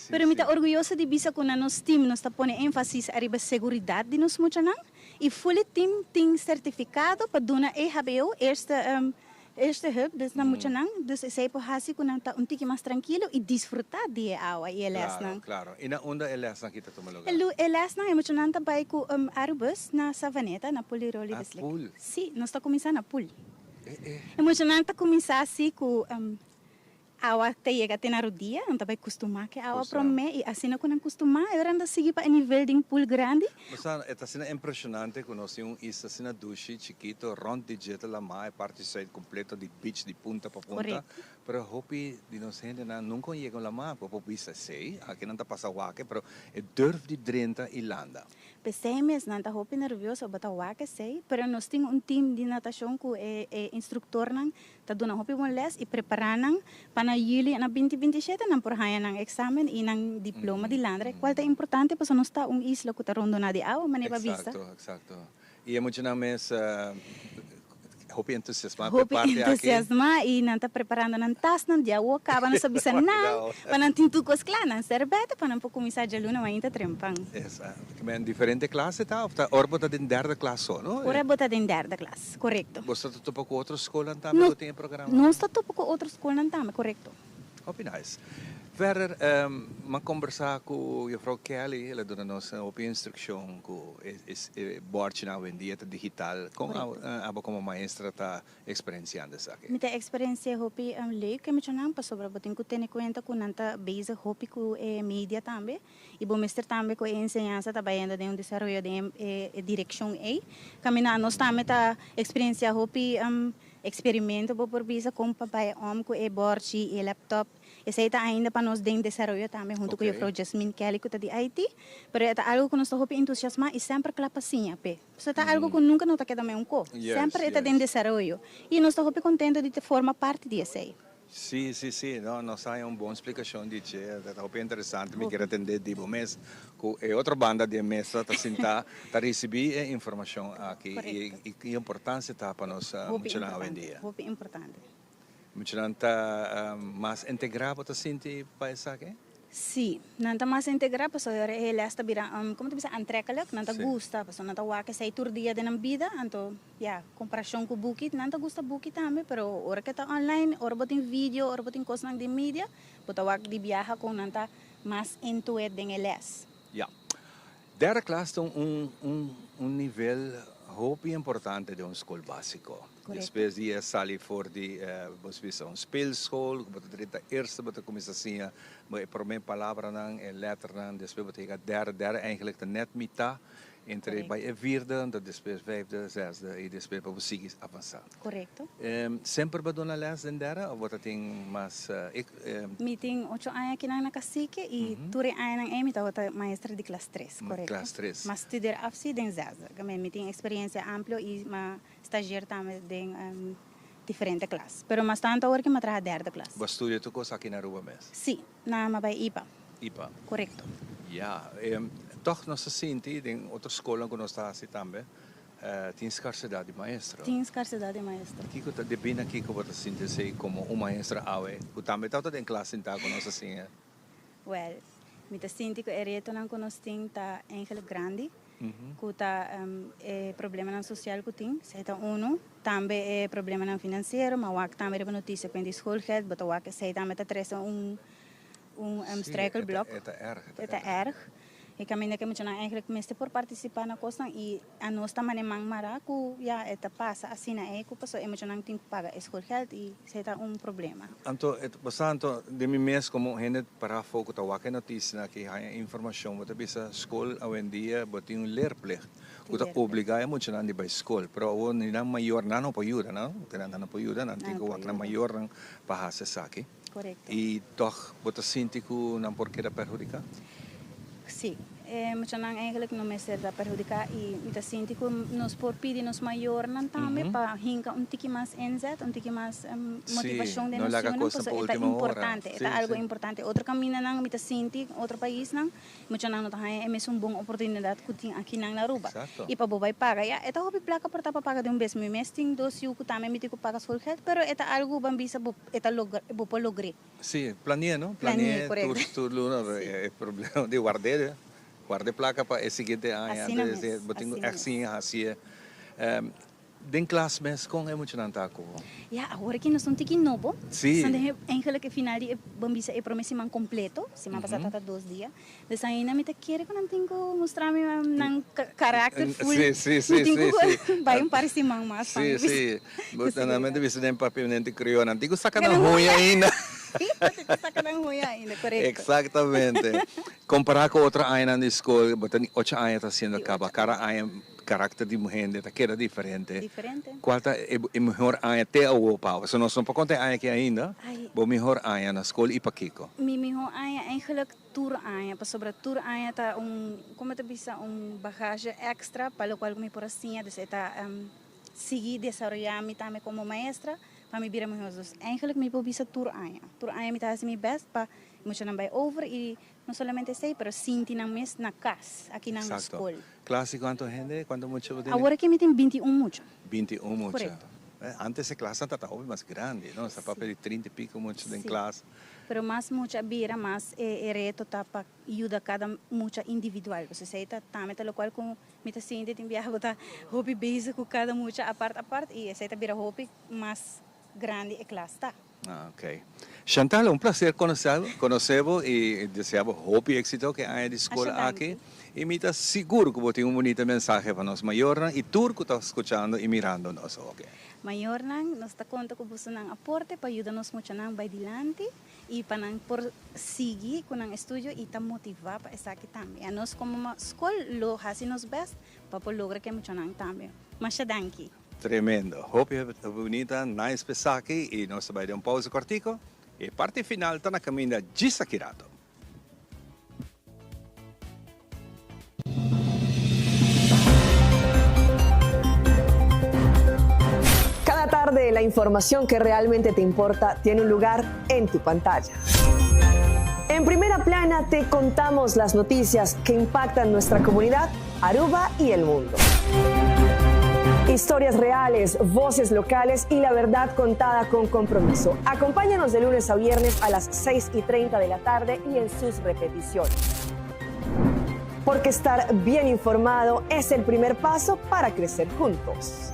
Pero mi ta orguyoso di bisa ku na nos tim nos ta pone énfasis ariba seguridat di nos muchanan i ful e tim tin sertifikado pa duna EHBO, Eerste Eerste Hulp, dus na muchanan. Dus esei por hasi ku nan ta un tiki mas trankilo i disfrutá di e awa i e lèsnan. Claro, claro. I na unda e lèsnan aki ta tuma lugá? E lèsnan e muchanan ta bai ku Arubus na Savaneta, na Pool di Rolly Ah, Beslik. pool. Sí, nos ta kuminsá na pool. Eh, eh. E muchanan ta kuminsá así ku awa ta yega te na rodia, nan ta bai kustumá ku e awa promé i asina ku nan kustumá e ora nan ta sigui pa e nivel den pool grandi. Bo sa, e ta asina impreshonante ku nos tin un isla asina dushi, chikito, rònt di dje ta lamá, e parti sùit kompleto di beach di punta pa punta. Korekto. Pero hopi di nos hendenan nunka a yega un lamá, bo por bisa esei, aki nan ta pasa wak, pero e durf di drenta i landa. P'esei mes nan ta hopi nervioso, bo ta wak esei, pero nos tin un team di natashon ku e e instruktornan ta duna hopi bon les i prepará nan pa na juli na binti 27 nan por haña nan eksamen i nan diploma di landra, kual ta importante pasobra nos ta un isla ku ta rondoná di awa, manera bo a bisa. Eksakto, eksakto. I e muchanan mes hopi entusiasmá pa e Hopi parti aki. entusiasmá i nan ta preparando nan tasnan, di awo kaba nan sa bisa nan pa nan tin tur kos kla, nan serbete pa nan por kuminsá djaluna mainta trempan. Esa, men diferente klase ta òf ta ora bo ta den derde klas so, no? Ora bo ta den derde klas, korekto. Bo sa ta topa ku otro skolnan tambe ku tin e programa? Nos ta topa ku otro skolnan tambe, korekto. Hopi nice. Verder, m'a kombersá ku Juffrouw Kelly, el a duna nos hopi instrukshon ku e bòrchinan awendia ta digital. Kon abo komo maestra ta eksperensiando esaki? Mi ta eksperensi'é hopi leuk e muchanan pasobra bo tin ku tene kuenta ku nan ta bezig hopi ku e media tambe i bo mester tambe ku e enseñansa ta bayendo den un desaroyo den e direkshon ei. Kaminda nos tambe ta eksperensiá hopi eksperimento bo por bisa kon pa bai om ku e bòrchi i e laptop. Esei ta ainda pa nos den desaroyo tambe huntu ku Juffrouw Jasmine Kelly ku ta di IT. Pero e ta algu ku nos ta hopi entusiasmá i semper kla pa siña p'e. Pasobra ta algu ku nunka no ta keda meun ko. Semper e ta den desaroyo. I nos ta hopi kontento di ta forma parti di esei. Sí, sí, sí. No, nos a haña un bon splikashon di dje. Ta hopi interesante. Mi kier a tende di bo mes ku e otro banda di e mesa ta sintá ta risibí e informashon aki i ki importansia ta pa nos muchanan awendia. Hopi importante. Muchanan ta mas integrá bo ta sinti pa esaki? Sí, nan ta mas integrá pasobra ora e les ta bira, komo ta bisa, aantrekkelijk, nan ta gusta pasobra nan ta wak esei tur dia den nan bida, anto ya, komparashon ku buki, nan ta gusta buki tambe, pero ora ke ta online, ora bo tin video, ora bo tin kosnan den media, bo ta wak di biaha kon nan ta mas into it den e les. Ya. Derde klas ta un un nivel hopi importante den un skol básiko. Despues di e sali for di bo bisa un speelschool ku bo ta drenta eerste bo ta kuminsá siña bo e promé palabranan, e lèternan, despues bo ta yega derde, derde eigenlijk ta nèt mitá entre bai e vierde, anto despues vijfde, zesde i despues pa bo sigui avansá. Korekto. Semper bo duna lès den derde òf bo ta tin mas? Mi tin ocho aña akinan na Cacique y tur e añanan ey mi tabata maestra di klas tres, korekto. Klas tres. M'a studeer af si den zesde. Mi tin experiencia amplio y m'a stagier tambe den diferente klas. Pero mas tanto awor ke m'a traha derde klas. Bo a studia tur kos aki na Aruba mes? Si, na m'a bay ipa. Ipa. Korekto. Ya, tòg nos ta sinti den otro skolnan ku nos ta hasi tambe, Tin skarsedat di maestro. Tin skarsedat di maestro. Kiko ta debí na kiko bo ta sinti esei komo un maestra awe ku tambe tabata den klas sintá ku nos a siña? Wèl, mi ta sinti ku e retonan ku nos tin ta eigenlijk grandi, ku ta e problemanan sosial ku tin, esei ta unu. Tambe e problemanan finansiero, mi a wak tambe riba notisia ku hende di schoolgeld, bo ta wak esei tambe ta trese un un struikelblok. E ta erg. E ta erg. E kaminda ku e muchanan eigenlijk mester por partisipá na kosnan i anos ta mane man mará ku ya e ta pasa asina ei ku pasobra e muchanan tin ku paga e schoolgeld i esei ta un problema. Anto e ta pasa anto den mi mes komo un hende pará afó ku ta wak e notisianan aki haña informashon bo ta bisa skol awendia bo tin un leerplicht ku ta obligá e muchanan di bai skol pero awor ni nan mayor nan no por yuda no ke nan no por yuda nan tin ku wak nan mayornan pa hasi esaki. Korekto. I tòg bo ta sinti ku nan por keda perhudiká? Sí. E muchanan eigenlijk no mester ta perhudiká i mi ta sinti ku nos por pidi nos mayornan tambe pa hinka un tiki mas inzet, un tiki mas motivashon den nos yunan pasobra e ta importante, e ta algu importante. Otro kamindanan mi ta sinti, otro paisnan, muchanan no ta haña e mesun bon oportunidat ku tin akinan na Aruba. I pa bo bai paga, ya, e ta hopi plaka por ta pa paga di un bes. Mi mes tin dos yu ku tambe mi tin ku paga schoolgeld, pero e ta algu ban bisa bo E ta logra, bo por logr'é. Sí, plane'é, no? Plane'é, korekto. Tur luna, e problema di ward'é, ward'é plaka pa e siguiente aña. Asina mes, Bo tin ku asina ègt mes. siña hasié. Den klas mes, kon e muchanan ta ku bo? Ya, awor aki nos ta un tiki nobo. Sí. Nos ta den eigenlijk e final di e, bon bisa, e prome siman kompleto. Siman pasá tabata dos dia. Dus ainda mi ta kere ku nan tin ku mustra mi nan karakter full. Sí, sí, sí, Mi tin ku sí, sí. bai un par di siman mas pa Sí, mi bisa sí. ku Bo ta seguridad. mente bisa den papiamento kriol, nan tin ku saka nan huña ainda. Sí, nan tin ku saka nan huña ainda, korekto. Eksaktamente. Kompará ku otro añanan di skol, bo ta ni ocho aña ta hasiendo kaba. Kada aña karakter di hende ta keda diferente. Diferente. Kual ta e mihor aña te awo pa bo? So nos no por konta e aña aki ainda. Bo mihor aña na skol i pakiko? Mi mihor aña eigenlijk Tur aña, pasobra tur aña ta un, como ta bisa, un bagaje extra pa locual cu mi por a siña, dus e ta sigui desaroya mi tambe como maestra pa mi bira mihor. Dus eigenlijk mi por bisa tur aña, tur aña mi ta haci mi best pa e muchanan bay over y no solamente esey pero sinti nan mes na cas, aki nan na Exacto. scol. Klas di cuanto hende, cuanto mucha bo tene? Awor aki mi tin 21 mucha. 21 mucha. Correcto. Antes e klasnan ta ta hopi mas grandi, no? Sa papia di 30 y pico mucha den Sí. klas. Pero mas mucha bira, mas e reto ta pa yuda kada mucha individual. Pasobra esei ta tambe ta lokual ku mi ta sinti tin biaha bo ta hopi bezig ku kada mucha apart apart i esei ta bira hopi mas grandi e klas ta. Ok. Chantal, un placer conoce conoce bo y desea bo hopi exito cu e aña di scol aki. Y mi ta sigur cu bo tin un bunita mensahe pa nos mayornan y tur cu ta scuchando y mirando nos oke. Mayornan, nos ta conta cu bosonan aporte pa yuda nos muchanan bay dilanti y pa nan por sigui cu nan estudio y ta motiva pa esaki tambe. Anos como scol lo haci nos best pa por logra cu e muchanan tambe. Masha danki. Tremendo. Hopi bunita, nice p'esaki y nos ta bay den un pausa cortico. E parti final ta na caminda djis aki rato. Cada tarde la información que realmente te importa tiene un lugar en tu pantalla. En primera plana te contamos las noticias que impactan nuestra comunidad, Aruba y el mundo. Historias reales, voces locales y la verdad contada con compromiso. Acompáñanos de lunes a viernes a las 6 y 30 de la tarde y en sus repeticiones. Porque estar bien informado es el primer paso para crecer juntos.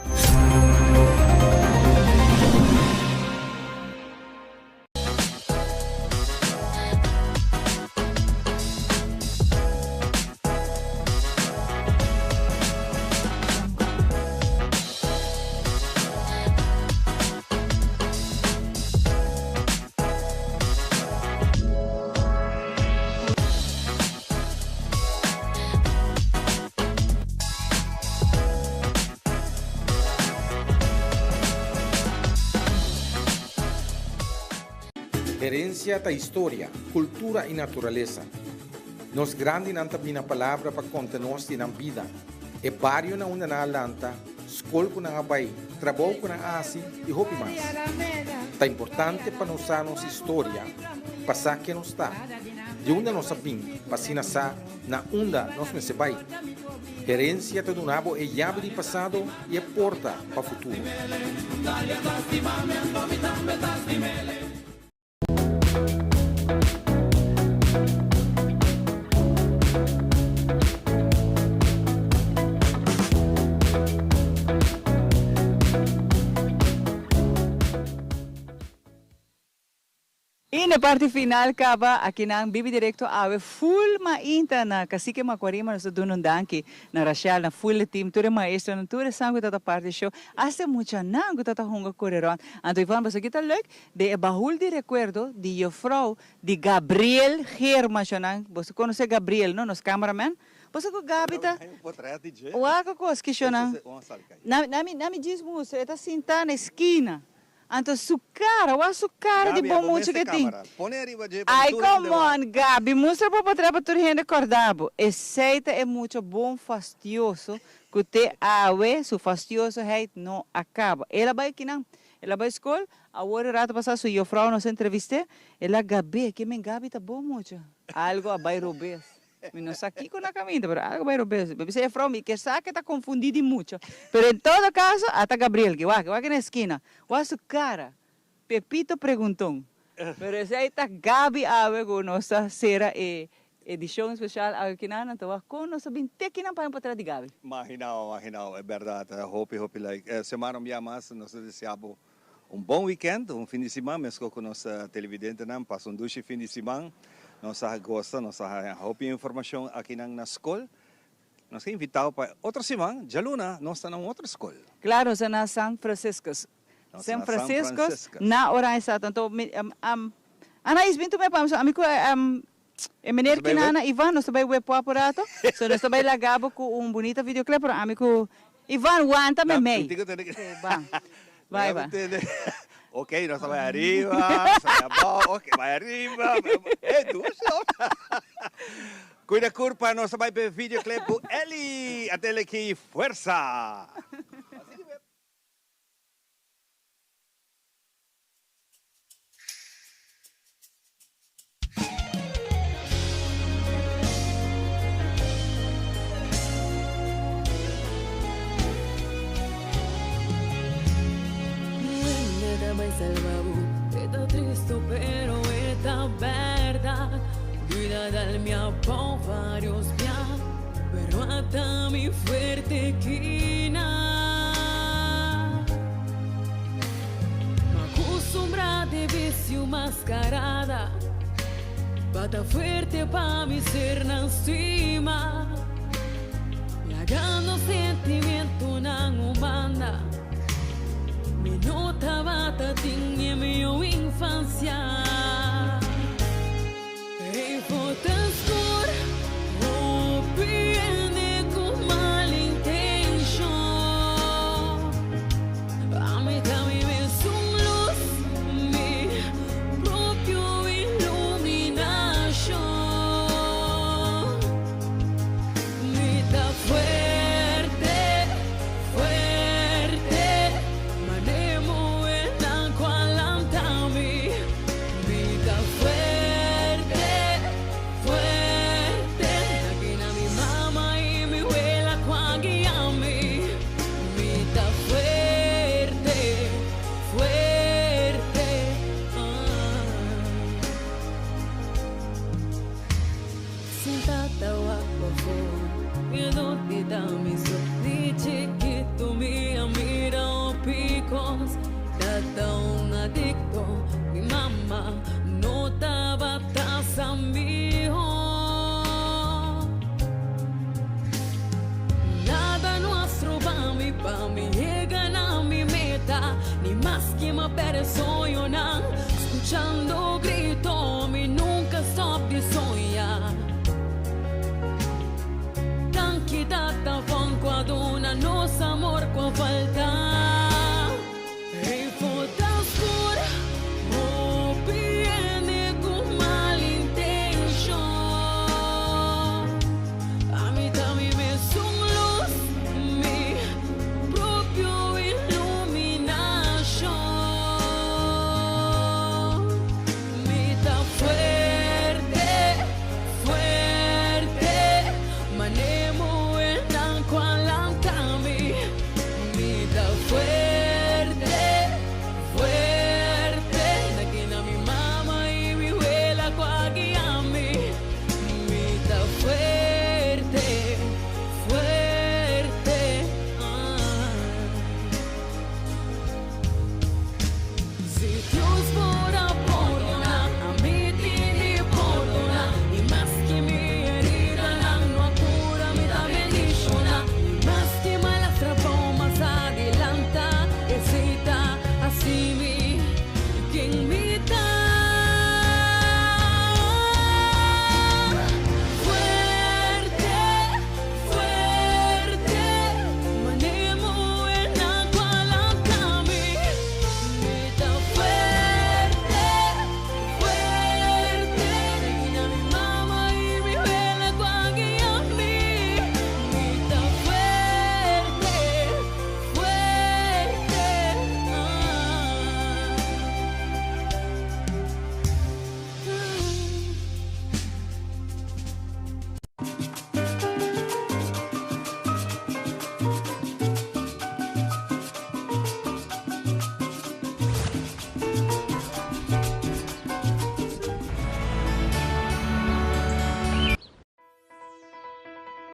Herencia ta historia, cultura y naturalesa. Nos grandinan ta bina palabra pa conta nos di nan bida, e bario na unda nan a lanta, scol cu nan a bay, trabou cu nan a haci y hopi mas. Ta importante pa nos sa nos historia pa sa ken nos ta, di unda nos a bin pa asina sa na unda nos mester bai. Herencia ta duna bo e yabi di pasado y e porta pa futuro. Y na parti final caba akinan Bibi Directo awe full mainta na Cacique Macuarima nos ta duna un danki na Rachel na full e team tur e maestronan tur esnan cu ta ta parti show hasta e muchanan cu ta ta hunga core rond anto Yvonne boso kita leuk den e bahul di recuerdo di juffrouw di Gabriel Geerman shonan boso conoce Gabriel no nos cameraman boso cu Gabi ta wak cu cos ki shonan na mi djis mustra e ta sinta na esquina Anto su cara, wak su cara di bon mucha ke tin. Ai come on Gaby, mustra bo potrèt pa tur hende kòrda bo. Esei ta e mucha bon fastioso ku te awe su fastiosoheid no a kaba. El a bai kinan, el a bai skol, awor e rato pasá su jofrou nos a entrevist'é, el a gab'é, ke men Gaby ta bon mucha. Algo a bai robes. Mi no sa kiko na kaminda, pero algo bai robes. Mi bisa jefrou, mi ke sa ke ta konfundí di mucha. Pero en todo kaso, ata Gabriel ki, wak, wak na eskina. Wak su kara. Pepito pregunton. Pero esei ta Gaby awe ku nos ta sera e edishon speshal awe kinan, anto wak kon nos ta bin te kinan pa portret di Gaby. Mahinao, mahinao, e bèrdat. Hopi, hopi like. Semana un bia mas nos ta desea bo Un bon weekend, un fin di siman, meskos ku nos televidentenan pasa un dushi fin di siman. Nos a gosta, nos a haña hopi informashon akinan na skol. Nos ta invitao pa otro siman, djaluna, nos ta na un otro skol. Klaro, nos ta na San Franciscus. San Franciscus, na Oranjestad. Anto, mi, Anais, bin tuma e pa mi. Ami ku e meneer Kinana, Ivan, nos ta bai wep wap un rato. So nos ta bai laga bo ku un bunita videoclip, pero ami ku Ivan, wanta me mei. Ban. Bai, bai. Ok, nos ta bai ariba, nos ta bai abou, ok, bai ariba, bai abou. Eh, dushi hoor. Cuida curpa, nos ta bai p'e videoclip cu Elly. Atele aki, fuerza! mascarada. Bata fuerte pa mi sernan stima. Lagando sentimientonan un banda. Mi no tabata tin e mihó infancia. Ei for ta skur, hopi hende ku mal intenshon. Ami ta mi mesun lus, mi propio iluminashon. Mi ta fuerte, fuerte, manemo enan ku a lanta mi. Mi ta fuerte, fuerte, danki na mi mama i mi wela ku a guia mi. Mi ta fuerte, fuerte, ah. Sin tata wak pafó, miedo di ta mi so. Di chikitu mi a mira hopi kos. Tata un adikto, mi mama no tabata sa mihó. Nada no a stroba mi pa mi yega na mi meta, ni maske m'a perde soñonan. Skuchando grito mi nunka stop di soña. Danki Tata Juan ku a duna nos amor ku a falta.